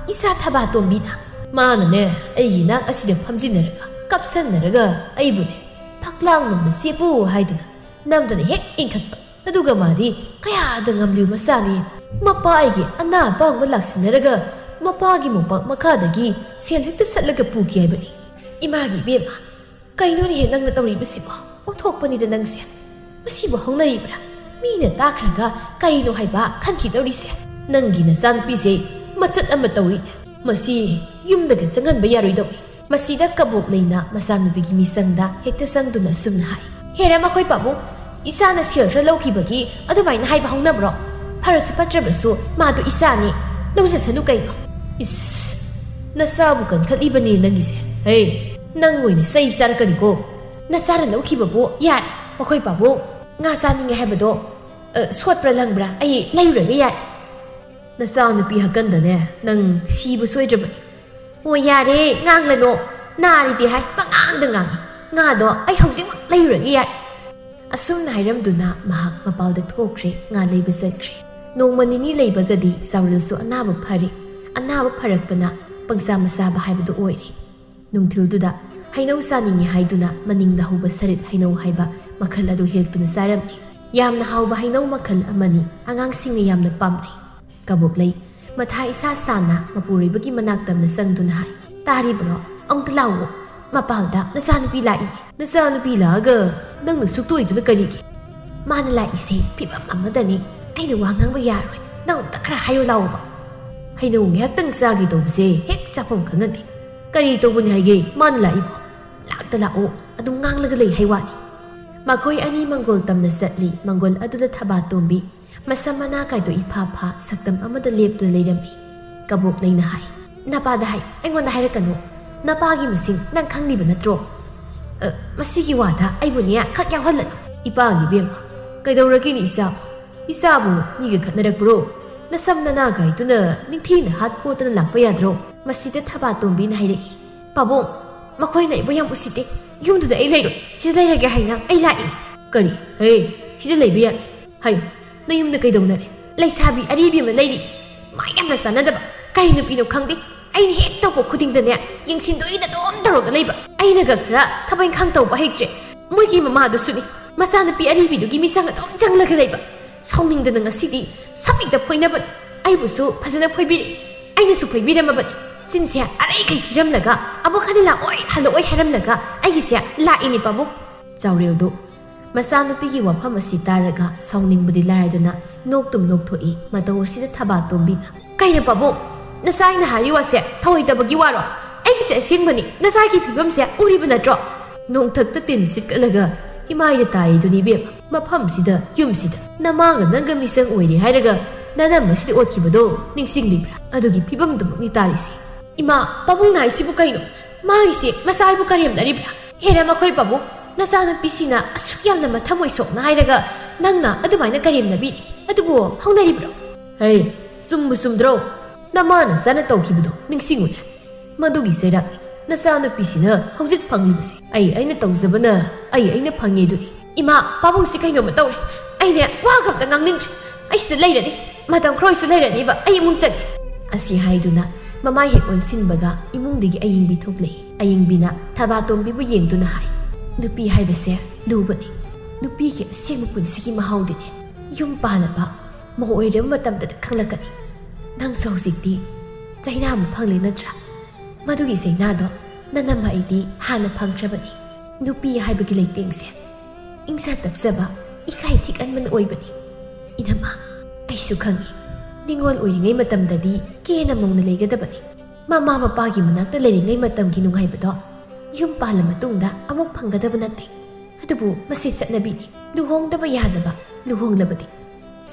ꯏꯆꯥ ꯊꯕꯥꯇꯣꯝꯕꯤꯅ? ꯃꯥꯅꯅꯦ, ꯑꯩꯒꯤ ꯏꯅꯥꯛ ꯑꯁꯤꯗ ꯐꯝꯖꯤꯟꯅꯔꯒ, ꯀꯞꯁꯟꯅꯔꯒ ꯑꯩꯕꯨꯅꯦ, ꯐꯛꯂꯥꯡ ꯅꯨꯡꯗ ꯆꯦꯞꯄꯨ ꯍꯥꯏꯗꯨꯅ ꯅꯝꯗꯅ ꯍꯦꯛ ꯏꯟꯈꯠꯄ꯫ ꯑꯗꯨꯒ ꯃꯥꯗꯤ ꯀꯌꯥꯗ ꯉꯝꯂꯤꯕ ꯃꯆꯥꯅꯤ? ꯃꯄꯥ ꯑꯩꯒꯤ ꯑꯅꯥꯕ ꯑꯃ ꯂꯥꯛꯁꯤꯟꯅꯔꯒ ꯃꯄꯥꯒꯤ ꯃꯣꯝꯄꯥꯛ ꯃꯈꯥꯗꯒꯤ ꯁꯦꯜ ꯍꯦꯛꯇ ꯁꯠꯂꯒ ꯄꯨꯈꯤ ꯍꯥꯏꯕꯅꯤ꯫ ꯏꯃꯥꯒꯤ ꯏꯕꯦꯝꯃ, ꯀꯩꯅꯣꯅꯦꯍꯦ ꯅꯪꯅ ꯇꯧꯔꯤꯕꯁꯤꯕꯣ? ꯑꯣꯟꯊꯣꯛꯄꯅꯤꯗ ꯅꯪꯁꯦ꯫ ꯃꯁꯤꯕꯨ ꯍꯧꯅꯔꯤꯕ꯭ꯔꯥ? ꯃꯤꯅ ꯇꯥꯈ꯭ꯔꯒ ꯀꯔꯤꯅꯣ ꯍꯥꯏꯕ ꯈꯟꯈꯤꯗꯧꯔꯤꯁꯦ? ꯅꯪꯒꯤ ꯅꯆꯥꯅꯨꯄꯤꯁꯦ ꯃꯆꯠ ꯑꯃ ꯇꯧꯏ꯫ ꯃꯁꯤ ꯌꯨꯝꯗꯒ ꯆꯪꯍꯟꯕ ꯌꯥꯔꯣꯏꯗꯧꯔꯤ꯫ ꯃꯁꯤꯗ ꯀꯕꯣꯛ ꯂꯩꯅ ꯃꯆꯥꯅꯨꯄꯤꯒꯤ ꯃꯤꯆꯪꯗ ꯍꯦꯛꯇ ꯆꯪꯗꯨꯅ ꯑꯁꯨꯝꯅ ꯍꯥꯏ, "ꯍꯦꯔꯥ ꯃꯈꯣꯏ ꯄꯥꯕꯨꯡ, ꯏꯆꯥꯅ ꯁꯦꯜ ꯈꯔ ꯂꯧꯈꯤꯕꯒꯤ ꯑꯗꯨꯃꯥꯏꯅ ꯍꯥꯏꯕ ꯍꯧꯅꯕ꯭ꯔꯣ? ꯐꯔꯁꯨ ꯐꯠꯇ꯭ꯔꯕꯁꯨ ꯃꯥꯗꯨ ꯏꯆꯥꯅꯤ, ꯂꯧꯖꯁꯅꯨ ꯀꯩꯅꯣ?" ꯏꯁ, ꯅꯆꯥꯕꯨ ꯀꯟꯈꯠꯂꯤꯕꯅꯦ ꯅꯪꯒꯤꯁꯦ꯫ ꯍꯦ, ꯅꯪ ꯑꯣꯏꯅ ꯆꯩ ꯆꯥꯔꯛꯀꯅꯤꯀꯣ꯫ ꯅꯆꯥꯅ ꯂꯧꯈꯤꯕꯕꯨ ꯌꯥꯔꯦ, ꯃꯈꯣꯏ ꯄꯥꯕꯨꯡ, ꯉꯥ ꯆꯥꯅꯤꯡꯉꯦ ꯍꯥꯏꯕꯗꯣ, ꯑ, ꯁꯣꯠꯄ꯭ꯔꯥ ꯂꯪꯕ꯭ꯔꯥ ꯑꯩ ꯂꯩꯔꯨꯔꯒꯦ ꯌꯥꯔꯦ꯫ ꯅꯆꯥꯅꯨꯄꯤ ꯍꯥꯀꯟꯗꯅꯦ ꯅꯪ ꯁꯤꯕ ꯁꯣꯏꯗ꯭ꯔꯕꯅꯤ꯫ ꯑꯣ ꯌꯥꯔꯦ, ꯉꯥꯡꯂꯅꯣ꯫ ꯅꯥꯔꯤꯗꯤ ꯍꯥꯏ, ꯄꯉꯥꯡꯗ ꯉꯥꯡꯉꯤ꯫ ꯉꯥꯗꯣ ꯑꯩ ꯍꯧꯖꯤꯛꯃꯛ ꯂꯩꯔꯨꯔꯒꯦ ꯌꯥꯏ꯫ ꯑꯁꯨꯝꯅ ꯍꯥꯏꯔꯝꯗꯨꯅ ꯃꯍꯥꯛ ꯃꯄꯥꯜꯗ ꯊꯣꯛꯈ꯭ꯔꯦ, ꯉꯥ ꯂꯩꯕ ꯆꯠꯈ꯭ꯔꯦ꯫ ꯅꯣꯡꯃ ꯅꯤꯅꯤ ꯂꯩꯕꯒꯗꯤ ꯆꯥꯎꯔꯦꯜꯁꯨ ꯑꯅꯥꯕ ꯐꯔꯦ꯫ ꯑꯅꯥꯕ ꯐꯔꯛꯄꯅ ꯄꯪꯆꯥ ꯃꯆꯥꯕ ꯍꯥꯏꯕꯗꯨ ꯑꯣꯏꯔꯦ꯫ ꯅꯨꯡꯊꯤꯜꯗꯨꯗ ꯍꯩꯅꯧ ꯆꯥꯅꯤꯡꯉꯤ ꯍꯥꯏꯗꯨꯅ ꯃꯅꯤꯡꯗ ꯍꯧꯕ ꯁꯔꯤꯠ ꯍꯩꯅꯧ ꯍꯥꯏꯕ ꯃꯈꯜ ꯑꯗꯨ ꯍꯦꯛꯇꯨꯅ ꯆꯥꯔꯝꯃꯤ꯫ ꯌꯥꯝꯅ ꯍꯥꯎꯕ ꯍꯩꯅꯧ ꯃꯈꯜ ꯑꯃꯅꯤ, ꯑꯉꯥꯡꯁꯤꯡꯅ ꯌꯥꯝꯅ ꯄꯥꯝꯅꯩ꯫ ꯀꯕꯣꯛꯂꯩ ꯃꯊꯥ ꯏꯁꯥ ꯁꯥꯅ ꯃꯄꯨꯔꯣꯏꯕꯒꯤ ꯃꯅꯥꯛꯇ ꯑꯃ ꯆꯪꯗꯨꯅ ꯍꯥꯏ, "ꯇꯥꯔꯤꯕ꯭ꯔꯣ? ꯑꯃꯨꯛꯇ ꯂꯥꯛꯑꯣ, ꯃꯄꯥꯜꯗ ꯅꯆꯥꯅꯨꯄꯤ ꯂꯥꯛꯏ꯫ ꯅꯆꯥꯅꯨꯄꯤ ꯂꯥꯛꯑꯒ ꯅꯪꯅ ꯁꯨꯛꯇꯣꯛꯏꯗꯨꯅ ꯀꯔꯤꯒꯤ? ꯃꯥꯅ ꯂꯥꯛꯏꯁꯦ ꯐꯤꯕꯝ ꯑꯃꯗꯅꯤ꯫ ꯑꯩꯅ ꯋꯥ ꯉꯥꯡꯕ ꯌꯥꯔꯣꯏ꯫ ꯅꯪ ꯑꯝꯇ ꯈꯔ ꯍꯥꯏꯌꯨ ꯂꯥꯎꯕ꯫ ꯍꯩꯅꯧ ꯉꯥꯏꯍꯥꯛꯇꯪ ꯆꯥꯒꯦ ꯇꯧꯕꯁꯦ ꯍꯦꯛ ꯆꯥꯐꯝ ꯈꯪꯍꯟꯗꯦ꯫ ꯀꯔꯤ ꯇꯧꯕꯅꯤ ꯍꯥꯏꯒꯦ ꯃꯥꯅ ꯂꯥꯛꯏꯕꯣ? ꯂꯥꯛꯇ ꯂꯥꯛꯑꯣ, ꯑꯗꯨꯝ ꯉꯥꯡꯂꯒ ꯂꯩ ꯍꯥꯏ ꯋꯥꯅꯤ꯫ ꯃꯈꯣꯏ ꯑꯅꯤ ꯃꯪꯒꯣꯜ ꯇꯝꯅ ꯆꯠꯂꯤ꯫ ꯃꯪꯒꯣꯜ ꯑꯗꯨꯗ ꯊꯕꯥꯇꯣꯝꯕꯤ ꯃꯁꯝ ꯃꯅꯥ ꯀꯥꯏꯗꯣ ꯏꯐꯥ ꯐꯥ ꯁꯛꯇꯝ ꯑꯃꯗ ꯂꯦꯞꯇꯨꯅ ꯂꯩꯔꯝꯃꯤ꯫ ꯀꯕꯣꯛꯂꯩꯅ ꯍꯥꯏ, "ꯅꯄꯥꯗ ꯍꯥꯏ, ꯑꯩꯉꯣꯟꯗ ꯍꯥꯏꯔꯛꯀꯅꯨ꯫ ꯅꯄꯥꯒꯤ ꯃꯁꯤꯡ ꯅꯪ ꯈꯪꯂꯤꯕ ꯅꯠꯇ꯭ꯔꯣ? ꯑ, ꯃꯁꯤꯒꯤ ꯋꯥꯗ ꯑꯩꯕꯨꯅꯦ ꯈꯛ ꯌꯥꯎꯍꯜꯂꯅꯨ꯫ ꯏꯄꯥꯒꯤ ꯏꯕꯦꯝꯃ, ꯀꯩꯗꯧꯔꯒꯦꯅꯦ ꯏꯆꯥ? ꯏꯆꯥꯕꯨ ꯃꯤꯒ ꯈꯠꯅꯔꯛꯄ꯭ꯔꯣ? ꯅꯁꯝ ꯅꯅꯥ ꯀꯥꯏꯗꯨꯅ ꯅꯤꯡꯊꯤꯅ ꯍꯥꯠ ꯈꯣꯠꯇꯅ ꯂꯥꯛꯄ ꯌꯥꯗ꯭ꯔꯣ?" ꯃꯁꯤꯗ ꯊꯕꯥꯇꯣꯝꯕꯤꯅ ꯍꯥꯏꯔꯛꯏ, "ꯄꯥꯕꯨꯡ, ꯃꯈꯣꯏꯅ ꯑꯩꯕꯨ ꯌꯥꯝ ꯎꯁꯤꯠꯇꯦ꯫ ꯌꯨꯝꯗꯨꯗ ꯑꯩ ꯂꯩꯔꯣꯏ꯫ ꯁꯤꯗ ꯂꯩꯔꯒꯦ ꯍꯥꯏꯅ ꯑꯩ ꯂꯥꯛꯏꯅꯤ꯫" "ꯀꯔꯤ? ꯍꯦ, ꯁꯤꯗ ꯂꯩꯕ ꯌꯥꯏ꯫ ꯍꯥꯏꯌꯨ, ꯅꯌꯨꯝꯗ ꯀꯩꯗꯧꯅꯔꯦ? ꯂꯩꯁꯥꯕꯤ ꯑꯔꯤꯕꯤ ꯑꯃ ꯂꯩꯔꯤ꯫ ꯃꯥ ꯌꯥꯝꯅ ꯆꯥꯟꯅꯗꯕ꯫ ꯀꯔꯤ ꯅꯨꯄꯤꯅꯣ ꯈꯪꯗꯦ꯫ ꯑꯩꯅ ꯍꯦꯛ ꯇꯧꯕ ꯈꯨꯗꯤꯡꯗꯅꯦ, ꯌꯦꯡꯁꯤꯟꯗꯣꯏꯗ ꯑꯗꯨꯝ ꯇꯧꯔꯒ ꯂꯩꯕ꯫ ꯑꯩꯅꯒ ꯈꯔ ꯊꯕꯛ ꯏꯪꯈꯥꯡ ꯇꯧꯕ ꯍꯩꯇ꯭ꯔꯦ꯫ ꯃꯣꯏꯒꯤ ꯃꯃꯥꯗꯨꯁꯨꯅꯤ, ꯃꯆꯥꯅꯨꯄꯤ ꯑꯔꯤꯕꯤꯗꯨꯒꯤ ꯃꯤꯆꯪ ꯑꯗꯨꯝ ꯆꯪꯂꯒ ꯂꯩꯕ꯫ ꯁꯥꯎꯅꯤꯡꯗꯅ ꯉꯁꯤꯗꯤ ꯁꯝ ꯍꯦꯛꯇ ꯐꯣꯏꯅꯕꯅꯤ꯫ ꯑꯩꯕꯨꯁꯨ ꯐꯖꯅ ꯐꯣꯏꯕꯤꯔꯛꯏ꯫ ꯑꯩꯅꯁꯨ ꯐꯣꯏꯕꯤꯔꯝꯃꯕꯅꯤ꯫ ꯆꯤꯟꯁꯦ ꯑꯔꯩꯈꯩ ꯊꯤꯔꯝꯂꯒ, ꯑꯃꯨꯛ ꯍꯟꯅ ꯂꯥꯛꯑꯣꯏ, ꯍꯜꯂꯛꯑꯣꯏ ꯍꯥꯏꯔꯝꯂꯒ ꯑꯩꯒꯤꯁꯦ ꯂꯥꯛꯏꯅꯤ, ꯄꯥꯕꯨꯡ꯫" ꯆꯥꯎꯔꯦꯜꯗꯨ ꯃꯆꯥꯅꯨꯄꯤꯒꯤ ꯋꯥꯐꯝ ꯑꯁꯤ ꯇꯥꯔꯒ ꯁꯥꯎꯅꯤꯡꯕꯗꯤ ꯂꯥꯏꯔꯗꯅ ꯅꯣꯛꯇꯨꯝ ꯅꯣꯛꯊꯣꯛꯏ꯫ ꯃꯇꯧ ꯑꯁꯤꯗ ꯊꯕꯥꯇꯣꯝꯕꯤꯅ, "ꯀꯩꯅꯣ ꯄꯥꯕꯨꯡ, ꯅꯆꯥ ꯑꯩꯅ ꯍꯥꯏꯔꯤ ꯋꯥꯁꯦ ꯊꯧꯑꯣꯏꯗꯕꯒꯤ ꯋꯥꯔꯣ? ꯑꯩꯒꯤꯁꯦ ꯑꯁꯦꯡꯕꯅꯤ, ꯅꯆꯥꯒꯤ ꯐꯤꯕꯝꯁꯦ ꯎꯔꯤꯕ ꯅꯠꯇ꯭ꯔꯣ?" ꯅꯣꯡꯊꯛꯇ ꯇꯤꯟ ꯁꯤꯠꯀꯠꯂꯒ ꯏꯃꯥꯏꯗ ꯇꯥꯏꯗꯨꯅꯤ ꯏꯕꯦꯝꯃ꯫ "ꯃꯐꯝꯁꯤꯗ, ꯌꯨꯝꯁꯤꯗ ꯅꯃꯥꯒ ꯅꯪꯒ ꯃꯤꯆꯪ ꯑꯣꯏꯔꯦ ꯍꯥꯏꯔꯒ ꯅꯅꯝ ꯑꯁꯤꯗ ꯑꯣꯠꯈꯤꯕꯗꯣ ꯅꯤꯡꯁꯤꯡꯂꯤꯕ꯭ꯔꯥ? ꯑꯗꯨꯒꯤ ꯐꯤꯕꯝꯗꯨꯃꯛꯅꯤ ꯇꯥꯔꯤꯁꯦ꯫" "ꯏꯃꯥ, ꯄꯥꯕꯨꯡꯅ ꯍꯥꯏꯁꯤꯕꯨ ꯀꯩꯅꯣ? ꯃꯥꯒꯤꯁꯦ ꯃꯆꯥ ꯍꯥꯏꯕꯨ ꯀꯔꯦꯝꯅꯔꯤꯕ꯭ꯔꯥ? ꯍꯦꯔꯥ ꯃꯈꯣꯏ ꯄꯥꯕꯨꯡ, ꯅꯆꯥꯅꯨꯄꯤꯁꯤꯅ ꯑꯁꯨꯛ ꯌꯥꯝꯅ ꯃꯊꯃꯣꯏ ꯁꯣꯛꯅ ꯍꯥꯏꯔꯒ ꯅꯪꯅ ꯑꯗꯨꯃꯥꯏꯅ ꯀꯔꯦꯝꯅꯕꯤꯔꯤ꯫ ꯑꯗꯨꯕꯨ ꯍꯧꯅꯔꯤꯕ꯭ꯔꯣ?" "ꯍꯦ, ꯆꯨꯝꯕꯨ ꯆꯨꯝꯗ꯭ꯔꯣ? ꯅꯃꯥ ꯅꯆꯥꯅ ꯇꯧꯈꯤꯕꯗꯣ ꯅꯤꯡꯁꯤꯡꯉꯨꯅꯦ꯫ ꯃꯗꯨꯒꯤ ꯆꯩꯔꯥꯛꯅꯤ ꯅꯆꯥꯅꯨꯄꯤꯁꯤꯅ ꯍꯧꯖꯤꯛ ꯐꯪꯂꯤꯕꯁꯦ꯫ ꯑꯩ ꯑꯩꯅ ꯇꯧꯖꯕꯅ ꯑꯩ ꯑꯩꯅ ꯐꯪꯉꯦꯗꯨꯅꯤ꯫" "ꯏꯃꯥ, ꯄꯥꯕꯨꯡꯁꯤ ꯀꯩꯅꯣꯝꯃ ꯇꯧꯔꯦ꯫ ꯑꯩꯅꯦ ꯋꯥꯒ ꯑꯝꯇ ꯉꯥꯡꯅꯤꯡꯗ꯭ꯔꯦ꯫ ꯑꯩ ꯁꯤꯗ ꯂꯩꯔꯅꯤ꯫ ꯃꯇꯝ ꯈꯔ ꯑꯣꯏꯁꯨ ꯂꯩꯔꯅꯤꯕ꯫ ꯑꯩ ꯏꯃꯨꯡ ꯆꯠꯀꯦ꯫" ꯑꯁꯤ ꯍꯥꯏꯗꯨꯅ ꯃꯃꯥꯏ ꯍꯦꯛ ꯑꯣꯟꯁꯤꯟꯕꯒ ꯏꯃꯨꯡꯗꯒꯤ ꯑꯌꯤꯡꯕꯤ ꯊꯣꯛꯂꯛꯏ꯫ ꯑꯌꯤꯡꯕꯤꯅ ꯊꯕꯥꯇꯣꯝꯕꯤꯕꯨ ꯌꯦꯡꯗꯨꯅ ꯍꯥꯏ, "ꯅꯨꯄꯤ ꯍꯥꯏꯕꯁꯦ ꯂꯨꯕꯅꯤ꯫ ꯅꯨꯄꯤꯒꯤ ꯑꯁꯦꯡꯕ ꯄꯨꯟꯁꯤꯒꯤ ꯃꯍꯥꯎꯗꯤꯅꯦ ꯌꯨꯝ ꯄꯥꯜꯂꯕ ꯃꯧ ꯑꯣꯏꯔꯕ ꯃꯇꯝꯗꯗ ꯈꯪꯂꯛꯀꯅꯤ꯫ ꯅꯪꯁꯨ ꯍꯧꯖꯤꯛꯇꯤ ꯆꯩꯅꯥ ꯑꯃ ꯐꯪꯂꯦ ꯅꯠꯇ꯭ꯔꯥ? ꯃꯗꯨꯒꯤ ꯆꯩꯅꯥꯗꯣ ꯅꯅꯝꯃ ꯑꯩꯗꯤ ꯍꯥꯟꯅ ꯐꯪꯈ꯭ꯔꯕꯅꯤ꯫ ꯅꯨꯄꯤ ꯍꯥꯏꯕꯒꯤ ꯂꯩꯇꯦꯡꯁꯦ ꯏꯪꯖ ꯇꯞꯆꯕ, ꯏꯀꯥꯏ ꯊꯤꯒꯟꯕꯅ ꯑꯣꯏꯕꯅꯤ꯫ ꯏꯅꯝꯃ, ꯑꯩꯁꯨ ꯈꯪꯏ, ꯅꯤꯉꯣꯜ ꯑꯣꯏꯔꯤꯉꯩ ꯃꯇꯝꯗꯗꯤ ꯀꯦꯅ ꯃꯧꯅ ꯂꯩꯒꯗꯕꯅꯤ꯫ ꯃꯃꯥ ꯃꯄꯥꯒꯤ ꯃꯅꯥꯛꯇ ꯂꯩꯔꯤꯉꯩ ꯃꯇꯝꯒꯤ ꯅꯨꯡꯉꯥꯏꯕꯗꯣ ꯌꯨꯝ ꯄꯥꯜꯂ ꯃꯇꯨꯡꯗ ꯑꯃꯨꯛ ꯐꯪꯒꯗꯕ ꯅꯠꯇꯦ꯫ ꯑꯗꯨꯕꯨ ꯃꯁꯤ ꯆꯠꯅꯕꯤꯅꯤ꯫ ꯂꯨꯍꯣꯡꯗꯕ ꯌꯥꯗꯕ, ꯂꯨꯍꯣꯡꯂꯕꯗꯤ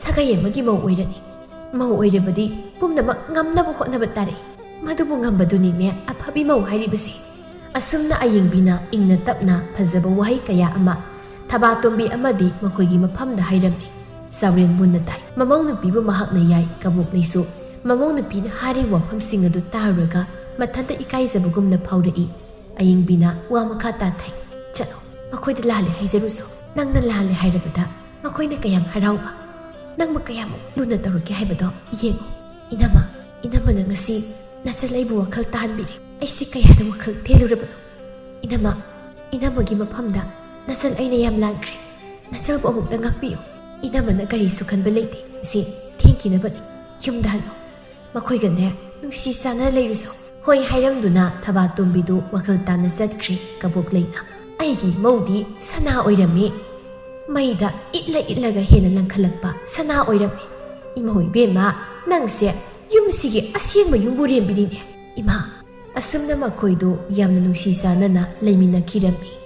ꯁꯥꯒꯩ ꯑꯃꯒꯤ ꯃꯧ ꯑꯣꯏꯔꯅꯤ꯫ ꯃꯧ ꯑꯣꯏꯔꯕꯗꯤ ꯄꯨꯝꯅꯃꯛ ꯉꯝꯅꯕ ꯍꯣꯠꯅꯕ ꯇꯥꯔꯛꯏ꯫ ꯃꯗꯨꯕꯨ ꯉꯝꯕꯗꯨꯅꯤꯅꯦ ꯑꯐꯕꯤ ꯃꯧ ꯍꯥꯏꯔꯤꯕꯁꯤ꯫ ꯑꯁꯨꯝꯅ ꯑꯌꯦꯡꯕꯤꯅ ꯏꯪꯅ ꯇꯞꯅ ꯐꯖꯕ ꯋꯥꯍꯩ ꯀꯌꯥ ꯑꯃ ꯊꯕꯥꯇꯣꯝꯕꯤ ꯑꯃꯗꯤ ꯃꯈꯣꯏꯒꯤ ꯃꯐꯝꯗ ꯍꯥꯏꯔꯝꯃꯤ꯫ ꯆꯥꯎꯔꯦꯟ ꯃꯨꯟꯅ ꯇꯥꯏ꯫ ꯃꯃꯧ ꯅꯨꯄꯤꯕꯨ ꯃꯍꯥꯛꯅ ꯌꯥꯏ ꯀꯕꯣꯛꯂꯩꯁꯨ꯫ ꯃꯃꯧ ꯅꯨꯄꯤꯅ ꯍꯥꯏꯔꯤꯕ ꯋꯥꯐꯝꯁꯤꯡ ꯑꯗꯨ ꯇꯥꯔꯨꯔꯒ ꯃꯊꯟꯇ ꯏꯀꯥꯏꯖꯕꯒꯨꯝꯅ ꯐꯥꯎꯔꯛꯏ꯫ ꯑꯌꯦꯡꯕꯤꯅ ꯋꯥ ꯃꯈꯥ ꯇꯥꯊꯩ꯫ "ꯆꯠꯂꯣ, ꯃꯈꯣꯏꯗ ꯂꯥꯜꯂꯦ ꯍꯥꯏꯖꯔꯨꯁꯨ꯫ ꯅꯪꯅ ꯂꯥꯜꯂꯦ ꯍꯥꯏꯔꯕꯗ ꯃꯈꯣꯏꯅ ꯀꯌꯥꯝ ꯍꯔꯥꯎꯕ, ꯅꯪꯕꯨ ꯀꯌꯥꯃꯨꯛ ꯂꯨꯅ ꯇꯧꯔꯛꯀꯦ ꯍꯥꯏꯕꯗꯣ ꯌꯦꯡꯉꯨ꯫ ꯏꯅꯝꯃ, ꯏꯅꯝꯃꯅ ꯉꯁꯤ ꯅꯆꯜ ꯑꯩꯕꯨ ꯋꯥꯈꯜ ꯇꯥꯍꯟꯕꯤꯔꯦ꯫ ꯑꯩꯁꯤ ꯀꯌꯥꯗ ꯋꯥꯈꯜ ꯊꯦꯜꯂꯨꯔꯕꯅꯣ? ꯏꯅꯝꯃ, ꯏꯅꯝꯃꯒꯤ ꯃꯐꯝꯗ ꯅꯆꯜ ꯑꯩꯅ ꯌꯥꯝ ꯂꯥꯟꯈ꯭ꯔꯦ꯫ ꯅꯆꯜꯕꯨ ꯑꯃꯨꯛꯇ ꯉꯥꯛꯄꯤꯌꯨ꯫ ꯏꯅꯝꯃꯅ ꯀꯔꯤꯁꯨ ꯈꯟꯕ ꯂꯩꯇꯦ꯫ ꯁꯤ ꯊꯦꯡꯈꯤꯅꯕꯅꯤ꯫ ꯌꯨꯝꯗ ꯍꯜꯂꯣ꯫ ꯃꯈꯣꯏꯒꯅꯦ ꯅꯨꯡꯁꯤ ꯆꯥꯟꯅ ꯂꯩꯔꯨꯁꯣ꯫" ꯍꯣꯏ ꯍꯥꯏꯔꯝꯗꯨꯅ ꯊꯕꯥꯇꯣꯝꯕꯤꯗꯨ ꯋꯥꯈꯜ ꯇꯥꯅ ꯆꯠꯈ꯭ꯔꯦ ꯀꯕꯣꯛꯂꯩꯅ꯫ "ꯑꯩꯒꯤ ꯃꯧꯗꯤ ꯁꯅꯥ ꯑꯣꯏꯔꯝꯃꯤ꯫ ꯃꯩꯗ ꯏꯠꯂ ꯏꯠꯂꯒ ꯍꯦꯟꯅ ꯂꯪꯈꯠꯂꯛꯄ ꯁꯅꯥ ꯑꯣꯏꯔꯝꯃꯤ꯫ ꯏꯃꯧ ꯏꯕꯦꯝꯃ, ꯅꯪꯁꯦ ꯌꯨꯝꯁꯤꯒꯤ ꯑꯁꯦꯡꯕ ꯌꯨꯝꯕꯨꯔꯦꯝꯕꯤꯅꯤꯅꯦ꯫ ꯏꯃꯥ!" ꯑꯁꯨꯝꯅ ꯃꯈꯣꯏꯗꯨ ꯌꯥꯝꯅ ꯅꯨꯡꯁꯤ ꯆꯥꯟꯅꯅ ꯂꯩꯃꯤꯟꯅꯈꯤꯔꯝꯃꯤ꯫